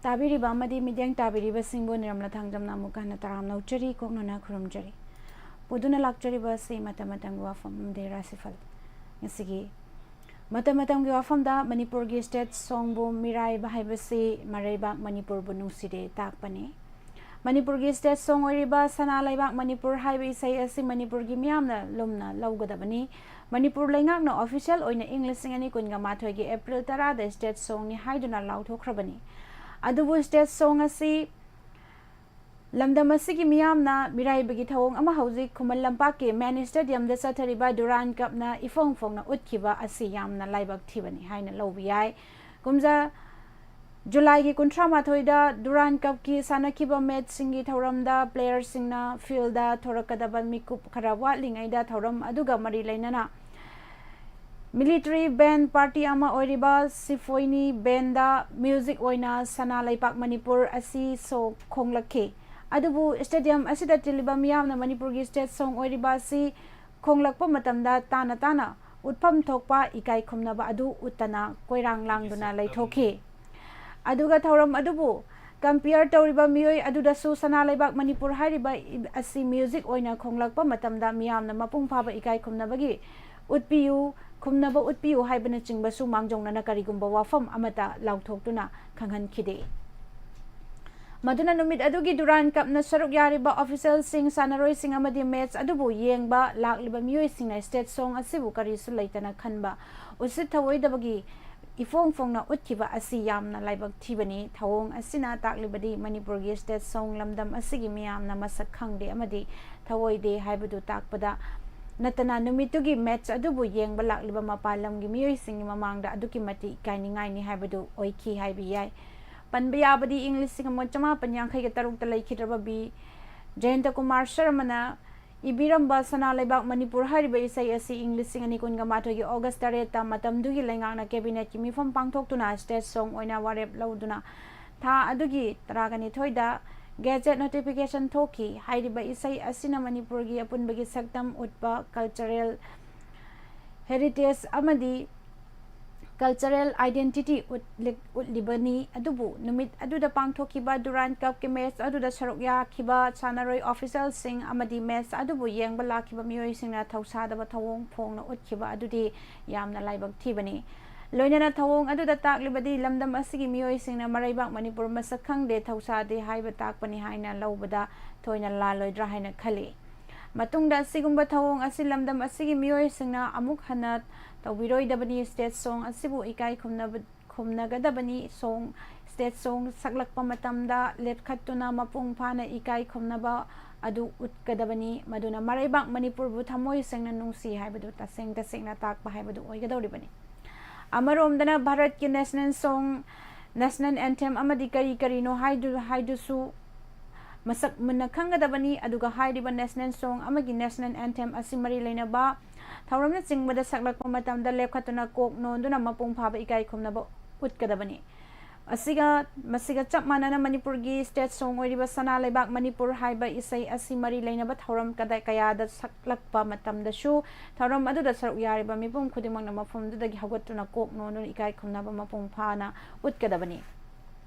ꯇꯥꯕꯤꯔꯤꯕ ꯑꯃꯗꯤ ꯃꯤꯠꯌꯦꯡ ꯇꯥꯕꯤꯔꯤꯕꯁꯤꯡꯕꯨ ꯅꯤꯔꯝꯂꯥ ꯊꯥꯡꯖꯝꯅ ꯑꯃꯨꯛꯀ ꯍꯟꯅ ꯇꯔꯥꯝꯅ ꯑꯣꯛꯆꯔꯤ, ꯀꯣꯛꯅꯅ ꯈꯨꯔꯨꯝꯖꯔꯤ꯫ ꯄꯨꯗꯨꯅ ꯂꯥꯛꯆꯔꯤꯕ ꯑꯁꯤ ꯃꯇꯝ ꯃꯇꯝꯒꯤ ꯋꯥꯐꯝ ꯑꯃꯗꯤ ꯔꯥꯁꯤꯐꯜ꯫ ꯉꯁꯤꯒꯤ ꯃꯇꯝ ꯃꯇꯝꯒꯤ ꯋꯥꯐꯝꯗ ꯃꯅꯤꯄꯨꯔꯒꯤ state songꯕꯨ ꯃꯤꯔꯥꯏꯕ ꯍꯥꯏꯕꯁꯤ ꯃꯔꯩꯕꯥꯛ ꯃꯅꯤꯄꯨꯔꯕꯨ ꯅꯨꯡꯁꯤꯗꯦ ꯇꯥꯛꯄꯅꯤ꯫ ꯃꯅꯤꯄꯨꯔꯒꯤ state song ꯑꯣꯏꯔꯤꯕ ꯁꯅꯥ ꯂꯩꯕꯥꯛ ꯃꯅꯤꯄꯨꯔ ꯍꯥꯏꯕ ꯏꯁꯩ ꯑꯁꯤ ꯃꯅꯤꯄꯨꯔꯒꯤ ꯃꯤꯌꯥꯝꯅ ꯂꯨꯝꯅ ꯂꯧꯒꯗꯕꯅꯤ꯫ ꯃꯅꯤꯄꯨꯔ ꯂꯩꯉꯥꯛꯅ official ꯑꯣꯏꯅ ꯏꯪ ꯂꯤꯁꯤꯡ ꯑꯅꯤ ꯀꯨꯟꯒ ꯃꯥꯊꯣꯏꯒꯤ April ꯇꯔꯥꯗ state songꯅꯤ ꯍꯥꯏꯗꯨꯅ ꯂꯥꯎꯊꯣꯛꯈ꯭ꯔꯕꯅꯤ꯫ ꯑꯗꯨꯕꯨ state song ꯑꯁꯤ ꯂꯝꯗꯝ ꯑꯁꯤꯒꯤ ꯃꯤꯌꯥꯝꯅ ꯃꯤꯔꯥꯏꯕꯒꯤ ꯊꯧꯑꯣꯡ ꯑꯃ ꯍꯧꯖꯤꯛ ꯈꯨꯃꯟ ꯂꯝꯄꯥꯛꯀꯤ main stadiumꯗ ꯆꯠꯊꯔꯤꯕ Durand Cupꯅ ꯏꯐꯣꯡ ꯐꯣꯡꯅ ꯎꯠꯈꯤꯕ ꯑꯁꯤ ꯌꯥꯝꯅ ꯂꯥꯏꯕꯛ ꯊꯤꯕꯅꯤ ꯍꯥꯏꯅ ꯂꯧꯕ ꯌꯥꯏ꯫ ꯀꯨꯝꯖꯥ ꯖꯨꯂꯥꯏꯒꯤ ꯀꯨꯟꯊ꯭ꯔꯥ ꯃꯥꯊꯣꯏꯗ Durand Cupꯀꯤ ꯁꯥꯟꯅꯈꯤꯕ matchꯁꯤꯡꯒꯤ ꯊꯧꯔꯝꯗ playerꯁꯤꯡꯅ fieldꯗ ꯊꯣꯔꯛꯀꯗꯕ ꯃꯤꯀꯨꯞ ꯈꯔ ꯋꯥꯠꯂꯤꯉꯩꯗ ꯊꯧꯔꯝ ꯑꯗꯨꯒ ꯃꯔꯤ ꯂꯩꯅꯅ military band party ꯑꯃ ꯑꯣꯏꯔꯤꯕ ꯁꯤꯐꯣꯏꯅꯤ bandꯗ music ꯑꯣꯏꯅ ꯁꯅꯥ ꯂꯩꯄꯥꯛ ꯃꯅꯤꯄꯨꯔ ꯑꯁꯤ ꯁꯣ ꯈꯣꯡꯂꯛꯈꯤ꯫ ꯑꯗꯨꯕꯨ stadium ꯑꯁꯤꯗ ꯇꯤꯜꯂꯤꯕ ꯃꯤꯌꯥꯝꯅ ꯃꯅꯤꯄꯨꯔꯒꯤ state song ꯑꯣꯏꯔꯤꯕ ꯑꯁꯤ ꯈꯣꯡꯂꯛꯄ ꯃꯇꯝꯗ ꯇꯥꯅ ꯇꯥꯅ ꯎꯠꯐꯝ ꯊꯣꯛꯄ ꯏꯀꯥꯏ ꯈꯨꯝꯅꯕ ꯑꯗꯨ ꯎꯠꯇꯅ ꯀꯣꯏꯔꯥꯡ ꯂꯥꯡꯗꯨꯅ ꯂꯩꯊꯣꯛꯈꯤ꯫ ꯑꯗꯨꯒ ꯊꯧꯔꯝ ꯑꯗꯨꯕꯨ compare ꯇꯧꯔꯤꯕ ꯃꯤꯑꯣꯏ ꯑꯗꯨꯗꯁꯨ ꯁꯅꯥ ꯂꯩꯕꯥꯛ ꯃꯅꯤꯄꯨꯔ ꯍꯥꯏꯔꯤꯕ ꯑꯁꯤ music ꯑꯣꯏꯅ ꯈꯣꯡꯂꯛꯄ ꯃꯇꯝꯗ ꯃꯤꯌꯥꯝꯅ ꯃꯄꯨꯡ ꯐꯥꯕ ꯏꯀꯥꯏ ꯈꯨꯝꯅꯕꯒꯤ ꯎꯠꯄꯤꯌꯨ, ꯈꯨꯝꯅꯕ ꯎꯠꯄꯤꯌꯨ ꯍꯥꯏꯕꯅꯆꯤꯡꯕꯁꯨ ꯃꯥꯡꯖꯧꯅꯅ ꯀꯔꯤꯒꯨꯝꯕ ꯋꯥꯐꯝ ꯑꯃꯠꯇ ꯂꯥꯎꯊꯣꯛꯇꯨꯅ ꯈꯪꯍꯟꯈꯤꯗꯦ꯫ ꯃꯗꯨꯅ ꯅꯨꯃꯤꯠ ꯑꯗꯨꯒꯤ Durand Cupꯅ ꯁꯔꯨꯛ ꯌꯥꯔꯤꯕ officialꯁꯤꯡ, ꯁꯥꯟꯅꯔꯣꯏꯁꯤꯡ ꯑꯃꯗꯤ match ꯑꯗꯨꯕꯨ ꯌꯦꯡꯕ ꯂꯥꯛꯂꯤꯕ ꯃꯤꯑꯣꯏꯁꯤꯡꯅ state song ꯑꯁꯤꯕꯨ ꯀꯔꯤꯁꯨ ꯂꯩꯇꯅ ꯈꯟꯕ, ꯎꯁꯤꯠ ꯊꯑꯣꯏꯗꯕꯒꯤ ꯏꯐꯣꯡ ꯐꯣꯡꯅ ꯎꯠꯈꯤꯕ ꯑꯁꯤ ꯌꯥꯝꯅ ꯂꯥꯏꯕꯛ ꯊꯤꯕꯅꯤ꯫ ꯊꯧꯑꯣꯡ ꯑꯁꯤꯅ ꯇꯥꯛꯂꯤꯕꯗꯤ ꯃꯅꯤꯄꯨꯔꯒꯤ state song ꯂꯝꯗꯝ ꯑꯁꯤꯒꯤ ꯃꯤꯌꯥꯝꯅ ꯃꯁꯛ ꯈꯪꯗꯦ ꯑꯃꯗꯤ ꯊꯑꯣꯏꯗꯦ ꯍꯥꯏꯕꯗꯨ ꯇꯥꯛꯄꯗ ꯅꯠꯇꯅ ꯅꯨꯃꯤꯠꯇꯨꯒꯤ match ꯑꯗꯨꯕꯨ ꯌꯦꯡꯕ ꯂꯥꯛꯂꯤꯕ ꯃꯄꯥꯟ ꯂꯝꯒꯤ ꯃꯤꯑꯣꯏꯁꯤꯡꯒꯤ ꯃꯃꯥꯡꯗ ꯑꯗꯨꯛꯀꯤ ꯃꯇꯤꯛ ꯏꯀꯥꯏꯅꯤꯡꯉꯥꯏꯅꯤ ꯍꯥꯏꯕꯗꯨ ꯑꯣꯏꯈꯤ ꯍꯥꯏꯕ ꯌꯥꯏ꯫ ꯄꯟꯕ ꯌꯥꯕꯗꯤ ꯏꯪ ꯂꯤꯁꯤꯡ ꯑꯃ ꯆꯃꯥꯄꯟ ꯌꯥꯡꯈꯩꯒ ꯇꯔꯨꯛꯇ ꯂꯩꯈꯤꯗ꯭ꯔꯕ ꯕꯤ ꯖꯌꯟꯇ ꯀꯨꯃꯥꯔ ꯁꯔꯃꯅ ꯏꯕꯤꯔꯝꯕ ꯁꯅꯥ ꯂꯩꯕꯥꯛ ꯃꯅꯤꯄꯨꯔ ꯍꯥꯏꯔꯤꯕ ꯏꯁꯩ ꯑꯁꯤ ꯏꯪ ꯂꯤꯁꯤꯡ ꯑꯅꯤ ꯀꯨꯟꯒ ꯃꯥꯊꯣꯏꯒꯤ August ꯇꯔꯦꯠꯇ ꯃꯇꯝꯗꯨꯒꯤ ꯂꯩꯉꯥꯛꯅ cabinetꯀꯤ ꯃꯤꯐꯝ ꯄꯥꯡꯊꯣꯛꯇꯨꯅ state song ꯑꯣꯏꯅ ꯋꯥꯔꯦꯞ ꯂꯧꯗꯨꯅ ꯊꯥ ꯑꯗꯨꯒꯤ ꯇꯔꯥꯒ ꯅꯤꯊꯣꯏꯗ gazette notification ꯊꯣꯛꯈꯤ꯫ ꯍꯥꯏꯔꯤꯕ ꯏꯁꯩ ꯑꯁꯤꯅ ꯃꯅꯤꯄꯨꯔꯒꯤ ꯑꯄꯨꯟꯕꯒꯤ ꯁꯛꯇꯝ ꯎꯠꯄ, cultural heritage ꯑꯃꯗꯤ cultural identity ꯎꯠꯂꯤ-, ꯎꯠꯂꯤꯕꯅꯤ꯫ ꯑꯗꯨꯕꯨ ꯅꯨꯃꯤꯠ ꯑꯗꯨꯗ ꯄꯥꯡꯊꯣꯛꯈꯤꯕ Durand Cup ꯀꯤ match ꯑꯗꯨꯗ ꯁꯔꯨꯛ ꯌꯥꯈꯤꯕ ꯁꯥꯟꯅꯔꯣꯏ official ꯁꯤꯡ ꯑꯃꯗꯤ match ꯑꯗꯨꯕꯨ ꯌꯦꯡꯕ ꯂꯥꯛꯈꯤꯕ ꯃꯤꯑꯣꯏꯁꯤꯡꯅ ꯊꯧꯁꯥꯗꯕ ꯊꯧꯑꯣꯡ ꯐꯣꯡꯅ ꯎꯠꯈꯤꯕ ꯑꯗꯨꯗꯤ ꯌꯥꯝꯅ ꯂꯥꯏꯕꯛ ꯊꯤꯕꯅꯤ꯫ ꯂꯣꯏꯅꯅ ꯊꯧꯑꯣꯡ ꯑꯗꯨꯗ ꯇꯥꯛꯂꯤꯕꯗꯤ ꯂꯝꯗꯝ ꯑꯁꯤꯒꯤ ꯃꯤꯑꯣꯏꯁꯤꯡꯅ ꯃꯔꯩꯕꯥꯛ ꯃꯅꯤꯄꯨꯔ ꯃꯁꯛ ꯈꯪꯗꯦ, ꯊꯧꯁꯥꯗꯦ ꯍꯥꯏꯕ ꯇꯥꯛꯄꯅꯤ ꯍꯥꯏꯅ ꯂꯧꯕꯗ ꯊꯣꯏꯅ ꯂꯥꯜꯂꯣꯏꯗ꯭ꯔꯥ ꯍꯥꯏꯅ ꯈꯜꯂꯤ꯫ ꯃꯇꯨꯡꯗ ꯑꯁꯤꯒꯨꯝꯕ ꯊꯧꯑꯣꯡ ꯑꯁꯤ ꯂꯝꯗꯝ ꯑꯁꯤꯒꯤ ꯃꯤꯑꯣꯏꯁꯤꯡꯅ ꯑꯃꯨꯛ ꯍꯟꯅ ꯇꯧꯕꯤꯔꯣꯏꯗꯕꯅꯤ꯫ State song ꯑꯁꯤꯕꯨ ꯏꯀꯥꯏ ꯈꯨꯝꯅꯕ-, ꯈꯨꯝꯅꯒꯗꯕꯅꯤ꯫ Song, state song ꯁꯛꯂꯛꯄ ꯃꯇꯝꯗ ꯂꯦꯞꯈꯠꯇꯨꯅ ꯃꯄꯨꯡ ꯐꯥꯅ ꯏꯀꯥꯏ ꯈꯨꯝꯅꯕ ꯑꯗꯨ ꯎꯠꯀꯗꯕꯅꯤ꯫ ꯃꯗꯨꯅ ꯃꯔꯩꯕꯥꯛ ꯃꯅꯤꯄꯨꯔꯕꯨ ꯊꯃꯣꯏ ꯁꯦꯡꯅ ꯅꯨꯡꯁꯤ ꯍꯥꯏꯕꯗꯨ ꯇꯁꯦꯡ ꯇꯁꯦꯡꯅ ꯇꯥꯛꯄ ꯍꯥꯏꯕꯗꯨ ꯑꯣꯏꯒꯗꯧꯔꯤꯕꯅꯤ꯫ ꯑꯃꯔꯣꯝꯗꯅ ꯚꯥꯔꯠꯀꯤ national song, national anthem ꯑꯃꯗꯤ ꯀꯔꯤ ꯀꯔꯤꯅꯣ ꯍꯥꯏꯗꯨ-, ꯍꯥꯏꯗꯨꯁꯨ ꯃꯁꯛ ꯃꯨꯟꯅ ꯈꯪꯒꯗꯕꯅꯤ꯫ ꯑꯗꯨꯒ ꯍꯥꯏꯔꯤꯕ national song ꯑꯃꯒꯤ national anthem ꯑꯁꯤ ꯃꯔꯤ ꯂꯩꯅꯕ ꯊꯧꯔꯝꯅꯆꯤꯡꯕꯗ ꯁꯛꯂꯛꯄ ꯃꯇꯝꯗ ꯂꯦꯞꯈꯠꯇꯨꯅ ꯀꯣꯛ ꯅꯣꯟꯗꯨꯅ ꯃꯄꯨꯡ ꯐꯥꯕ ꯏꯀꯥꯏ ꯈꯨꯝꯅꯕ ꯎꯠꯀꯗꯕꯅꯤ꯫ ꯑꯁꯤꯒ, ꯃꯁꯤꯒ ꯆꯞ ꯃꯥꯟꯅꯅ ꯃꯅꯤꯄꯨꯔꯒꯤ state song ꯑꯣꯏꯔꯤꯕ ꯁꯅꯥ ꯂꯩꯕꯥꯛ ꯃꯅꯤꯄꯨꯔ ꯍꯥꯏꯕ ꯏꯁꯩ ꯑꯁꯤ ꯃꯔꯤ ꯂꯩꯅꯕ ꯊꯧꯔꯝ ꯀꯗꯥ-, ꯀꯌꯥꯗ ꯁꯛꯂꯛꯄ ꯃꯇꯝꯗꯁꯨ ꯊꯧꯔꯝ ꯑꯗꯨꯗ ꯁꯔꯨꯛ ꯌꯥꯔꯤꯕ ꯃꯤꯄꯨꯝ ꯈꯨꯗꯤꯡꯃꯛꯅ ꯃꯐꯝꯗꯨꯗꯒꯤ ꯍꯧꯒꯠꯇꯨꯅ ꯀꯣꯛ ꯅꯣꯟꯗꯨꯅ ꯏꯀꯥꯏ ꯈꯨꯝꯅꯕ ꯃꯄꯨꯡ ꯐꯥꯅ ꯎꯠꯀꯗꯕꯅꯤ꯫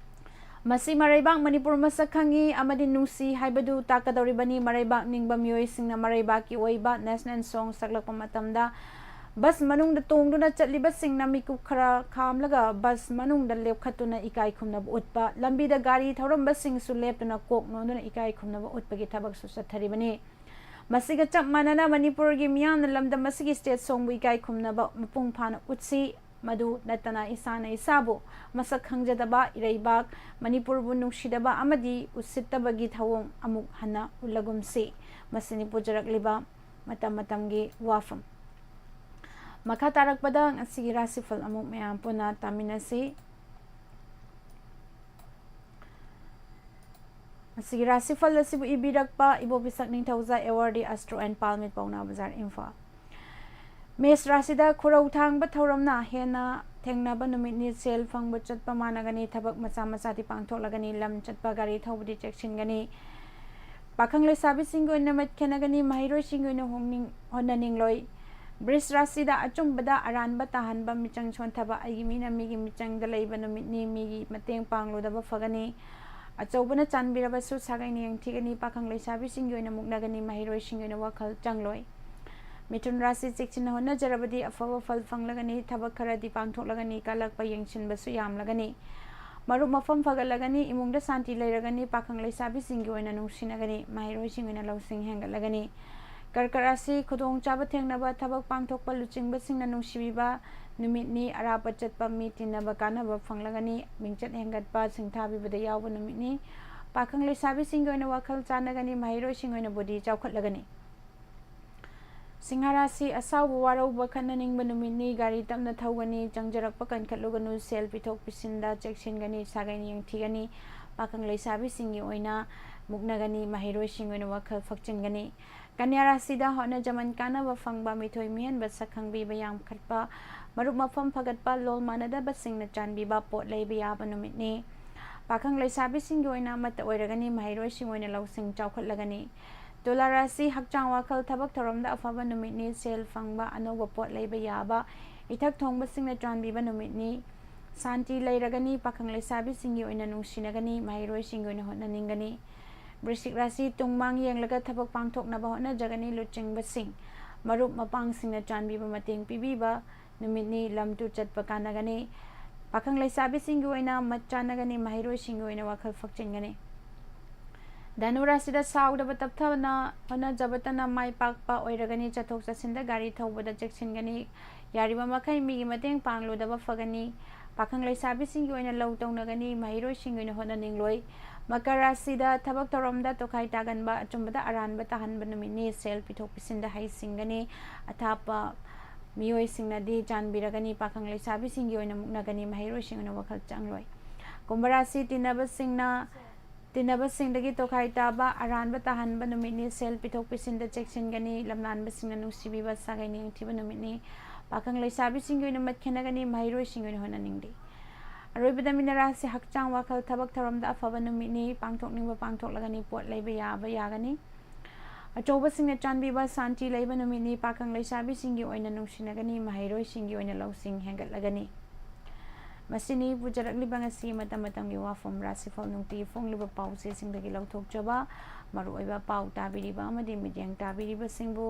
ꯃꯁꯤ ꯃꯔꯩꯕꯥꯛ ꯃꯅꯤꯄꯨꯔ ꯃꯁꯛ ꯈꯪꯉꯤ ꯑꯃꯗꯤ ꯅꯨꯡꯁꯤ ꯍꯥꯏꯕꯗꯨ ꯇꯥꯛꯀꯗꯧꯔꯤꯕꯅꯤ꯫ ꯃꯔꯩꯕꯥꯛ ꯅꯤꯡꯕ ꯃꯤꯑꯣꯏꯁꯤꯡꯅ ꯃꯔꯩꯕꯥꯛꯀꯤ ꯑꯣꯏꯕ national song ꯁꯛꯂꯛꯄ ꯃꯇꯝꯗ bus ꯃꯅꯨꯡꯗ ꯇꯣꯡꯗꯨꯅ ꯆꯠꯂꯤꯕꯁꯤꯡꯅ ꯃꯤꯀꯨꯞ ꯈꯔ ꯈꯥꯝꯂꯒ bus ꯃꯅꯨꯡꯗ ꯂꯦꯞꯈꯠꯇꯨꯅ ꯏꯀꯥꯏ ꯈꯨꯝꯅꯕ ꯎꯠꯄ, ꯂꯝꯕꯤꯗ ꯒꯥꯔꯤ ꯊꯧꯔꯝꯕꯁꯤꯡꯁꯨ ꯂꯦꯞꯇꯨꯅ ꯀꯣꯛ ꯅꯣꯟꯗꯨꯅ ꯏꯀꯥꯏ ꯈꯨꯝꯅꯕ ꯎꯠꯄꯒꯤ ꯊꯕꯛꯁꯨ ꯆꯠꯊꯔꯤꯕꯅꯤ꯫ ꯃꯁꯤꯒ ꯆꯞ ꯃꯥꯟꯅꯅ ꯃꯅꯤꯄꯨꯔꯒꯤ ꯃꯤꯌꯥꯝꯅ ꯂꯝꯗꯝ ꯑꯁꯤꯒꯤ state songꯕꯨ ꯏꯀꯥꯏ ꯈꯨꯝꯅꯕ ꯃꯄꯨꯡ ꯐꯥꯅ ꯎꯠꯁꯤ꯫ ꯃꯗꯨ ꯅꯠꯇꯅ ꯏꯁꯥꯅ ꯏꯁꯥꯕꯨ ꯃꯁꯛ ꯈꯪꯖꯗꯕ, ꯏꯔꯩꯕꯥꯛ ꯃꯅꯤꯄꯨꯔꯕꯨ ꯅꯨꯡꯁꯤꯗꯕ ꯑꯃꯗꯤ ꯎꯁꯤꯠꯇꯕꯒꯤ ꯊꯧꯑꯣꯡ ꯑꯃꯨꯛ ꯍꯟꯅ ꯎꯠꯂꯒꯨꯝꯁꯤ꯫ ꯃꯁꯤꯅꯤ ꯄꯨꯖꯔꯛꯂꯤꯕ ꯃꯇꯝ ꯃꯇꯝꯒꯤ ꯋꯥꯐꯝ꯫ ꯃꯈꯥ ꯇꯥꯔꯛꯄꯗ ꯉꯁꯤꯒꯤ ꯔꯥꯁꯤꯐꯜ ꯑꯃꯨꯛ ꯃꯌꯥꯝ ꯄꯨꯟꯅ ꯇꯥꯃꯤꯟꯅꯁꯤ꯫ ꯉꯁꯤꯒꯤ ꯔꯥꯁꯤꯐꯜ ꯑꯁꯤꯕꯨ ꯏꯕꯤꯔꯛꯄ ꯏꯕꯣꯕꯤꯁꯛ ꯅꯤꯡꯊꯧꯖꯥ, ꯑꯦꯋꯥꯔꯗꯤ ꯑꯁꯇ꯭ꯔꯣ ꯑꯦꯟ ꯄꯥꯜꯃꯤꯠ, ꯄꯥꯎꯅꯥ ꯕꯖꯥꯔ, ꯏꯝꯐꯥꯜ꯫ ꯃꯦꯁ ꯔꯥꯁꯤꯗ ꯈꯨꯔꯧ ꯊꯥꯡꯕ ꯊꯧꯔꯝꯅ ꯍꯦꯟꯅ ꯊꯦꯡꯅꯕ ꯅꯨꯃꯤꯠꯅꯤ꯫ ꯁꯦꯜ ꯐꯪꯕ ꯆꯠꯄ ꯃꯥꯟꯅꯒꯅꯤ, ꯊꯕꯛ ꯃꯆꯥ ꯃꯆꯥꯗꯤ ꯄꯥꯡꯊꯣꯛꯂꯒꯅꯤ, ꯂꯝ ꯆꯠꯄ ꯒꯥꯔꯤ ꯊꯧꯕꯗꯤ ꯆꯦꯛꯁꯤꯟꯒꯅꯤ꯫ ꯄꯥꯈꯪ ꯂꯩꯁꯥꯕꯤꯁꯤꯡꯒꯤ ꯑꯣꯏꯅ ꯃꯤꯠ ꯈꯦꯠꯅꯒꯅꯤ, ꯃꯍꯩꯔꯣꯏꯁꯤꯡꯒꯤ ꯑꯣꯏꯅ ꯍꯣꯡꯅꯤꯡ-, ꯍꯣꯠꯅꯅꯤꯡꯂꯣꯏ꯫ ꯕ꯭ꯔꯤꯁ ꯔꯥꯁꯤꯗ ꯑꯆꯨꯝꯕꯗ ꯑꯔꯥꯟꯕ ꯇꯥꯍꯟꯕ, ꯃꯤꯆꯪ ꯁꯣꯟꯊꯕ, ꯑꯩꯒꯤ ꯃꯤꯅ ꯃꯤꯒꯤ ꯃꯤꯆꯪꯗ ꯂꯩꯕ ꯅꯨꯃꯤꯠꯅꯤ, ꯃꯤꯒꯤ ꯃꯇꯦꯡ ꯄꯥꯡꯂꯨꯗꯕ ꯐꯒꯅꯤ꯫ ꯑꯆꯧꯕꯅ ꯆꯥꯟꯕꯤꯔꯕꯁꯨ ꯁꯥꯒꯩꯅ ꯌꯦꯡꯊꯤꯒꯅꯤ, ꯄꯥꯈꯪ ꯂꯩꯁꯥꯕꯤꯁꯤꯡꯒꯤ ꯑꯣꯏꯅ ꯃꯨꯛꯅꯒꯅꯤ, ꯃꯍꯩꯔꯣꯏꯁꯤꯡꯒꯤ ꯑꯣꯏꯅ ꯋꯥꯈꯜ ꯆꯪꯂꯣꯏ꯫ ꯃꯤꯊꯨꯟ ꯔꯥꯁꯤ ꯆꯦꯛꯁꯤꯟꯅ ꯍꯣꯠꯅꯖꯔꯕꯗꯤ ꯑꯐꯕ ꯐꯜ ꯐꯪꯂꯒꯅꯤ, ꯊꯕꯛ ꯈꯔꯗꯤ ꯄꯥꯡꯊꯣꯛꯂꯒꯅꯤ, ꯀꯜꯂꯛꯄ ꯌꯦꯡꯁꯤꯟꯕꯁꯨ ꯌꯥꯝꯂꯒꯅꯤ꯫ ꯃꯔꯨꯞ ꯃꯐꯝ ꯐꯒꯠꯂꯒꯅꯤ, ꯏꯃꯨꯡꯗ ꯁꯥꯟꯇꯤ ꯂꯩꯔꯒꯅꯤ, ꯄꯥꯈꯪ ꯂꯩꯁꯥꯕꯤꯁꯤꯡꯒꯤ ꯑꯣꯏꯅ ꯅꯨꯡꯁꯤꯅꯒꯅꯤ, ꯃꯍꯩꯔꯣꯏꯁꯤꯡꯒꯤ ꯑꯣꯏꯅ ꯂꯧꯁꯤꯡ ꯍꯦꯟꯒꯠꯂꯒꯅꯤ꯫ ꯀꯔꯀꯠ ꯔꯥꯁꯤ ꯈꯨꯗꯣꯡꯆꯥꯕ ꯊꯦꯡꯅꯕ, ꯊꯕꯛ ꯄꯥꯡꯊꯣꯛꯄ, ꯂꯨꯆꯤꯡꯕꯁꯤꯡꯅ ꯅꯨꯡꯁꯤꯕꯤꯕ ꯅꯨꯃꯤꯠꯅꯤ, ꯑꯔꯥꯞꯄ ꯆꯠꯄ ꯃꯤ ꯇꯤꯟꯅꯕ ꯀꯥꯟꯅꯕ ꯐꯪꯂꯒꯅꯤ, ꯃꯤꯡꯆꯠ ꯍꯦꯟꯒꯠꯄ, ꯁꯤꯡꯊꯥꯕꯤꯕꯗ ꯌꯥꯎꯕ ꯅꯨꯃꯤꯠꯅꯤ꯫ ꯄꯥꯈꯪ ꯂꯩꯁꯥꯕꯤꯁꯤꯡꯒꯤ ꯑꯣꯏꯅ ꯋꯥꯈꯜ ꯆꯥꯟꯅꯒꯅꯤ, ꯃꯍꯩꯔꯣꯏꯁꯤꯡ ꯑꯣꯏꯅ ꯕꯨꯗꯤ ꯆꯥꯎꯈꯠꯂꯒꯅꯤ꯫ ꯁꯤꯡꯍ ꯔꯥꯁꯤ ꯑꯁꯥꯎꯕ ꯋꯥꯔꯧꯕ ꯈꯠꯅꯅꯤꯡꯕ ꯅꯨꯃꯤꯠꯅꯤ, ꯒꯥꯔꯤ ꯇꯞꯅ ꯊꯧꯒꯅꯤ, ꯆꯪꯖꯔꯛꯄ ꯀꯟꯈꯠꯂꯨꯒꯅꯨ, ꯁꯦꯜ ꯄꯤꯊꯣꯛ ꯄꯤꯁꯤꯟꯗ ꯆꯦꯛꯁꯤꯟꯒꯅꯤ, ꯁꯥꯒꯩꯅ ꯌꯦꯡꯊꯤꯒꯅꯤ, ꯄꯥꯈꯪ ꯂꯩꯁꯥꯕꯤꯁꯤꯡꯒꯤ ꯑꯣꯏꯅ ꯃꯨꯛꯅꯒꯅꯤ, ꯃꯍꯩꯔꯣꯏꯁꯤꯡꯒꯤ ꯑꯣꯏꯅ ꯋꯥꯈꯜ ꯐꯛꯆꯤꯟꯒꯅꯤ꯫ ꯀꯟꯌꯥ ꯔꯥꯁꯤꯗ ꯍꯣꯠꯅꯖꯃꯟ ꯀꯥꯟꯅꯕ ꯐꯪꯕ, ꯃꯤꯊꯣꯏ ꯃꯤꯍꯦꯟꯕ ꯁꯛ ꯈꯪꯕꯤꯕ ꯌꯥꯝꯈꯠꯄ, ꯃꯔꯨꯞ ꯃꯐꯝ ꯐꯒꯠꯄ, ꯂꯣꯜ ꯃꯥꯟꯅꯗꯕꯁꯤꯡꯅ ꯆꯥꯟꯕꯤꯕ, ꯄꯣꯠ ꯂꯩꯕ ꯌꯥꯕ ꯅꯨꯃꯤꯠꯅꯤ꯫ ꯄꯥꯈꯪ ꯂꯩꯁꯥꯕꯤꯁꯤꯡꯒꯤ ꯑꯣꯏꯅ ꯑꯃꯠꯇ ꯑꯣꯏꯔꯒꯅꯤ, ꯃꯍꯩꯔꯣꯏꯁꯤꯡ ꯑꯣꯏꯅ ꯂꯧꯁꯤꯡ ꯆꯥꯎꯈꯠꯂꯒꯅꯤ꯫ ꯇꯨꯂꯥ ꯔꯥꯁꯤ ꯍꯛꯆꯥꯡ ꯋꯥꯈꯜ ꯊꯕꯛ ꯊꯧꯔꯝꯗ ꯑꯐꯕ ꯅꯨꯃꯤꯠꯅꯤ, ꯁꯦꯜ ꯐꯪꯕ, ꯑꯅꯧꯕ ꯄꯣꯠ ꯂꯩꯕ ꯌꯥꯕ, ꯏꯊꯛ ꯊꯣꯡꯕꯁꯤꯡꯅ ꯆꯥꯟꯕꯤꯕ ꯅꯨꯃꯤꯠꯅꯤ꯫ ꯁꯥꯟꯇꯤ ꯂꯩꯔꯒꯅꯤ, ꯄꯥꯈꯪ ꯂꯩꯁꯥꯕꯤꯁꯤꯡꯒꯤ ꯑꯣꯏꯅ ꯅꯨꯡꯁꯤꯅꯒꯅꯤ, ꯃꯍꯩꯔꯣꯏꯁꯤꯡꯒꯤ ꯑꯣꯏꯅ ꯍꯣꯠꯅꯅꯤꯡꯒꯅꯤ꯫ ꯕ꯭ꯔꯤꯁꯤꯛ ꯔꯥꯁꯤ ꯇꯨꯡ ꯃꯥꯡ ꯌꯦꯡꯂꯒ ꯊꯕꯛ ꯄꯥꯡꯊꯣꯛꯅꯕ ꯍꯣꯠꯅꯖꯒꯅꯤ, ꯂꯨꯆꯤꯡꯕꯁꯤꯡ, ꯃꯔꯨꯞ ꯃꯄꯥꯡꯁꯤꯡꯅ ꯆꯥꯟꯕꯤꯕ ꯃꯇꯦꯡ ꯄꯤꯕꯤꯕ ꯅꯨꯃꯤꯠꯅꯤ, ꯂꯝ ꯇꯨꯔ ꯆꯠꯄ ꯀꯥꯟꯅꯒꯅꯤ꯫ ꯄꯥꯈꯪ ꯂꯩꯁꯥꯕꯤꯁꯤꯡꯒꯤ ꯑꯣꯏꯅ ꯃꯠ ꯆꯥꯟꯅꯒꯅꯤ, ꯃꯍꯩꯔꯣꯏꯁꯤꯡꯒꯤ ꯑꯣꯏꯅ ꯋꯥꯈꯜ ꯐꯛꯆꯤꯟꯒꯅꯤ꯫ ꯙꯅꯨ ꯔꯥꯁꯤꯗ ꯁꯥꯎꯗꯕ ꯇꯞꯊꯅ ꯍꯣꯠꯅꯖꯕꯇꯅ ꯃꯥꯏ ꯄꯥꯛꯄ ꯑꯣꯏꯔꯒꯅꯤ, ꯆꯠꯊꯣꯛ ꯆꯠꯁꯤꯟꯗ ꯒꯥꯔꯤ ꯊꯧꯕꯗ ꯆꯦꯛꯁꯤꯟꯒꯅꯤ, ꯌꯥꯔꯤꯕ ꯃꯈꯩ ꯃꯤꯒꯤ ꯃꯇꯦꯡ ꯄꯥꯡꯂꯨꯗꯕ ꯐꯒꯅꯤ꯫ ꯄꯥꯈꯪ ꯂꯩꯁꯥꯕꯤꯁꯤꯡꯒꯤ ꯑꯣꯏꯅ ꯂꯧ ꯇꯧꯅꯒꯅꯤ, ꯃꯍꯩꯔꯣꯏꯁꯤꯡꯒꯤ ꯑꯣꯏꯅ ꯍꯣꯠꯅꯅꯤꯡꯂꯣꯏ꯫ ꯃꯀꯔ ꯔꯥꯁꯤꯗ ꯊꯕꯛ ꯊꯧꯔꯝꯗ ꯇꯣꯈꯥꯏ ꯇꯥꯒꯟꯕ, ꯑꯆꯨꯝꯕꯗ ꯑꯔꯥꯟꯕ ꯇꯥꯍꯟꯕ ꯅꯨꯃꯤꯠꯅꯤ, ꯁꯦꯜ ꯄꯤꯊꯣꯛ ꯄꯤꯁꯤꯟꯗ ꯍꯩꯁꯤꯡꯒꯅꯤ, ꯑꯊꯥꯞꯄ ꯃꯤꯑꯣꯏꯁꯤꯡꯅꯗꯤ ꯆꯥꯟꯕꯤꯔꯒꯅꯤ, ꯄꯥꯈꯪ ꯂꯩꯁꯥꯕꯤꯁꯤꯡꯒꯤ ꯑꯣꯏꯅ ꯃꯨꯛꯅꯒꯅꯤ, ꯃꯍꯩꯔꯣꯏꯁꯤꯡ ꯑꯣꯏꯅ ꯋꯥꯈꯜ ꯆꯪꯂꯣꯏ꯫ ꯀꯨꯝꯚ ꯔꯥꯁꯤ ꯇꯤꯟꯅꯕꯁꯤꯡꯅ ꯇꯤꯟꯅꯕꯁꯤꯡꯗꯒꯤ ꯇꯣꯈꯥꯏ ꯇꯥꯕ, ꯑꯔꯥꯟꯕ ꯇꯥꯍꯟꯕ ꯅꯨꯃꯤꯠꯅꯤ, ꯁꯦꯜ ꯄꯤꯊꯣꯛ ꯄꯤꯁꯤꯟꯗ ꯆꯦꯛꯁꯤꯟꯒꯅꯤ, ꯂꯝꯂꯥꯟꯕꯁꯤꯡꯅ ꯅꯨꯡꯁꯤꯕꯤꯕ ꯁꯥꯒꯩ ꯅꯤꯡꯊꯤꯕ ꯅꯨꯃꯤꯠꯅꯤ, ꯄꯥꯈꯪ ꯂꯩꯁꯥꯕꯤꯁꯤꯡꯒꯤ ꯑꯣꯏꯅ ꯃꯠ ꯈꯦꯟꯅꯒꯅꯤ, ꯃꯍꯩꯔꯣꯏꯁꯤꯡꯒꯤ ꯑꯣꯏꯅ ꯍꯣꯠꯅꯅꯤꯡꯗꯦ꯫ ꯑꯔꯣꯏꯕꯗ ꯃꯤꯅ ꯔꯥꯁꯤ ꯍꯛꯆꯥꯡ ꯋꯥꯈꯜ ꯊꯕꯛ ꯊꯧꯔꯝꯗ ꯑꯐꯕ ꯅꯨꯃꯤꯠꯅꯤ, ꯄꯥꯡꯊꯣꯛꯅꯤꯡꯕ ꯄꯥꯡꯊꯣꯛꯂꯒꯅꯤ, ꯄꯣꯠ ꯂꯩꯕ ꯌꯥꯕ ꯌꯥꯒꯅꯤ꯫ ꯑꯆꯧꯕꯁꯤꯡꯅ ꯆꯥꯟꯕꯤꯕ ꯁꯥꯟꯇꯤ ꯂꯩꯕ ꯅꯨꯃꯤꯠꯅꯤ꯫ ꯄꯥꯈꯪ ꯂꯩꯁꯥꯕꯤꯁꯤꯡꯒꯤ ꯑꯣꯏꯅ ꯅꯨꯡꯁꯤꯅꯒꯅꯤ, ꯃꯍꯩꯔꯣꯏꯁꯤꯡꯒꯤ ꯑꯣꯏꯅ ꯂꯧꯁꯤꯡ ꯍꯦꯟꯒꯠꯂꯒꯅꯤ꯫ ꯃꯁꯤꯅꯤ ꯄꯨꯖꯔꯛꯂꯤꯕ ꯉꯁꯤ ꯃꯇꯝ ꯃꯇꯝꯒꯤ ꯋꯥꯐꯝ ꯔꯥꯁꯤꯐꯜ ꯅꯨꯡꯇꯤ ꯐꯣꯡꯂꯤꯕ ꯄꯥꯎꯆꯦꯁꯤꯡꯗꯒꯤ ꯂꯧꯊꯣꯛꯆꯕ ꯃꯔꯨꯑꯣꯏꯕ ꯄꯥꯎ ꯇꯥꯕꯤꯔꯤꯕ ꯑꯃꯗꯤ ꯃꯤꯠꯌꯦꯡ ꯇꯥꯕꯤꯔꯤꯕꯁꯤꯡꯕꯨ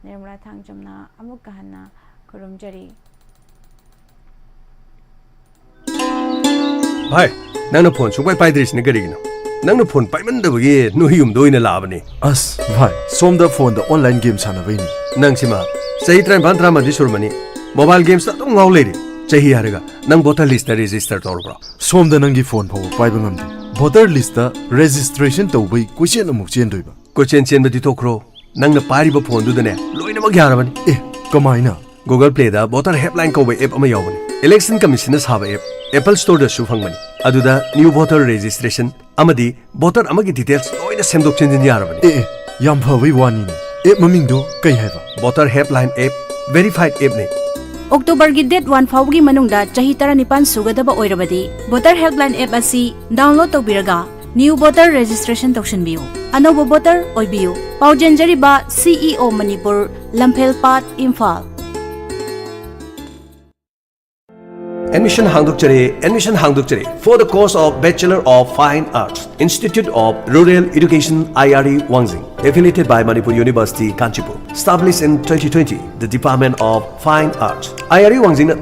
ꯅꯤꯔꯃꯂꯥ ꯊꯥꯡꯖꯝꯅ ꯑꯃꯨꯛꯀ ꯍꯟꯅ ꯈꯨꯔꯨꯝꯖꯔꯤ꯫ ꯚꯥꯏ, ꯅꯪꯅ ꯐꯣꯟ ꯁꯨꯡꯄꯥꯏ ꯄꯥꯏꯗ꯭ꯔꯤꯁꯤꯅ ꯀꯔꯤꯒꯤꯅꯣ? ꯅꯪꯅ ꯐꯣꯟ ꯄꯥꯏꯃꯟꯗꯕꯒꯤ ꯅꯣꯏ ꯌꯨꯝꯗ ꯑꯣꯏꯅ ꯂꯥꯛꯑꯕꯅꯤ꯫ ꯑꯁ ꯚꯥꯏ, ꯁꯣꯝꯗ ꯐꯣꯟꯗ ꯑꯣꯟꯂꯥꯏꯟ ꯒꯦꯝ ꯁꯥꯟꯅꯕꯩꯅꯤ꯫ ꯅꯪꯁꯤꯃ ꯆꯍꯤ ꯇꯔꯥꯅꯤꯄꯥꯟ ꯇꯔꯥꯃꯥꯊꯣꯏ ꯁꯨꯔꯝꯃꯅꯤ, ꯃꯣꯕꯥꯏꯜ ꯒꯦꯝꯁꯇ ꯑꯗꯨꯝ ꯉꯥꯎ ꯂꯩꯔꯤ꯫ ꯆꯍꯤ ꯍꯥꯏꯔꯒ ꯅꯪ ꯚꯣꯇꯔ ꯂꯤꯁꯇ ꯔꯦꯖꯤꯁꯇꯔ ꯇꯧꯔꯕ꯭ꯔꯣ? ꯁꯣꯝꯗ ꯅꯪꯒꯤ ꯐꯣꯟ ꯐꯥꯎꯕ ꯄꯥꯏꯕ ꯉꯝꯗꯦ꯫ ꯚꯣꯇꯔ ꯂꯤꯁꯇ ꯔꯦꯖꯤꯁꯇ꯭ꯔꯦꯁꯟ ꯇꯧꯕꯩ ꯀꯣꯏꯆꯦꯟ ꯑꯃꯨꯛ ꯆꯦꯟꯗꯣꯏꯕ꯫ ꯀꯣꯏꯆꯦꯟ ꯆꯦꯟꯕꯗꯤ ꯇꯣꯛꯈ꯭ꯔꯣ, ꯅꯪꯅ ꯄꯥꯏꯔꯤꯕ ꯐꯣꯟꯗꯨꯗꯅꯦ ꯂꯣꯏꯅꯃꯛ ꯌꯥꯔꯕꯅꯤ꯫ ꯑꯦ, ꯀꯃꯥꯏꯅ? Google Playꯗ ꯚꯣꯇꯔ ꯍꯦꯜꯞꯂꯥꯏꯟ ꯀꯧꯕ ꯑꯦꯞ ꯑꯃ ꯌꯥꯎꯕꯅꯤ꯫ ꯏꯂꯦꯛꯁꯟ ꯀꯃꯤꯁꯟꯅ ꯁꯥꯕ ꯑꯦꯞ, ꯑꯦꯄꯜ ꯁ꯭ꯇꯣꯔꯗꯁꯨ ꯐꯪꯕꯅꯤ꯫ ꯑꯗꯨꯗ ꯅ꯭ꯌꯨ ꯚꯣꯇꯔ ꯔꯦꯖꯤꯁꯇ꯭ꯔꯦꯁꯟ ꯑꯃꯗꯤ ꯚꯣꯇꯔ ꯑꯃꯒꯤ ꯗꯤꯇꯦꯜꯁ ꯂꯣꯏꯅ ꯁꯦꯝꯗꯣꯛ ꯁꯦꯝꯖꯤꯟ ꯌꯥꯔꯕꯅꯤ꯫ ꯑꯦ, ꯑꯦ, ꯌꯥꯝ ꯐꯕꯩ ꯋꯥꯅꯤꯅꯦ꯫ ꯑꯦꯞ ꯃꯃꯤꯡꯗꯣ ꯀꯩ ꯍꯥꯏꯕ? ꯚꯣꯇꯔ ꯍꯦꯜꯞꯂꯥꯏꯟ ꯑꯦꯞ, ꯚꯦꯔꯤꯐꯥꯏꯗ ꯑꯦꯞꯅꯤ꯫ ꯑꯣꯛꯇꯣꯕꯔꯒꯤ ꯗꯦꯠ ꯋꯥꯟ ꯐꯥꯎꯕꯒꯤ ꯃꯅꯨꯡꯗ ꯆꯍꯤ ꯇꯔꯥꯅꯤꯄꯥꯟ ꯁꯨꯒꯗꯕ ꯑꯣꯏꯔꯕꯗꯤ ꯚꯣꯇꯔ ꯍꯦꯜꯞꯂꯥꯏꯟ ꯑꯦꯞ ꯑꯁꯤ ꯗꯥꯎꯟꯂꯣꯗ ꯇꯧꯕꯤꯔꯒ ꯅ꯭ꯌꯨ ꯚꯣꯇꯔ ꯔꯦꯖꯤꯁꯇ꯭ꯔꯦꯁꯟ ꯇꯧꯁꯤꯟꯕꯤꯌꯨ꯫ ꯑꯅꯧꯕ ꯚꯣꯇꯔ ꯑꯣꯏꯕꯤꯌꯨ꯫ ꯄꯥꯎꯖꯦꯟꯖꯔꯤꯕ CEO Manipur, Lamphelpat, Imphal. Admission ꯍꯥꯡꯗꯣꯛꯆꯔꯦ, ꯑꯦꯗꯃꯤꯁꯟ ꯍꯥꯡꯗꯣꯛꯆꯔꯦ for the course of Bachelor of Fine Arts, Institute of Rural Education, IRE Wangjing, affiliated by Manipur University, Kanchipur, established in twenty twenty, the Department of Fine Arts. IRE Wangjingꯅ ꯇꯣꯉꯥꯟ